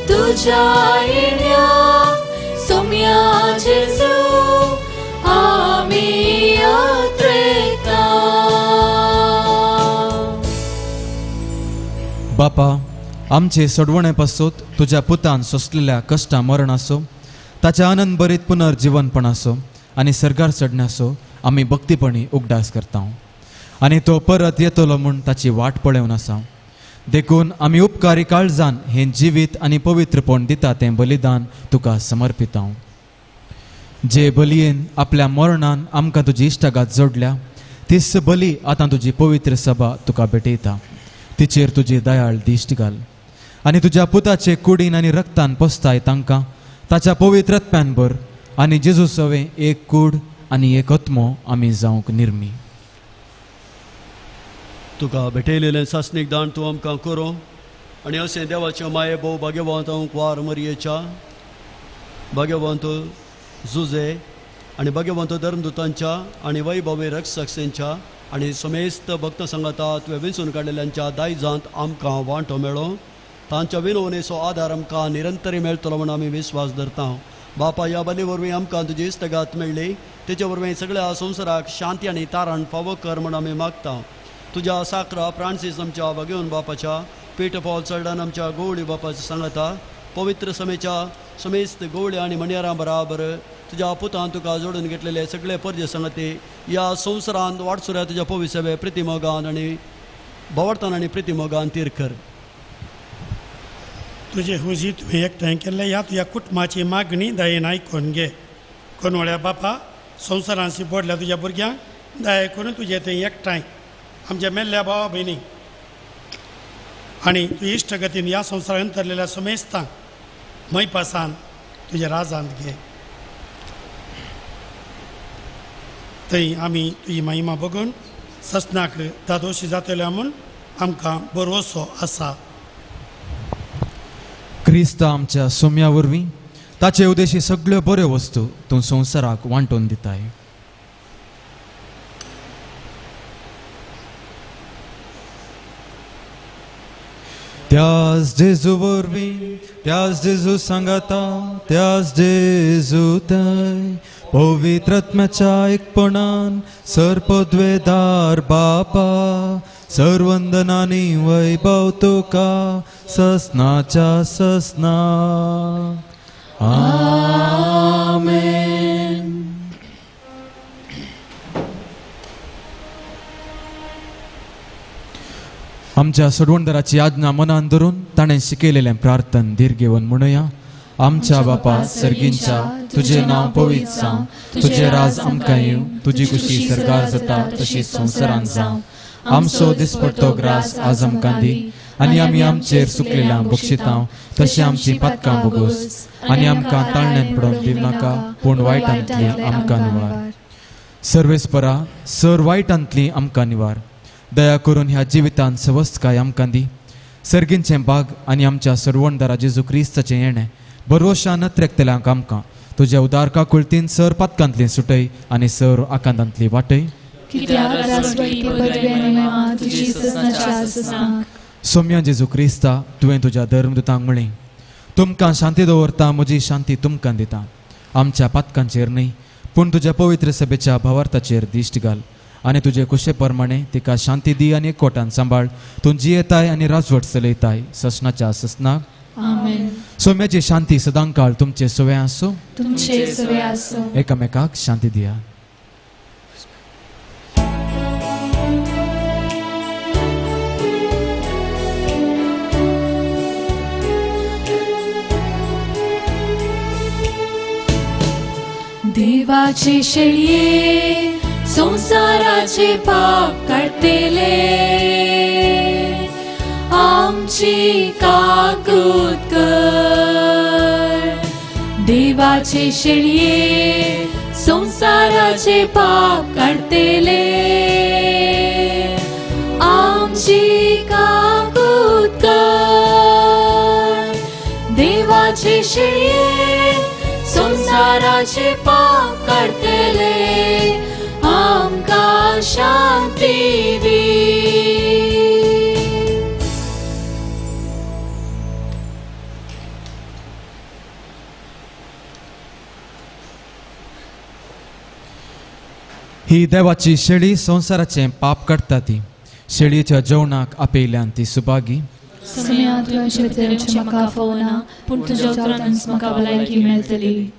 तुझ्या येण्या सोम्या जेजू आमी यात्रेता. बापा, आमचे सोडवणे पासत तुज्या पुतान सोंसलेल्या कश्टां मरणाचो, ताच्या आनंद भरीत पुनर्जिवनपणाचो आनी सर्गार चडण्याचो आमी भक्तीपणी उगडास करता आनी तो परत येतलो म्हूण ताची वाट पळोवन आसा. देखून आमी उपकारी काळजान हें जिवीत आनी पवित्रपण दिता तें बलिदान तुका समर्पिता. जे बलयेन आपल्या मरणान आमकां तुजी इश्टागात जोडल्या तीच बली आतां तुजी पवित्र सभा तुका भेटयता. तिचेर तुजी दयाळ दिश्ट घाल आनी तुज्या पुताचे कुडीन आनी रक्तान पोसताय तांकां ताच्या पवित्र आत्म्यान भर आनी जेजू सवें एक कूड आनी एक आत्मो आमी जावंक निर्मी. तुका भेटयलेलें सासणीक दान तूं आमकां करूं आनी अशें देवाच्या माये भोव भाग्यवंत वार मरयेच्या भाग्यवंत जुजे आनी भाग्यवंत धर्मदूतांच्या आनी वैभवी रक्षकसेंच्या आनी समेस्त भक्त सांगाता तुवें विंचून काडलेल्यांच्या दायजांत आमकां वांटो मेळो. तांच्या विनवणेचो आदार आमकां निरंतरी मेळटलो म्हूण आमी विस्वास धरता. बापा, ह्या बली वरवीं आमकां तुजी इश्टगात मेळ्ळी, तेचे वरवीं सगळ्या संवसाराक शांती आनी तारण फावो कर म्हूण आमी मागता. तुज्या साक्रा फ्रांसीस आमच्या भाग्यवन बापाच्या, पीटर पॉल चर्डन आमच्या गोवळी बापाच्या सांगाता, पवित्र समेच्या समेस्त गोवळी आनी मणयारां बराबर तुज्या पुतान तुका जोडून घेतलेले सगळे परजे सांगाते ह्या संवसारांत वाटसुऱ्या तुज्या पविसवे प्रितिमोगान आनी भवर्थान आनी प्रितिमोगान तीर कर. तुजे हुजी तुवें एकठांय केल्ले ह्या तुज्या कुटुंबाची मागणी दयेन आयकून घे. कोनवळ्या बापा, संवसारांत बोडल्या तुज्या भुरग्यांक दया करून तुजें थंय एकठांय आमच्या मेल्ल्या भावा भयणी आनी तुजी इश्टगतीन ह्या संवसारांत अंतरलेल्या समेस्तांक मैपासान तुज्या राजांत घे. थंय आमी तुजी महिमा बघून ससनाक दादोशी जातल्या म्हूण आमकां भरवसो आसा. क्रिस्त आमच्या सोम्या वरवीं ताचे उद्देशी सगळ्यो बऱ्यो वस्तू तूं संवसाराक वांटून दिताय. त्याच जेजू वरवीं, त्याच जेजू सांगाता, त्याच जेजू थंय पवित्र आत्म्याच्या एकपणान सर्पद्वेदार बापा सर्वंदनानी वैभव तुका ससनाच्या ससना. आमेन. आमच्या सोडवणदाराची आज्ञा मनान धरून ताणें शिकयलेलें प्रार्थन धीर घेवन म्हणुया. आमच्या बापा सर्गींच्या, तुजें नांव पवित्र जावं, तुजें राज आमकां येवं, तुजी खुशी सर्गार जाता तशी संवसारांत जावं. आमचो दिसपट्टो ग्रास आज आमकां दी आनी आमी आमचेर सुकलेल्या बक्षितांव तशें आमची पातकां बोगोस आनी आमकां ताळण्यान पडोवन दिवं नाका, पूण वायटांतली आमकां निवार. सर्वेस्परा, सर वायटांतली आमकां निवार. दया करून ह्या जिवितांत सवस्तकाय आमकां दी. सर्गींचें बाग आनी आमच्या सर्वणदारा जेजू क्रिस्ताचें येणें बरोशान नत्रेकतल्यांक आमकां तुज्या उदार काकुळतीन सर पातकांतली सुटय आनी सर आकांतांतली वाटय. सोम्या जेजू क्रिस्ता, तुवें तुज्या धर्मदूतांक म्हळें, तुमकां शांती दवरता, म्हजी शांती तुमकां दिता. आमच्या पातकांचेर न्हय, पूण तुज्या पवित्र सभेच्या भावार्थाचेर दिश्ट घाल आनी तुजे कुशे प्रमाणे तिका शांती दी आनी एकवटान सांबाळ. तूं जियेताय आनी राजवट चलयताय ससनाच्या ससनाक. आमेन. सोम्याची शांती सदांकाळ तुमचे सवे आसूं, तुमचे सवे आसूं. एकामेकाक शांती दिया. देवाचे शेळये संसाराचे पाप काडटले, आमची काकूत कर. देवाचे शेळये संसाराचे पाप काडटले, आमची काकूत कर. देवाचे शेळये संसाराचे पाप काडटले, आमकां शांती दी. ही देवाची शेळी संवसाराचें पाप काडटा ती शेळयेच्या जेवणाक आपयल्यान ती सुभागी. सोम्या, तुवें भितर म्हाका आफोवना, पूण तुज्या उतरानच म्हाका भलायकी मेळटली.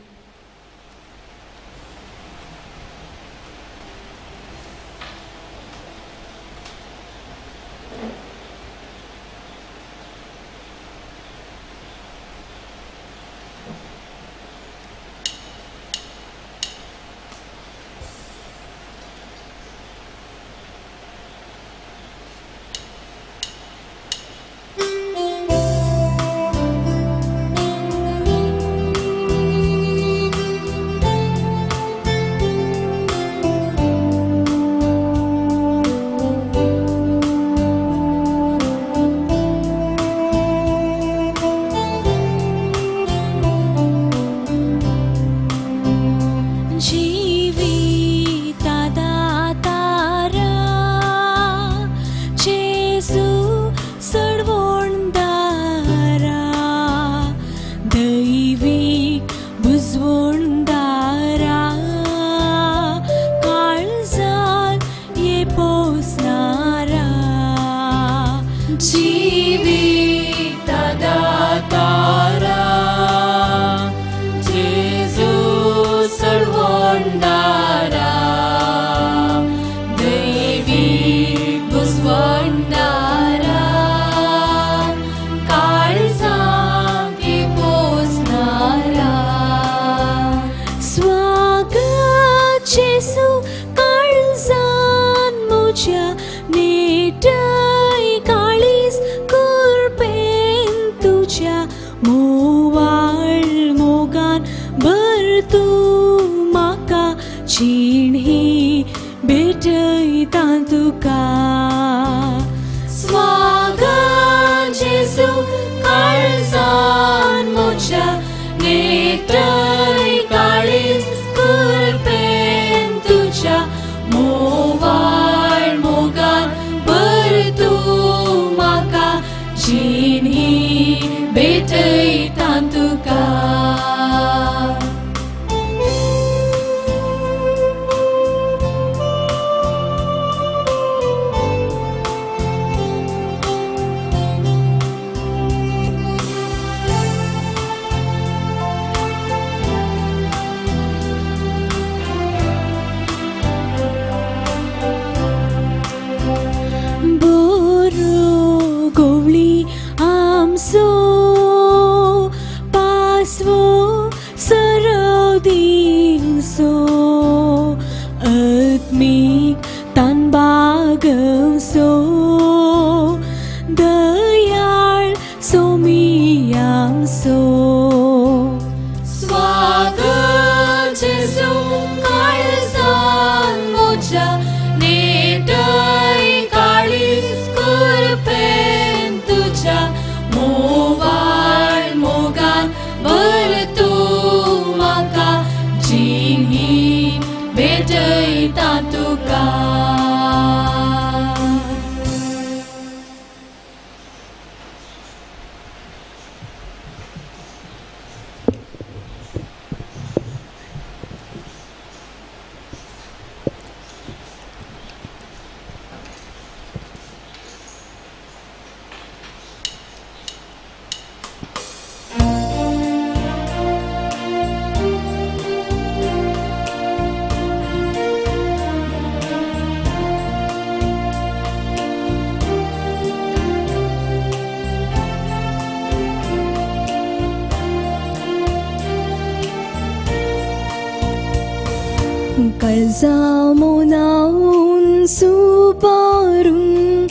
काळजा मोनावन सुबारून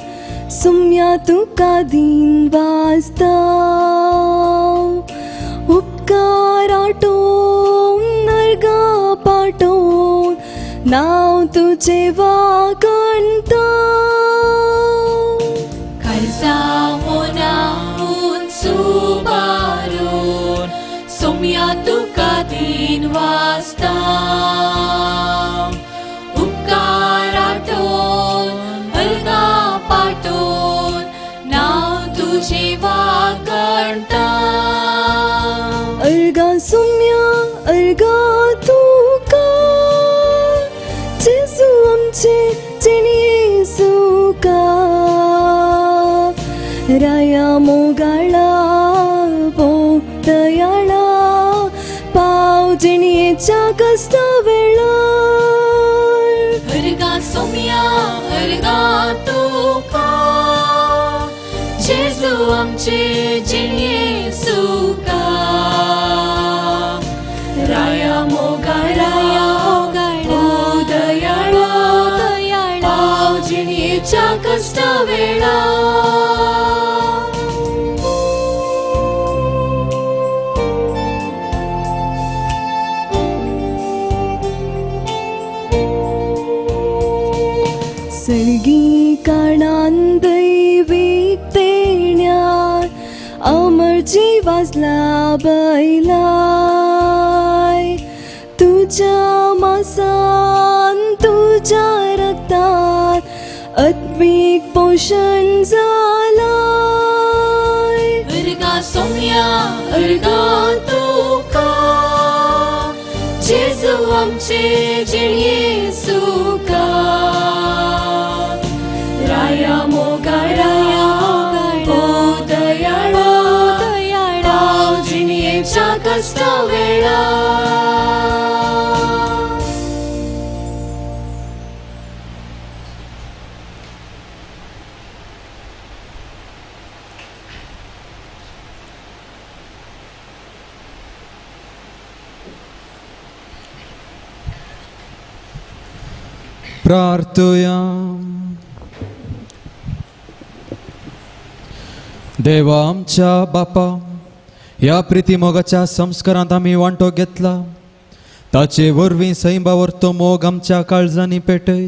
सुम्या तुका दीन वाजता उपकार आटोवन नर्गा पाटोवन नांव तुजें वागणता काळजा मोनावन सुबारून सोम्या तुका दीन वाजता उपकार आटोवन अर्गा पाटोवन नांव तुजें वागणता अर्गा सुम्या अर्गा तुका जेजू आमचे जिणये सुका राया मोगाळा भो दयाळा पाव जिणयेच्या कश्टा वेळार अर्गा सोम्या अर्गा तुका जेजू आमचे जिणये सुका राया मोगाळा भो दयाळा पाव जिणयेच्या कश्टा वेळार. सर्गी कारणान दैवीक देण्यार अमर जिवासला बैलाय तुज्या मासान तुज्या रक्तात आत्मीक पोशण जालाय अर्गा सोम्या अर्गा तुका जेजू आमचे जिणये सुका राया मोगाळा भो दयाळा पाव जिणयेच्या कश्टा वेळार. प्रार्थया. देवा आमच्या बापा, ह्या प्रिती मोगाच्या संस्कारांत आमी वांटो घेतला, ताचे वरवीं सैंबा वरतो मोग आमच्या काळजांनी पेटय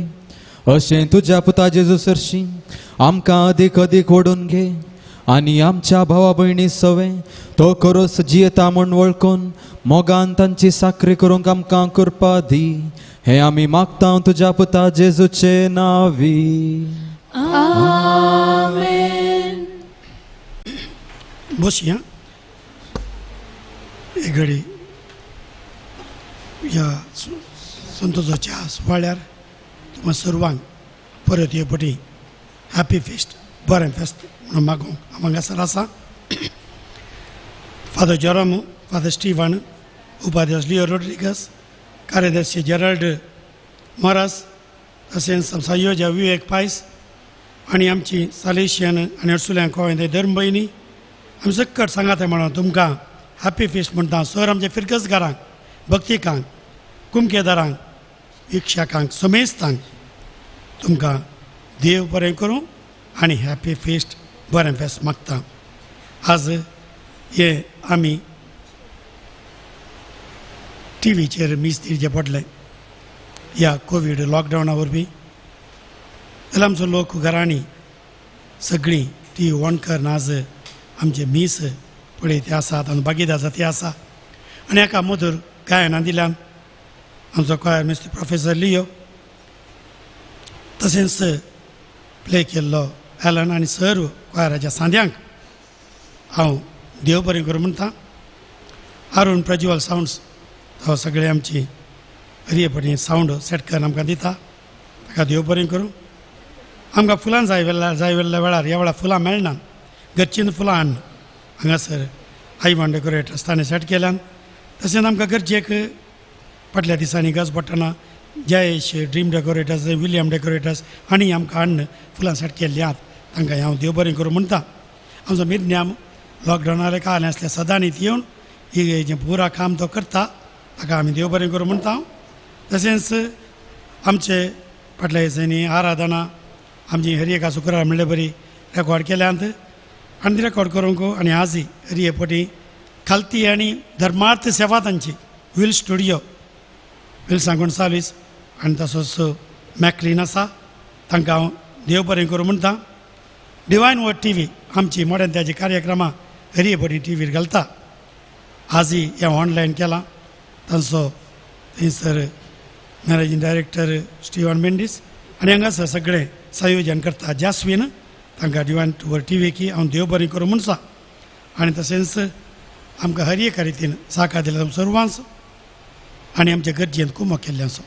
अशें तुज्या पुता जेजू सरशीं आमकां अदीक अदीक ओडून घे आनी आमच्या भावा भयणी सवें तो खरोच जियेता म्हूण वळखून मोगान तांची साकरी करूंक आमकां कृपा दी. हें आमी मागता तुज्या पुता जेजूचे नांवी. आमेन. बसया एक घडी ह्या संतोषाच्या सुवाळ्यार तुमकां सर्वांक परत हे पटी हॅपी फेस्ट बरें फेस्त म्हणून मागूंक हांव हांगासर आसा. फादर जेरोम, फादर स्टीवन, उपाध्यक्ष लियो रोड्रिगस, कार्यदर्शी जेराल्ड मोरास, तशेंच संयोजक विवेक पायस आनी आमची सालेशियन आनी अर्सुल्यां गोंय धर्म भयणी आमी सक्कट सांगात म्हणून तुमकां हॅपी फेस्ट म्हणटा. सर आमच्या फिरगसगारांक, भक्तिकांक, कुमकेदारांक, विक्षाकांक, समेस्तांक तुमकां देव बरें करूं आनी हॅपी फेस्ट बरें फेस्त मागता. आज हे आमी टिवीचेर मीस दिवचें पडलें ह्या कोवीड लॉकडावना वरवीं. जाल्यार आमचो लोक घरांनी सगळीं टी ऑन करून आज आमचे मीस पळय ते आसात आनी भागीदार आसा ते आसा. आनी एका मधूर गायनां दिल्यान आमचो कॉयर मिस्टर प्रोफेसर लियो, तशेंच प्ले केल्लो एलन आनी सर्व कॉयराच्या सांद्यांक हांव देव बरें करूं म्हणटा. अरुण प्रज्वल सावंड्स तो सगळे आमची हरये सावंड सेट करून आमकां दिता, ताका देव बरें करूं. आमकां फुलां जाय जाय वेल्या वेळार ह्या वेळार फुलां मेळना, घरचीं फुलां हाडून हांगासर आयवान डेकोरेटर्स ताणें सेट केल्यान. तशेंच आमकां गरजेक फाटल्या दिसांनी गज पडटना Jayesh dream decorators, William decorators हांणी आमकां हाडून फुलां सेट केल्लीं आहात, तांकां हांव देव बरें करूं म्हणटा. आमचो मिरन्याम लॉकडावनार काल आसल्या सदांनीत येवन ही जें पुरा काम तो करता, ताका आमी देव बरें करूं म्हणटा. तशेंच आमचे फाटल्या दिसांनी आराधना आमची हर एका शुक्रार म्हणले बरी रेकॉर्ड केल्यांत आनी रेकॉर्ड करूंक आनी आजय हर एक पटी खालती आनी धर्मार्थ सेवा तांची व्हील स्टुडियो विल्सा गोन्साल्वीस आनी तसोच मॅकलीन आसा तांकां हांव देव बरें करूं म्हणटा. डिवायन वर्ड टी व्ही आमची मोड्यान त्याची कार्यक्रमां हर एक पटी टी व्हीर घालता. आजय हें ऑनलायन केलां तांचो थंयसर मॅनेजींग डायरेक्टर स्टिवन मेंडीस आनी हांगासर सगळें संयोजन करता जास्वीन तांकां डिवायन वर्ड टी व्हीकी हांव देव बरें करूं म्हणसा. आनी तशेंच आमकां हर एका रितीन साकार दिल्या सर्वांचो आनी आमच्या गरजेन कुमक केल्लें आसा.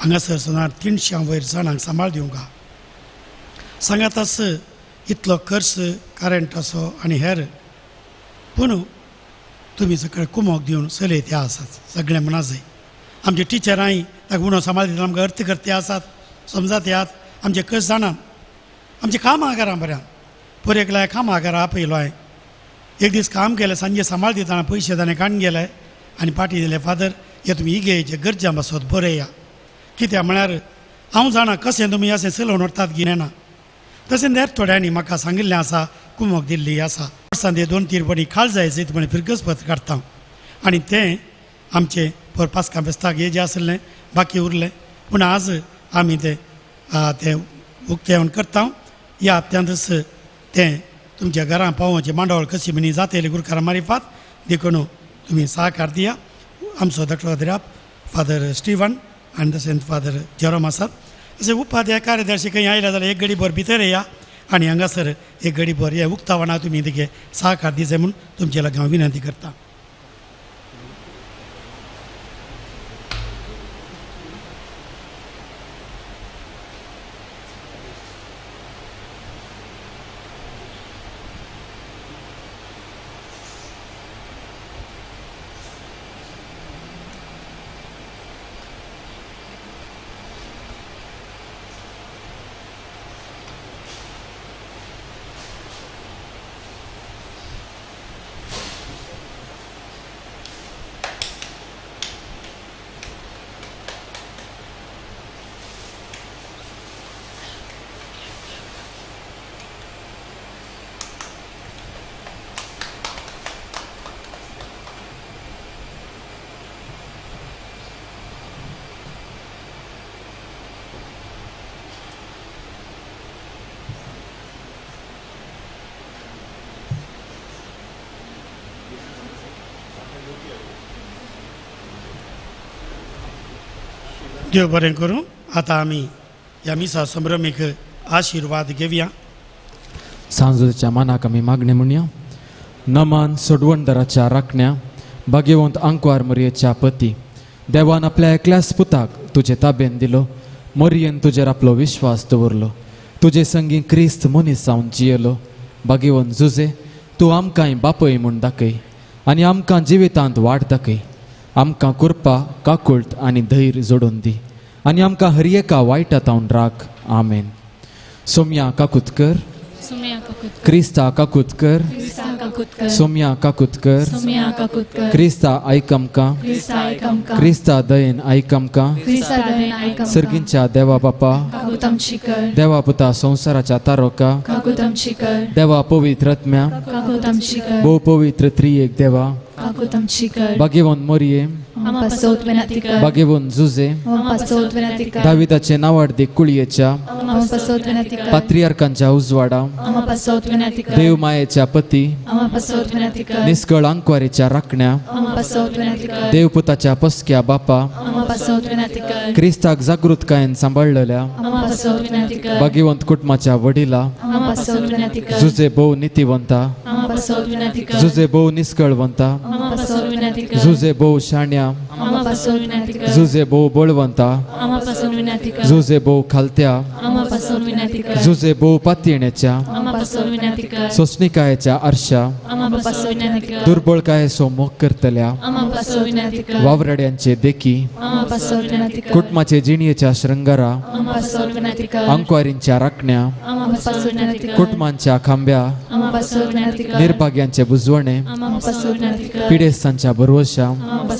हांगासर सुमार 300 वयर जाणांक सांबाळ दिवंक आहा. सांगाताच इतलो खर्च करंटाचो आनी हेर पूण तुमी सगळे कुमक दिवन चलयत आसात सगळें म्हणा जाय. आमचे टिचरांय ताका उणो सांबाळ दितना आमकां अर्थ करते आसात समजात येयात आमचे कश जाणां आमचे कामागारां बऱ्या पयर एकल्या कामागारां आपयलो हांवें एक दीस काम केलें सांजे सांबाळ दितना पयशे ताणें काडून गेले आनी पाटी दिले फादर हे तुमी इगेचे गरजां पासत बरया कित्याक म्हळ्यार हांव जाणा कशें तुमी अशें चलोवन व्हरतात की ना. तशें हेर थोड्यांनी म्हाका सांगिल्लें आसा कुमक दिल्ली आसा वर्सान ते 2-3 पटी खाल जायचे म्हण फिरगज पत्र काडटा आनी तें आमचें पर पास्कां फेस्ताक हे जें आसलें बाकी उरलें पूण आज आमी तें तें उक्तेवण करता. ह्या हप्त्यांतच तें तुमच्या घरां पावोवचें मांडावळ कशी म्हणी जातली गुरकारां मारिफात देखून तुमी सहकार दिया. आमचो डॉक्टर अद्राप फादर स्टिवन आनी तशेंच फादर जेरोम आसात. अशें उपाध्याय कार्यदर्शी खंय आयल्या जाल्यार एक घडी भर भितर येया आनी हांगासर एक घडी भर हे उक्तावणा तुमी तिगे सहकार दिवचें म्हूण तुमचे लागीं हांव विनंती करता. देव बरें करूं. आतां आमी ह्या मिसा संभ्रमीक आशिर्वाद घेवया. सांजोच्या मानाक आमी मागणें म्हणया. नमान सोडवणदाराच्या राखण्या भाग्यवंत आंकवार मोरयेच्या पती देवान आपल्या एकल्याच पुताक तुजे ताबेन दिलो. मोरयेन तुजेर आपलो विश्वास दवरलो. तुजे संगी क्रिस्त मनीस जावन जियेलो. भाग्यवंत जुजे तूं आमकांय बापय म्हूण दाखय आनी आमकां जिवितांत वाट दाखय. आमकां कृपा काकुळट आनी धैर्य जोडून दी आनी आमकां हर एका वायटा तावन राख. आमेन. सोम्या काकुतकर, क्रिस्ता काकुतकर, सोम्या काकुतकर, क्रिस्ता आयक आमकां, क्रिस्ता दयेन आयक आमकां. सर्गींच्या देवा बापा, देवा पुता संवसाराच्या तारोका, देवा पवित्र आत्म्या, भोव पवित्र त्रिएक देवा, भाग्यवंत मोरये, भाग्यवंत जुजे, दाविदाचे नावाडदे कुळयेच्या, पात्रियार्कांच्या उजवाडा, देव मायेच्या पती, निस्कळ आंकवारीच्या राखण्या, देवपुताच्या पसक्या बापा, क्रिस्ताक जागृतकायेन सांबाळलेल्या भाग्यवंत कुटुंबाच्या वडिला, जुजे भोव नितीवंता, जुजे भोव निस्कळवंता, जुजे भोव शाण्या, जुजे भोव बळवंता, जुजे भोव खालत्या, जुजे भोव पातयेण्याच्या, सोसणिकायेच्या आरशा, दुर्बळकायेचो मोग करतल्या, वावराड्यांचे देखी, कुटुंबाचे जिणयेच्या शृंगारा, आंकवारींच्या राखण्या, कुटुंबांच्या खांब्या, निर्भाग्यांचे बुजवणे, पिडेस्तांच्या भरवशा,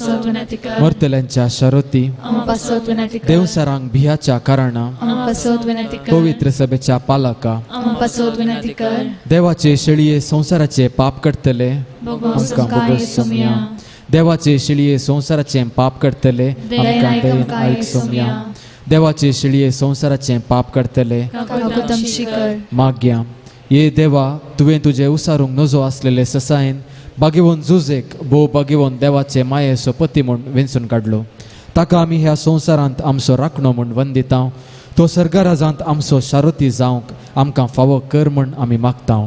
पासत विनंती कर. मरतल्यांच्या शरती आमा पासत विनंती कर. देवसारांक भियाच्या कारणा आमा पासत विनंती कर. पवित्र सभेच्या पालका आमा पासत विनंती कर. देवाचे शेळये संवसाराचे पाप करतले आमकां भोगोस सोमया. देवाचे शेळये संवसाराचे पाप करतले आमकां दयेन आयक सोमया. देवाचे शेळये संवसाराचे पाप करतले माग्या. ये देवा, तुवें तुजें उसारूंक नजो आसलेले ससायन बागेवन जुजेक भोव बागेवन देवाचे माये सोपती म्हूण वेंचून काडलो. ताका आमी ह्या संवसारांत आमचो राखणो म्हूण वंदिता. तो सर्गराजांत आमचो शारती जावंक आमकां फावो कर म्हूण आमी मागता.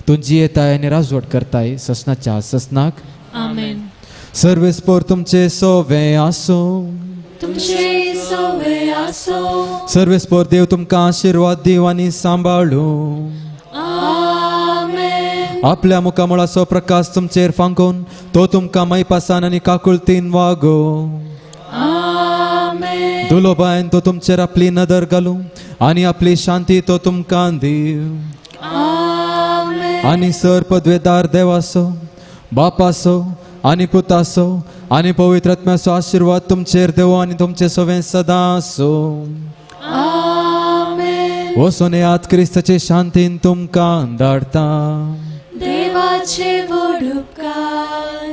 तूं जियेताय आनी राजवट करताय ससनाच्या ससनाक. आमेन. सर्वेस्पोर तुमचे सोवे आसूं. तुमचे सोवे आसूं. सर्वेस्पोर देव तुमकां आशिर्वाद दिवं आनी सांबाळूं. आमेन. आपल्या मुखामळाचो प्रकाश तुमचेर फांकून तो तुमकां मैपासान आनी काकुळतीन वागोवं. आमेन. दुलोबायन तो तुमचेर आपली नदर घालूं आनी आपली शांती तो तुमकां दिवं. आमेन. आनी सर पदवेदार देवाचो, बापाचो आनी पुताचो आनी पवित्र आत्म्याचो आशिर्वाद तुमचेर देवो आनी तुमचे सवें सदां आसूं. आमेन. वचून येयात, क्रिस्ताचे शांतीन तुमकां धाडटा. देवाचे व्हड उपकार.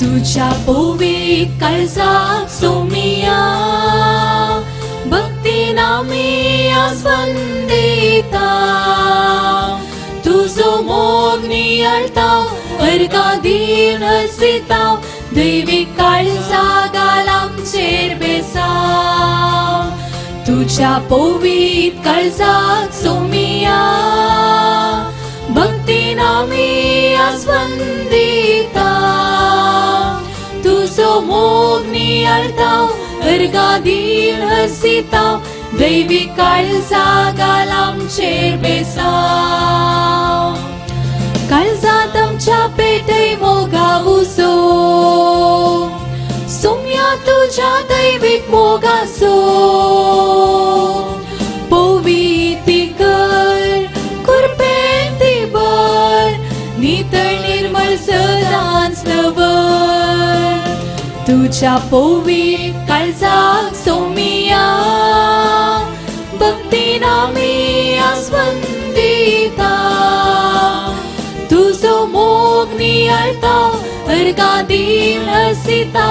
तुझ्या पोवी काळजाक सोमिया भक्तीन आमी आस्वंदिता. तुजो मोग नियाळता अर्गां दीन हसिता दैवी काळजा घाल आमचेर बेसांव. तुझ्या पोवीत काळजाक सोमिया भक्तीन आमी आस्वंदिता. तुजो मोग नियाळता अर्गां दीन हसिता दैवी काळजा घाल आमचेर बेसांव. काळजांत आमच्या पेटय मोगा उजो सोम्या तुज्या दैवीक मोगाचो. पविती कर कुरपेन ती भर नितळ निर्मळ सदांच दवर. तुझ्या पोवी काळजाक सोमिया भक्तीन आमी आस्वंदिता. तुजो मोग नियाळता अर्गां दीन हसिता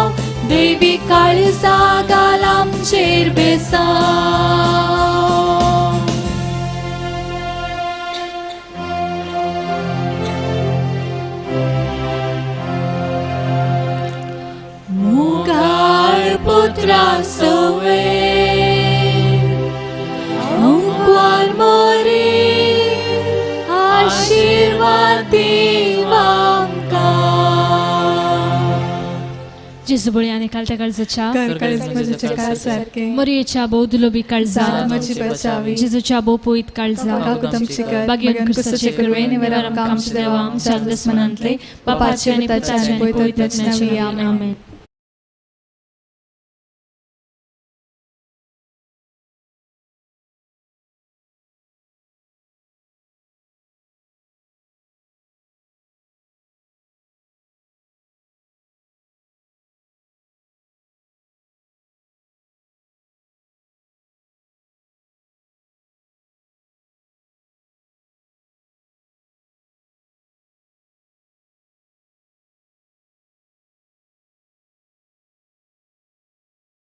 देवी काळजा घाल आमचेर बेसांव. मुगाळ पुत्रा सोवे अंकुर मोरे आशिर्वाद दीव आमकां. जेजू बळी आनी कालत्या काळजाच्या मरियेच्या भोव दुलोबी काळजा जेजूच्या भोव पोईत काळजा बागेवन क्रिस्ताचे कृपेन निवार आमकां आमच्या देवा आमच्या दुस्मनांतले बापाचे आनी पुताचे आनी पवित्र आत्म्याचे. आमेन.